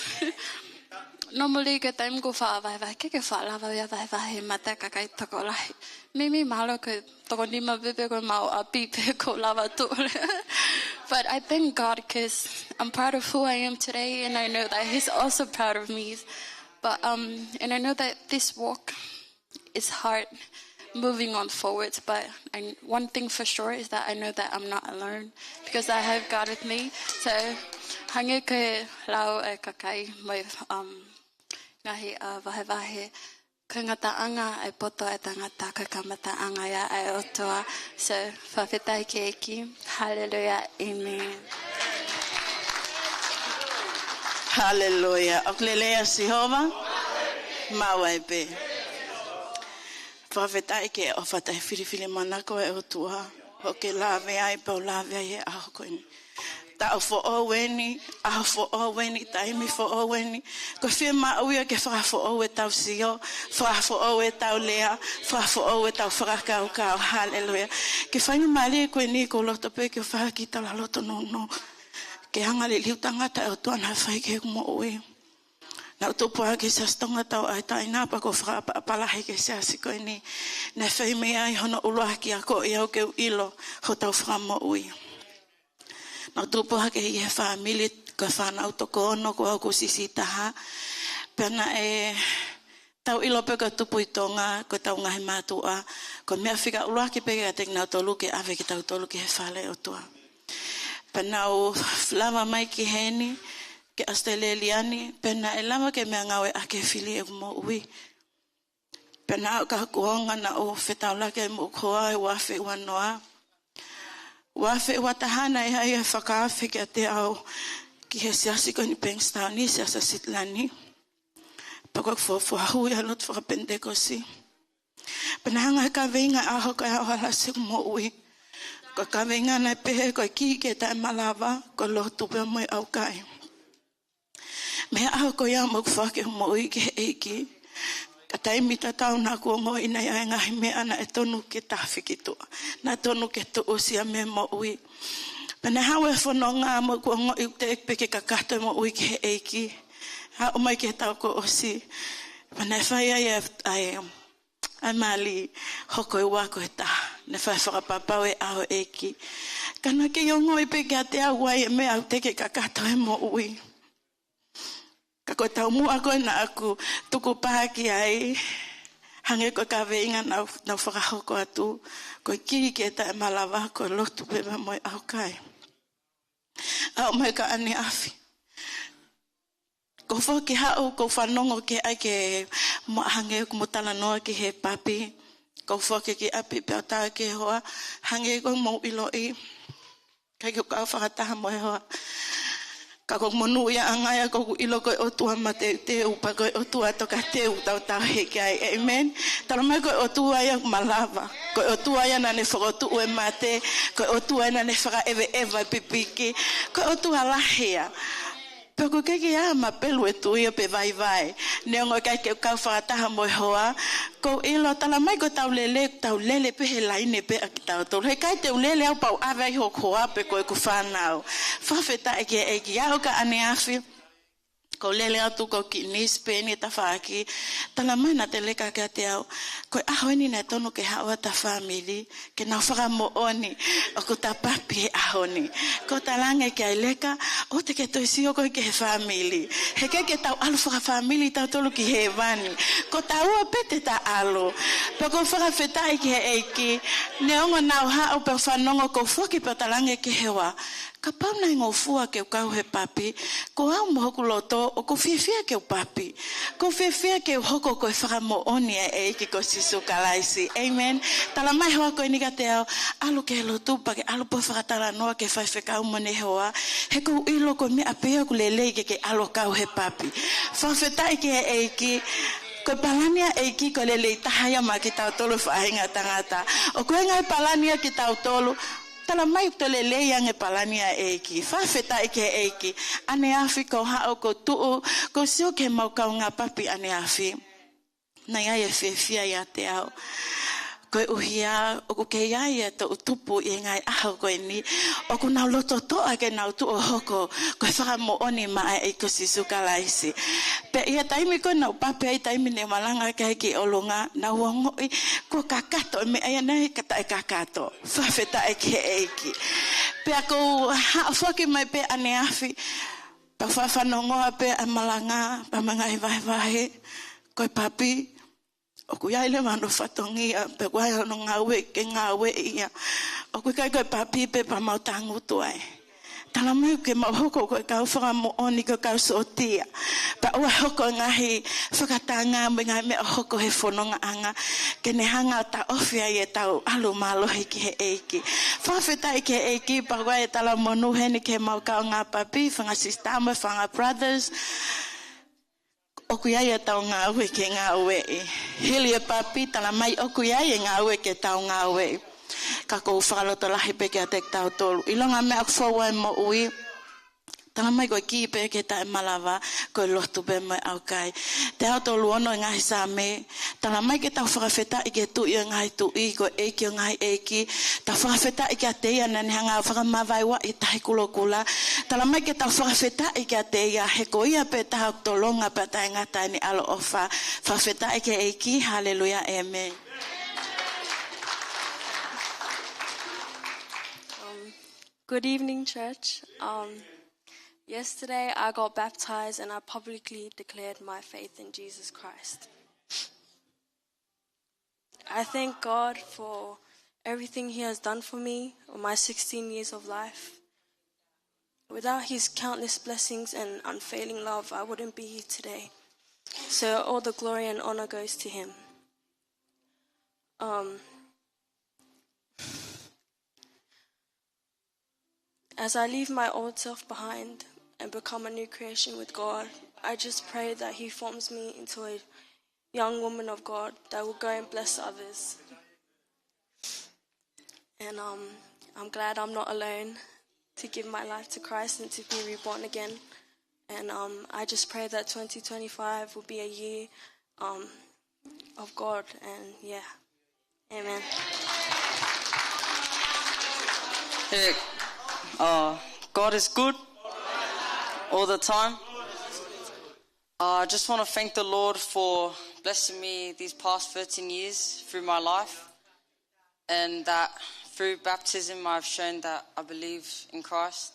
normally ko e taimi ʻoku ou faʻa vahevahe, ʻikai ke u faʻa lava ia vahevahe he mata ʻa e kakai tokolahi. Meimei mahalo ko e toko nima pē pe ko ʻemau ʻapi pē ʻoku ou lava tuʻu leva. But I thank God 'cause I'm proud of who I am today, and I know that He's also proud of me. But, um, and I know that this walk is hard. moving on forwards, but I, one thing for sure is that I know that I'm not alone because I have God with me. So, hangē ko e lau ʻa e kakai mo e, um, ngaahi, uh, vahevahe, ko e ngataʻanga ʻa e poto ʻa e tangata, ko e kamataʻanga ia ʻa e ʻOtua. So, fakafetaʻi ki he ʻEiki. Haleluia. ʻĒmeni. Haleluia. ʻOku lelei ʻa Sihova? Maʻu ai pē. Fakafetaʻi ki he ʻofa taʻefilifilimānako ʻa e ʻOtua. ʻOku ke lave ai, pea u lave ai he ʻaho ko eni. Taʻu foʻou eni, ʻaho foʻou eni, taimi foʻou eni. Ko e fiemaʻu ia ke fakafoʻou ʻetau sio, fakafoʻou ʻetau lea, fakafoʻou ʻetau fakakaukau. Haleluia. Ke fai mai mālie ko eni, ʻoku ou loto pē ke u fakakita ʻa e loto nounou. Ke anga liliu tangata ʻa e ʻOtua naʻe fai ki heʻeku moʻui. Naʻá ku tupu hake he Siasi Tonga Tauʻatāina, pea ʻoku ou fakaʻapaʻapa lahi ki he siasi ko eni. Naʻe fai mei ai hono ʻuluaki akoʻi au ke u ʻilo hotau Fakamoʻui. Naʻá ku tupu hake ʻi he fāmili, ko e fānau toko ono, ko au ko e siʻisiʻi taha. Pea naʻe tau ʻilo pē ko e tupu ʻi Tonga, ko ʻetau ngaahi mātuʻa, ko e meʻa fika ʻuluaki pē kiate kinautolu ke ʻave kitautolu ki he fale ʻo e ʻOtua. Pea naʻá ku lava mai ki heni, ki ʻAositelēlia ni, pea naʻe lava ke meʻangāueʻaki e fili ʻeku moʻui. Pea naʻe ʻi ai haʻaku kuonga naʻá ku fetaulaki ai mo hoku hoa he ua afe ua noa. Ua afe ua taha naʻe ʻi ai e fakaafe kiate au ki he siasi ko eni Bankstown ni, Siasi ʻa Sitilani. Pea ko ʻeku fuofua hui ʻa e lotu fakapenitekosi. Pea naʻe hanga ʻe he kaveinga ʻo e ʻaho ko ia ʻo ʻalasi ʻeku moʻui. Ko e kaveinga naʻe pehē ko e kī ki he taʻemalava, ko e lotu pea mo e ʻaukai. Mei he ʻaho ko ia ʻoku mau foaki ʻeku moʻui ki he ʻEiki. Ka taimi tatau naʻá ku ongoʻi naʻe ʻi ai e ngaahi meʻa naʻe tonu ke tafe ki tuʻa. Naʻe tonu ke tuʻusi ia mei he moʻui. Pea naʻe haʻu e fononga mo ʻeku ongoʻi ʻoku teʻeki pē ke kakato e moʻui ki he ʻEiki. Aʻu mai ki he taʻu kuo ʻosi. Pea naʻe fai ai e, ʻa e, ʻa e mali hoko e ua ko e taha. Naʻe fai fakapapau e ʻaho ʻo e ʻEiki. Ka naʻá ke ongoʻi pē kiate au ʻoku ʻi ai e meʻa ʻoku teʻeki ke kakato he moʻui. Ka ko e taumuʻa ko ē naʻá ku tukupā ki ai, hangē ko e kaveinga naʻá ku, naʻá ku fakahoko atu, ko e kī ki he taʻemalava, ko e lotu pea mo e ʻaukai. Aʻu mai ki ʻaneafi. Ko e foki haʻu, ʻoku ou fanongo ki ai ke mo hangē ʻoku mo talanoa ki he papi. Ko e foki ki ʻapi pea u tā ki he hoa, hangē ko e mo ʻiloʻi. ʻIkai ke u kau fakataha mo e hoa. Ka ko e monūʻiaʻanga ia ʻoku ou ʻilo ko e ʻOtua mateuteu, pea ko e ʻOtua tokateu ʻoku tau tauhi ki ai. ʻĒmeni. Talamai ko e ʻOtua ia ʻoku malava. Ko e ʻOtua ia naʻá ne fokotuʻu e mate. Ko e ʻOtua ia naʻá ne fakaʻeveʻeva e pipiki. Ko e ʻOtua lahi ia. Pea ʻoku ʻikai ke ʻi ai ha mapelu e tui ia pe vaivai. Neongo ʻikai ke u kau fakataha mo e hoa. ʻOku ou ʻilo talamai ko ʻetau lele, tau lele pē he laine pē ʻa kitautolu. Heʻikai te u lele au pea u ʻave ai hoku hoa pe ko ʻeku fānau. Fakafetaʻi ki he ʻEiki. Aʻu ki ʻaneafi. ʻOku ou lele atu ʻoku ou kiʻi nisi pē eni e tafaʻaki. Talamai naʻe leka kiate au. Ko e ʻaho eni naʻe tonu ke haʻu atu e fāmili. Ke nau fakamoʻoni, ʻoku ta papi he ʻaho ni. ʻOku ou talaange ki ai leka, ʻoua te ke toe sio koe ki he fāmili. Heʻikai ke tau ʻalu fakafāmili tautolu ki hēvani. Ko taua pē te ta ʻalu. Pea ʻoku ou fakafetaʻi ki he ʻEiki. Neongo naʻá ku haʻu pea u fanongo ʻoku ou foki pea u talaange ki he hoa. Kapau naʻe ngofua ke u kau he papi, ko au mo hoku loto, ʻoku ou fiefia ke u papi. ʻOku ou fiefia ke u hoko ko e fakamoʻoni ʻa e ʻEiki ko Sīsū Kalaisi. ʻĒmeni. Talamai hoa ko eni kiate au, ʻalu ki he lotu pea ke ʻalu pē ʻo fakatalanoa ki he faifekau mo ʻene hoa. He ʻoku ou ʻilo ko e meʻa pē ia ʻoku lelei ke ke ʻalu ʻo kau he papi. Fakafetaʻi ki he ʻEiki, ko e palani ʻa e ʻEiki ko e lelei taha ia maʻa kitautolu faʻahinga tangata. ʻOku ʻi ai e ngaahi palani ʻa kitautolu, talamai ʻoku toe lelei ange e palani ʻa e ʻEiki. Fakafetaʻi ki he ʻEiki. ʻAneafi ʻoku ou haʻu ʻoku ou tuʻu, ʻoku ou sio ki heʻemau kaungā papi ʻaneafi. Naʻe ʻi ai e fiefia ʻiate au. Koeʻuhi ʻoku kei ʻi ai e toʻu tupu ʻi he ngaahi ʻaho ko eni. ʻOku nau loto toʻa ke nau tuʻu ʻo hoko ko e fakamoʻoni maʻa e ʻEiki ko Sīsū Kalaisi. Pea ʻi he taimi ko ē naʻá ku papi ai, taimi ne malanga ki ai ki ʻolunga, naʻá ku ongoʻi kuo kakato e meʻa ia naʻe ka taʻe kakato. Fakafetaʻi ki he ʻEiki. Pea ʻoku ou haʻu foki mai pē ʻaneafi, pea u fakafanongoa pē ʻa e malanga, pea mo e ngaahi vahevahe, ko e papi, ʻOku ʻi ai leva hono fatongia, pea ʻoku ʻi ai hono ngāue ke ngāueʻi ia. ʻOku ʻikai ko e papi pē pea mau tangutu ai. Talamai ke mau hoko ko e kau fakamoʻoni, ko e kau sōtia. Pea ʻoua ʻe hoko e ngaahi fakatanga mo e ngaahi meʻa ʻoku hoko he fonongaʻanga, ke ne hanga ʻo taʻofi ai ʻetau ʻalu mālohi ki he ʻEiki. Fakafetaʻi ki he ʻEiki, pea ʻoku ʻi ai e talamonū heni ki he mau kaungā papi, fanga sisitā mo e fanga brothers. ʻOku ʻi ai ʻetau ngāue ke ngāueʻi. Hili e papi, talamai ʻoku ʻi ai e ngāue ke tau ngāueʻi. Ka ʻoku ou fakalotolahi pē kiate kitautolu. ʻIlonga e meʻa ʻoku fou ai e moʻui. Talamai ko e kī pē ki he taʻemalava, ko e lotu pē mo e ʻaukai. Teau tolu ono e ngaahi Saame. Talamai ke tau fakafetaʻi ki he Tuʻi ʻo e ngaahi tuʻi, ko e ʻEiki ʻo e ngaahi ʻeiki. Tau fakafetaʻi kiate ia naʻa ne hanga ʻo fakamavaeua e Tahi Kulokula. Talamai ke tau fakafetaʻi kiate ia, he ko ia pē taha ʻoku tolonga pea taʻengata ʻene ʻaloʻofa. Fakafetaʻi ki he ʻEiki, haleluia, ʻēmeni. Um, good evening, church. Um, yesterday I got baptized and I publicly declared my faith in Jesus Christ. I thank God for everything He has done for me all my sixteen years of life. Without His countless blessings and unfailing love, I wouldn't be here today. So all the glory and honor goes to Him. Um, As I leave my old self behind and become a new creation with God, I just pray that He forms me into a young woman of God that will go and bless others. And um, I'm glad I'm not alone to give my life to Christ and to be reborn again. And um, I just pray that twenty twenty-five will be a year um, of God. And yeah. Amen. Hey, uh, God is good all the time. Uh, I just want to thank the Lord for blessing me these past thirteen years through my life, and that through baptism I've shown that I believe in Christ.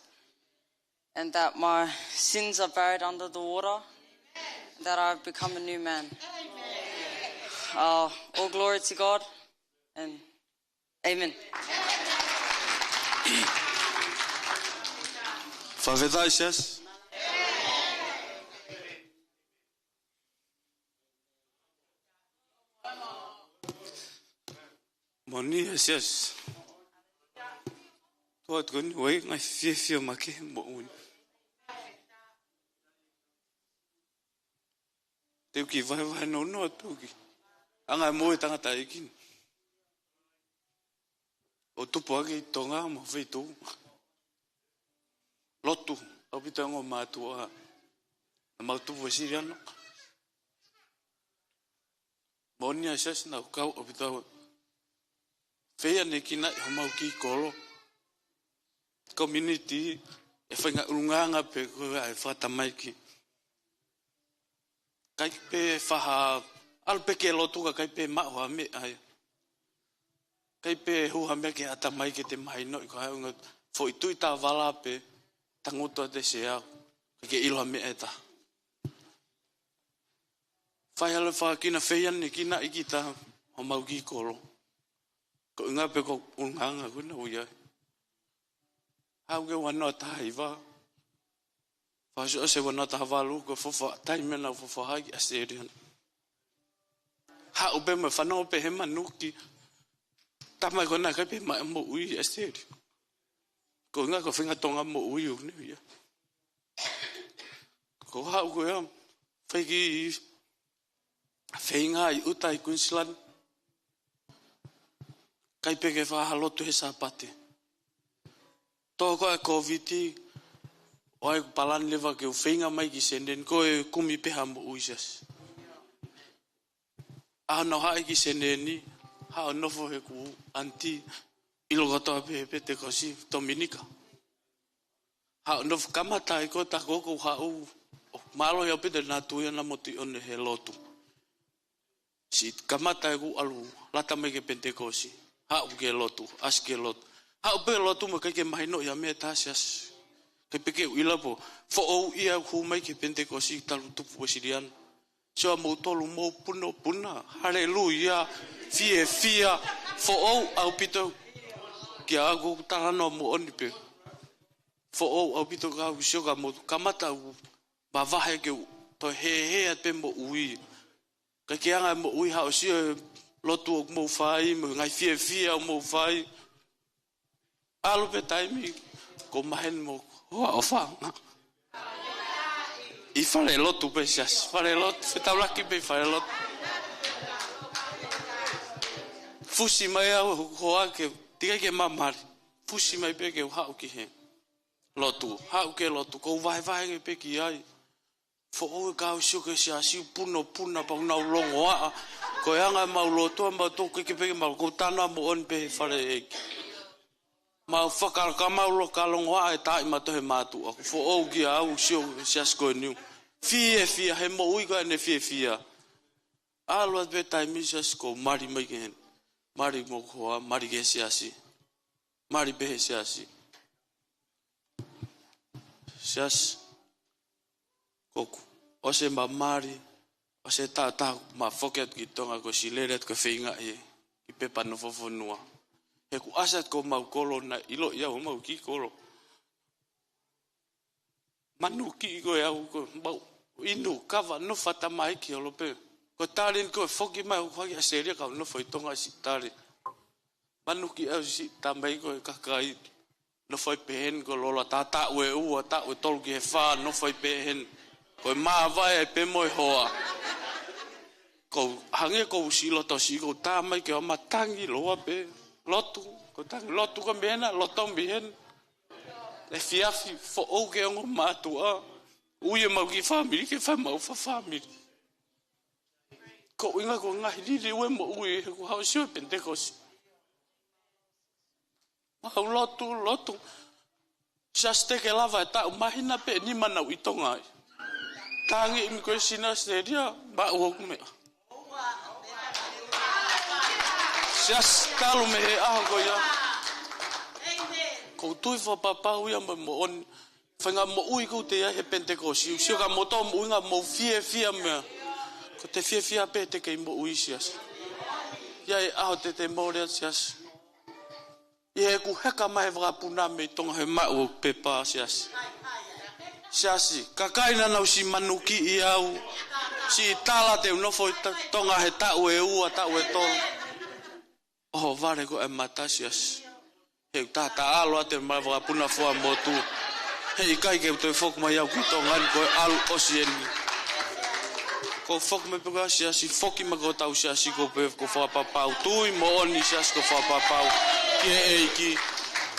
And that my sins are buried under the water, that I've become a new man. Uh, all glory to God, and amen. Fakafetaʻi, siasi. Moʻoni, siasi. Tuʻa tuku ni, ʻoku ʻi ai e ngaahi fiefia makehe he moʻui ni. Te u kiʻi vahevahe nounou atu ki he anga e moʻui e tangataʻeiki ni. ʻO tupu hake ʻi Tonga mo e feituʻu. Lotu ʻaupito e ongo mātuʻa naʻa mau tupu Uēsiliana. Moʻoni, siasi, naʻa ku kau ʻaupito. Feianekinaʻi homau kiʻi kolo. Community, e faʻahinga ʻulungaanga pē ko ia ʻa e fakatamaiki. ʻIkai pē faʻa ʻalu pē ki he lotu ka ʻikai pē maʻu ha meʻa ia. ʻIkai pē hū ha meʻa ki he ʻatamai ke te mahinoʻi ko hai, ʻuhinga foʻi tuʻi taʻovala pē, tangutu ʻo te seau, ʻikai ke ʻilo ha meʻa ʻe taha. Fai ʻalu fakakina, feianekinaʻi kita homau kiʻi kolo. Ko e ʻuhinga pē ko e ʻulungaanga ko ena ʻoku ʻi ai. Haʻu ki he ua noa taha hiva. Fakaʻosiʻosi e ua noa taha valu, ko e fofa, taimi naʻa ku fofa ai ki ʻAositelēlia. Haʻu pē mo e fanongo pē he manuki. Tama ko ena ʻikai pē maʻu moʻui ʻi ʻAositelēlia. Ko e ʻuhinga ko e faʻahinga Tonga moʻui ʻoku ne ʻi ai. Ko e haʻu ko ia, fai e kiʻi feinga ʻi ʻuta ʻi Queensland. ʻIkai pē ke fai ha lotu he Sāpate. Tō ko ē e Kōviti, ʻo ʻai ʻeku palani leva ke u feinga mai ki Seneni, ko e kumi pē ha moʻui, siasi. ʻAho naʻa ku haʻu ai ki Seneni, haʻu ʻo nofo heʻeku ʻaniti, ʻilo kotoa pē he Penitekosi, Tominika. Haʻu ʻo nofo, kamata ai ko ē ʻeku hoko ʻo haʻu, ʻo mālohi ʻaupito ʻena tui ʻana mo Tione he lotu. Siʻi kamata ʻeku ʻalu lata mai ki he Penitekosi, haʻu ki he lotu, ʻasi ki he lotu. Haʻu pē lotu mo e ʻikai ke mahinoʻi ha meʻa ʻe taha, siasi. ʻIkai pē ke u ʻilo pe foʻou ia ʻeku hū mai ki he Penitekosi talu tupu Uēsiliana. Sio ʻa moutolu mou punopuna. Haleluia. Fiefia. Foʻou ʻaupito. Kia au ʻoku ou talanoa moʻoni pē. Foʻou ʻaupito ka u sio ka mou kamata u mavahe ke u toe hēhē atu pē moʻui. Ka ke anga e moʻui haʻo sio e lotu ʻoku mou fai, mo e ngaahi fiefia ʻoku mou fai. ʻAlu pē taimi, ʻoku maheni mo hoa ʻofa. ʻI fale lotu pē siasi, fale lotu, fetaulaki pē fale lotu. Fusi mai au hoa ke, ʻikai ke ma mali. Fusi mai pē ke u haʻu ki he lotu, haʻu ki he lotu, ʻoku ou vahevahe pē ki ai. Foʻou e kau sio ki he siasi punopuna pea ʻoku nau longoaʻa. Ko e anga ʻemau lotu, ʻemau tō ke ke peke mau, ʻoku ou talanoa moʻoni pē he fale ʻeiki. Mau fakaloka mau loka longoaʻa e taʻi mato he mātuʻa. ʻOku foʻou kia au sio ki he siasi ko eni. Fiefia, he moʻui ko ʻene fiefia. ʻAlu atu pē taimi siasi ʻoku ou mali mai ki heni. Mali mo hoa, mali ki he siasi. Mali pē he siasi. Siasi, ʻoku ou ʻosi ma mali, ʻosi taʻataʻa ma foki atu ki Tonga ko e silele atu ko e feinga ʻe ki pepa nofo fonua. He ʻoku ʻasi atu ko mau kolo naʻe ʻiloʻi au ʻe mau kiʻi kolo. Manukiʻi ko e au ko mau inu kava nofo ata mai ki holo pē. Ko e tali ni ko e foki mai ʻoku haki ʻAositelēlia kau nofo ʻi Tonga ʻi siʻi tali. Manukiʻi au siʻi tamai ko e kakai. Nofo ʻi peheni ko e lola taʻu ʻe ua, taʻu ʻe tolu ki he fā, nofo ʻi peheni. Ko e māvae ai pē mo e hoa. ʻOku ou hangē ʻoku ou siʻi loto siʻi ʻoku ou tā mai ke ʻo matangi loa pē. Lotu, ʻoku ou tangi lotu ko mena, loto miheni. Efiafi foʻou ke ongo mātuʻa. Ui ʻemau kiʻi fāmili, ke fai mau fa fāmili. Ko e ʻuhinga ko e ngaahi liliu e moʻui, he ʻoku haʻu sio Penitekosi. Mau lotu, lotu. Siasi te ke lava e taʻu māhina pē nima naʻu ʻi Tonga ai. Tangi imi ko e sina seria, maʻu hoku meʻa. Siasi talu mei he ʻaho ko ia. ʻOku ou tui fakapapau ia mo e moʻoni. Faʻahinga moʻui ʻoku ou teʻeki ai he Penitekosi. Sio ka moto moʻui ngā mou fiefia meʻa. ʻOku te fiefia pē te kei moʻui siasi. ʻI ai e ʻaho te te mole atu siasi. ʻI heʻeku heka mai he vakapuna mei Tonga he maʻu ʻo pepa siasi. Siasi, kakai naʻa nau siʻi manukiʻi au, siʻi tala te u nofo ʻi Ta-, Tonga he taʻu ʻe ua, taʻu ʻe tolu. ʻOhovale ko e mata siasi. He ʻoku taʻataʻa ʻalu atu e mai vakapuna fua motu. He ʻikai ke u toe foki mai au ki Tonga ni ko e ʻalu ʻosi eni. ʻOku ou foki mai pē ko e siasi, foki mai ko e tau siasi ʻoku ou pehē ʻoku ou fakapapau. Tui moʻoni siasi ʻoku ou fakapapau. Ki he ʻEiki.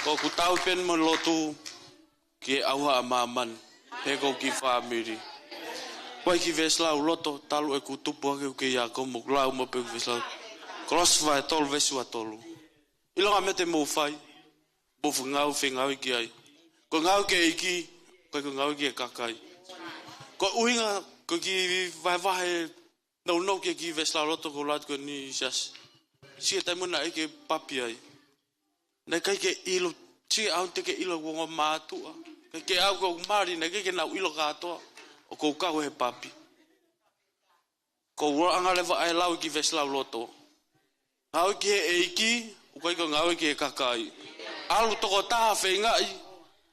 ʻOku ou tau pē mo lotu. Ki he ʻauha ʻa māmani. He ʻoku ou kiʻi fāmili. Ko e kiʻi veesi lauloto, talu ʻeku tupu hake ʻoku kei ako mo lau mo pē kiʻi veesi lau. Kolose vahe tolu veesi ua tolu. ʻIlonga meʻa te mou fai. Mou fengau, fengau ki ai. Ko e ngāue ki he ʻEiki, ko e ngāue ki he kakai. Ko e ʻuhinga, ko e kiʻi vahevahe nounou ki he kiʻi veesi lauloto ʻoku ou lau atu ko eni siasi. Siʻi taimi naʻe ʻikai ke papi ai. Naʻe ʻikai ke ʻilo, siʻi au te ke ʻilo ʻoku ongo mātuʻa. Kae ke au ʻoku ou mali, naʻe ʻikai ke nau ʻilo kātoa. ʻOku ou kau he papi. ʻOku ou anga leva ʻa e lau kiʻi veesi lauloto. Ngāue ki he ʻEiki, ʻoku ʻikai ko e ngāue ki he kakai. ʻAlu tokotaha feingaʻi,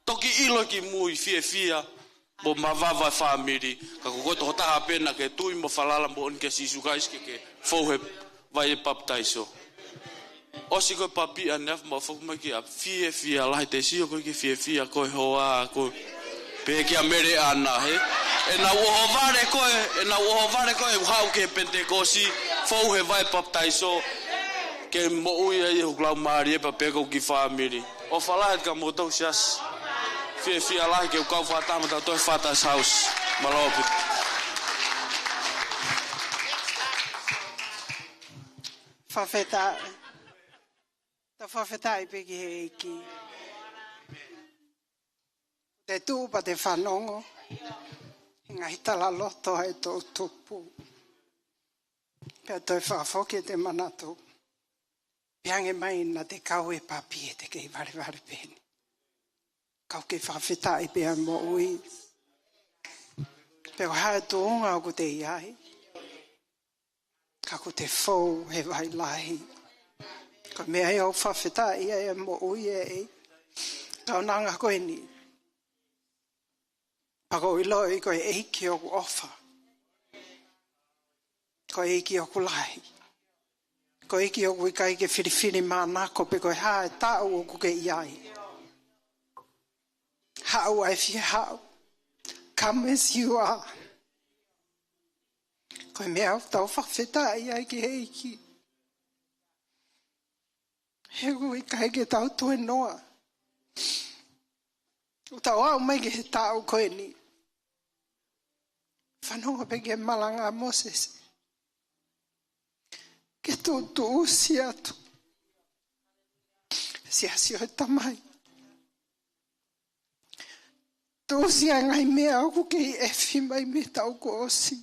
toki ʻilo kimui fiefia, mo mavava e fāmili, ka ko koe tokotaha pē naʻa ke tui mo falala moʻoni kia Sīsū Kalaisi ke ke fou he vai e papitaiso. ʻOsi ko e papi ʻaneafi mau foki mai ki ʻapi fiefia lahi te sio ko e ke fiefia ko e hoa ko e. Pehē kia Mele ʻAna he. ʻE nau ʻohovale ko e, ʻe nau ʻohovale ko e, ʻe haʻu ki he Penitekosi, fou he vai papitaiso, ke moʻui ai ʻi hoku laumālie pea pehē ko e kiʻi fāmili. ʻOfa lahi atu kia moutolu siasi. Fiefia lahi ke u kau fakataha mo tautolu he Father's House. Mālō ʻaupito. Fakafetaʻi. Tau fakafetaʻi pē ki he ʻEiki. Te tuʻu pea te fanongo. He ngaahi talaloto ʻa e toʻutupu. Pea toe fakafoki ʻete manatu. Pea hangē mai naʻa te kau he papi ʻete kei valevale pē ni. Kau ke fakafetaʻi pea moʻui. Pe ko e hā e tuʻunga ʻoku te ʻi ai. ʻoku te fou he vai lahi. Ko e meʻa ia ʻoku fakafetaʻi ai e moʻui ʻEiki. Kaunanga ko eni. Pea ʻoku ou ʻiloʻi ko e ʻEiki ʻoku ʻofa. Ko e ʻEiki ʻoku lahi. Ko e ʻEiki ʻoku ʻikai ke filifilimānako pe ko e hā e taʻu ʻoku ke ʻi ai. Haʻu ʻa e fie haʻu. Come as you are. Ko e meʻa ʻoku tau fakafetaʻi ai ki he ʻEiki. He ʻoku ʻikai ke tau tuenoa. ʻOku tau aʻu mai ki he taʻu ko eni. Fanongo pē ki he malanga ʻa Mōsese. Ke tuʻutuʻusi atu e siasi ʻo e Tamai. Tuʻusi ʻa e ngaahi meʻa ʻoku kei ʻefi mai mei he taʻu kuo ʻosi.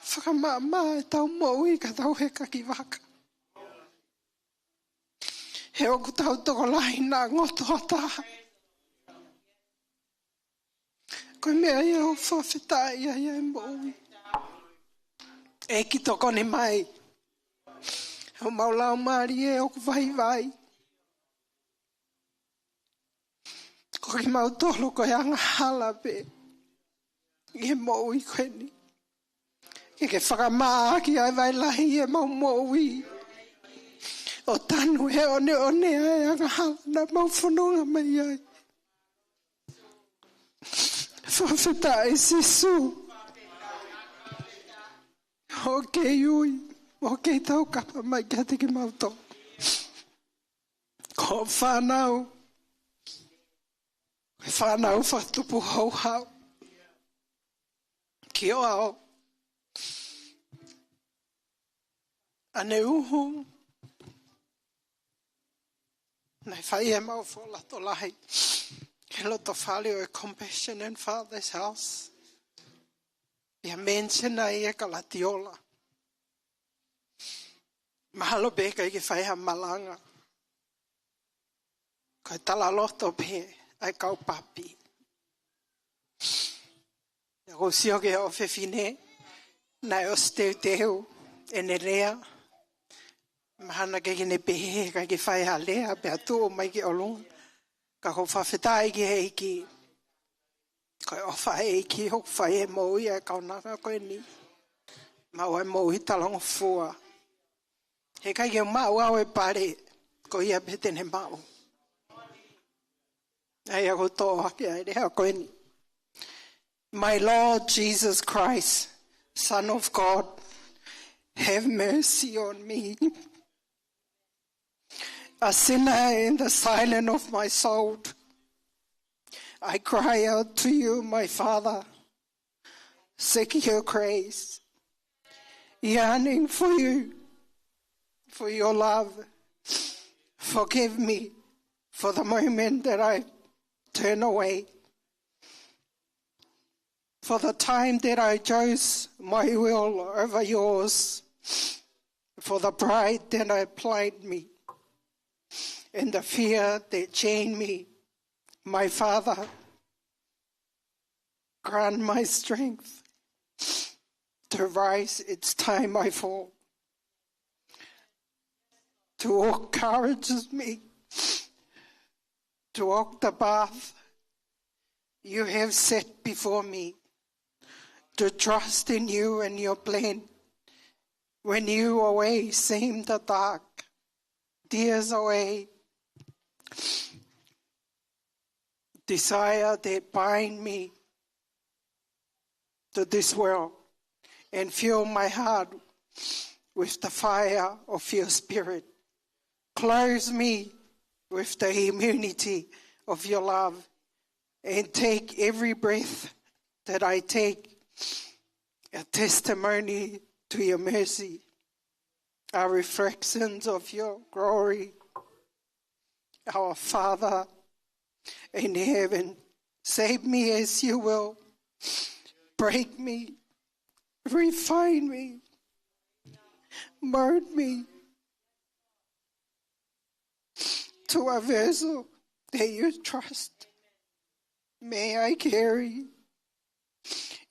Fakamaʻamaʻa ʻetau moʻui ka tau heka ki vaka. He ʻoku tau tokolahi naʻa ngoto ʻa taha. Ko e meʻa ia ʻoku fakafetaʻi ai e moʻui. ʻEiki tokoni mai. Homau laumālie ʻoku vaivai. Ko kimautolu ko e angahala pē ʻi he moʻui ko eni. Ke ke fakamaʻa ʻaki ʻa e vai lahi ʻi heʻemau moʻui. ʻO tanu he ʻoneʻone ʻa e angahala naʻa mau fononga mai ai. Fakafetaʻi Sīsū. ʻOku ke ui, ʻoku ke taukapa mai kiate kimautolu. Ko e fānau, ko e fānau fakatupu houhau. Ki ʻo aʻu. ʻAneafi. Naʻe fai ʻemau folofola tokolahi. He loto fale ʻo e Compassion and Father's House. ʻIa mention ai e Kalatiola. Mahalo pē ʻikai ke fai ha malanga. Ko e talaloto pē ʻa e kau papi. ʻOku ou sio ki he ʻofefine, naʻe ʻosi teuteu ʻene lea. Mahalo naʻe ʻikai ke ne pehē, ʻikai ke fai ha lea, pea tuʻu mai ki ʻolunga. Ka ʻoku ou fakafetaʻi ki he ʻEiki. Ko e ʻofa ʻa e ʻEiki ʻoku fai e moʻui ʻa e kaunanga ko eni. Maʻu e moʻui talangofua. He ʻikai ke maʻu au e pale, ko ia pē te ne maʻu. ʻA ia ʻoku ou toʻo ʻaki ʻa e lea ko eni. My Lord Jesus Christ, Son of God, have mercy on me. A sinner in the silence of my soul, I cry out to you, my Father, seek your grace, yearning for you, for your love. Forgive me for the moment that I turn away, for the time that I chose my will over yours, for the pride that applied me, and the fear that chained me. My Father, grant my strength to rise each time I fall, to walk courageously, to walk the path you have set before me, to trust in you and your plan. When your way seemed the dark, tears away, desire that bind me to this world and fill my heart with the fire of your spirit. Clothe me with the immunity of your love and take every breath that I take a testimony to your mercy, a reflection of your glory. Our Father in heaven, save me as you will. Break me, refine me, mold me to a vessel that you trust. May I carry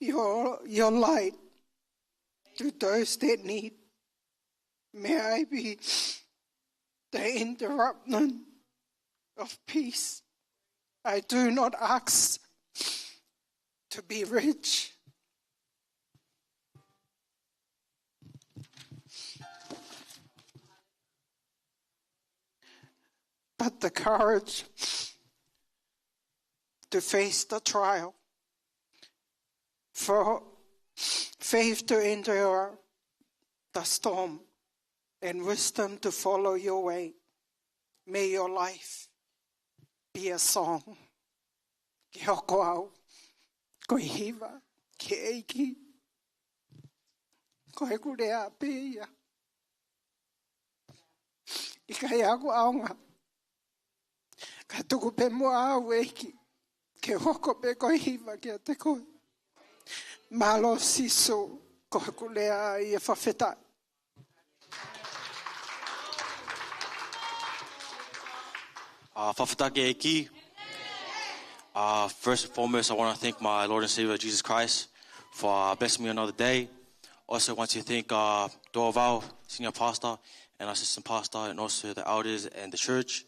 your, your light to those that need. May I be the interruption of peace. I do not ask to be rich, but the courage to face the trial, for faith to endure the storm, and wisdom to follow your way. May your life be a song. Ke hoko au ko e hiva ki he ʻEiki. Ko ʻeku lea pē ia. ʻIkai haʻaku ʻaonga. Ka tuku pē muʻa au, ʻEiki, ke u hoko pē ko e hiva kiate koe. Mālō Sīsū, ko ʻeku lea ia, fakafetaʻi. Uh, fakafetaʻi ki he ʻEiki. Uh, first and foremost, I want to thank my Lord and Savior Jesus Christ for uh, blessing me another day. Also want to thank uh, Dorval, Senior Pastor, and Assistant Pastor, and also the elders and the church.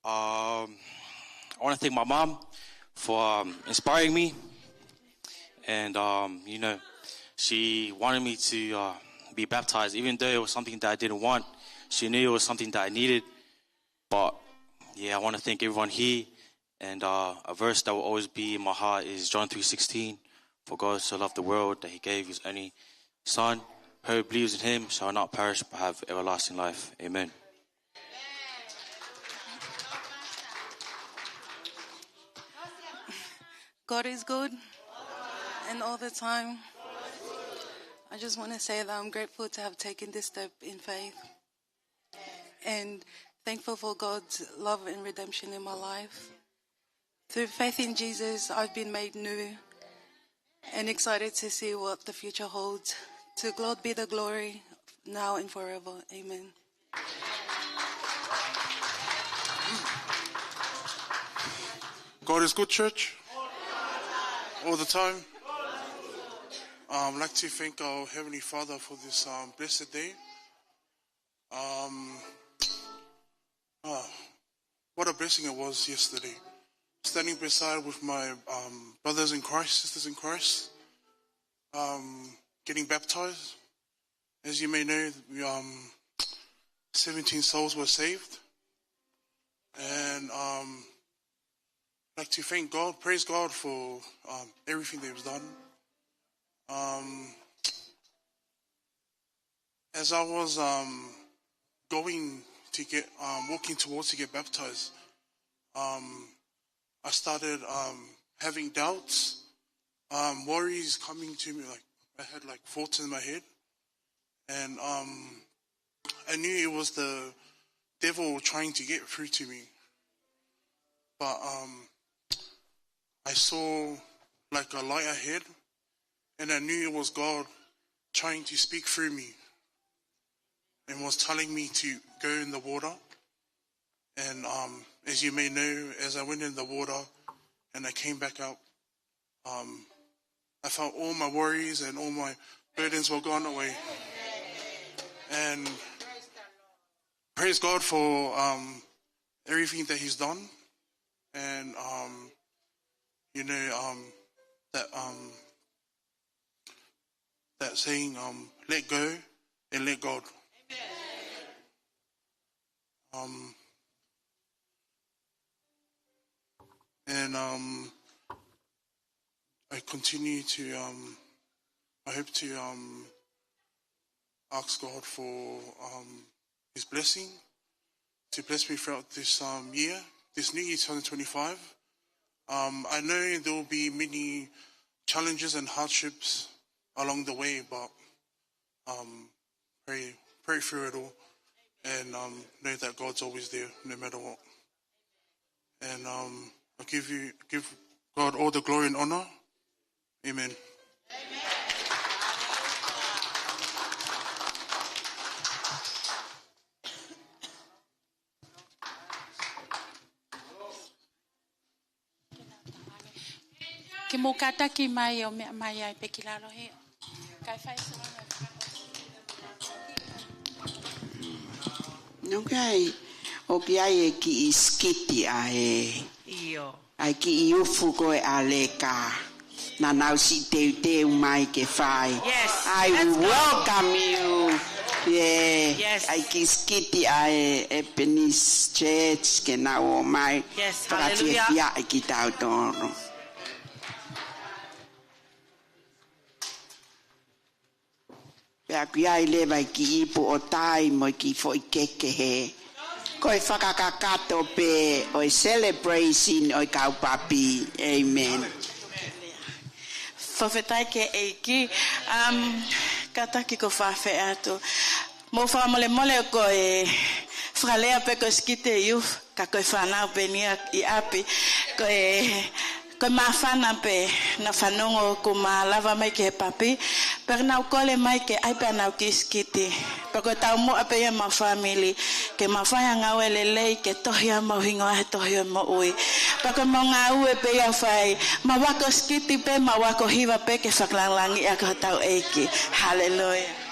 Um, I want to thank my mom for um, inspiring me. And, um, you know, she wanted me to uh, be baptized, even though it was something that I didn't want. She knew it was something that I needed. But, yeah, I want to thank everyone here. And uh, a verse that will always be in my heart is John three sixteen. For God so loved the world that he gave his only Son. Whoever believes in him shall not perish but have everlasting life. Amen. God is good and all the time. I just want to say that I'm grateful to have taken this step in faith and thankful for God's love and redemption in my life. Through faith in Jesus, I've been made new and excited to see what the future holds. To God be the glory, now and forever. Amen. God is good, church. All the time. Um, I'd like to thank our Heavenly Father for this um, blessed day. Um, oh, what a blessing it was yesterday. Standing beside with my um, brothers in Christ, sisters in Christ, um, getting baptized. As you may know, we, um, seventeen souls were saved. And um, I'd like to thank God, praise God for um, everything they've done. Um, as I was um, going to get, um, walking towards to get baptized, um, I started um, having doubts, um, worries coming to me. Like, I had like thoughts in my head, and um, I knew it was the devil trying to get through to me. But um, I saw like a light ahead, and I knew it was God trying to speak through me and was telling me to go in the water. And um, as you may know, as I went in the water and I came back up, um, I felt all my worries and all my burdens were gone away. And praise God for um, everything that He's done. And, um, you know, um, that, um, that saying, um, let go and let God. Um, and um, I continue to, um, I hope to um, ask God for um, His blessing to bless me throughout this um, year, this new year, twenty twenty-five. Um, I know there will be many challenges and hardships along the way, but um, pray, pray through it all, and um, know that God's always there, no matter what. And um, I give you, give God all the glory and honor. Amen. Ke mou kātaki mai ʻo meʻa mai ai pē ki lalo he Kae fai se mana. Okay, ʻoku ʻi ai e kiʻi sikiti ʻa e, ʻio, ʻa e kiʻi ufu ko ē ʻa Leka. Naʻa nau siʻi teuteu mai ke fai. Yes, I let's go. Welcome you. Yeah. Yes. ʻA e kiʻi sikiti ʻa e Ebenezer Church ke nau ō mai. Yes, hallelujah. Fakafiefiaʻi kitautolu. Pea ʻoku ʻi ai leva e kiʻi ipu ʻo tai mo e kiʻi foʻi keke hē. Ko e fakakakato pē ʻo e celebration ʻo e kau papi. Amen. Fakafetaʻi ki he ʻEiki. Um, kātaki ʻoku ou fakaafeʻi atu. Mou fakamolemole ko e fakalea pē ko e sikiti e youth, ka ko e fānau pē eni ia ʻi ʻapi. Ko e, ko e māfana pē naʻa fanongo ʻoku ma lava mai ki he papi. Pea nau kole mai ke ʻai pē ʻenau kiʻi sikiti. Pea ko e taumuʻa pē ia ʻemau fāmili, ke ma fai ha ngāue lelei, ke tohi ʻemau hingoa he tohi ʻo e moʻui. Pea ko ʻemau ngāue pē ia ʻoku fai, ma ako sikiti pē, ma ako hiva pē ke fakalangilangiʻi ʻaki hotau ʻEiki. Haleluia.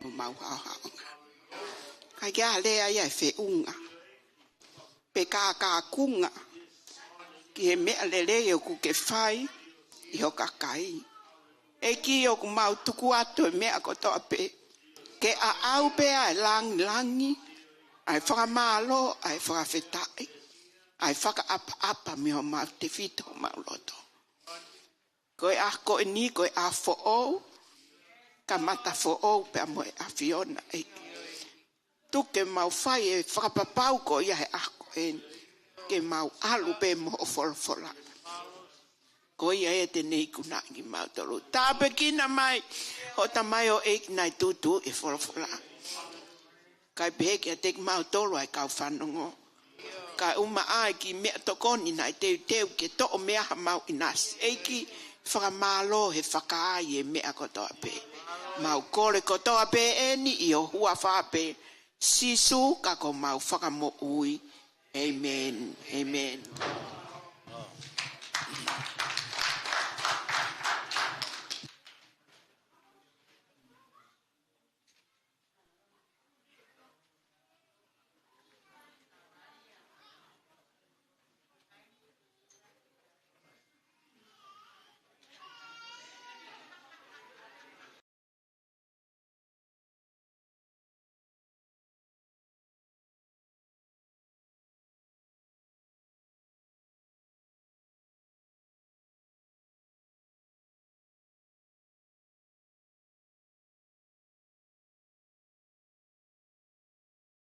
ʻo mau haohaonga. Kae ke ʻa lea ia ʻe feʻunga pe kākākunga ki he meʻa lelei ʻoku ke fai ʻi ho kakai. ʻEiki, ʻoku mau tuku atu e meʻa kotoa pē ke ʻaʻau pē ʻa e langilangi, ʻa e fakamālō, ʻa e fakafetaʻi, ʻa e fakaʻapaʻapa mei homau tefito homau loto. Ko e ʻaho ko eni ko e ʻaho foʻou, kamata foʻou pea mo e ʻAfiona, ʻEiki. Tuku ke mau fai e fakapapau ko ia he ʻaho ko eni, ke mau ʻalu pē mo hoʻo folofola. Ko ia ʻe te ne ikunaʻi kimautolu. Tāpuekina mai hoʻo tamaioʻeiki naʻe tūtuuʻi e folofola, kae pehē kiate kimautolu ʻa e kau fanongo. Kae ʻumaʻā e kiʻi meʻatokoni naʻe teuteu ke toʻo mei ai hamau ʻinasi, ʻEiki, fakamālō he fakaai e meʻa kotoa pē. Mau kole kotoa pē eni ʻi ho huafa pē, Sīsū, ka ko homau Fakamoʻui. ʻĒmeni. ʻĒmeni.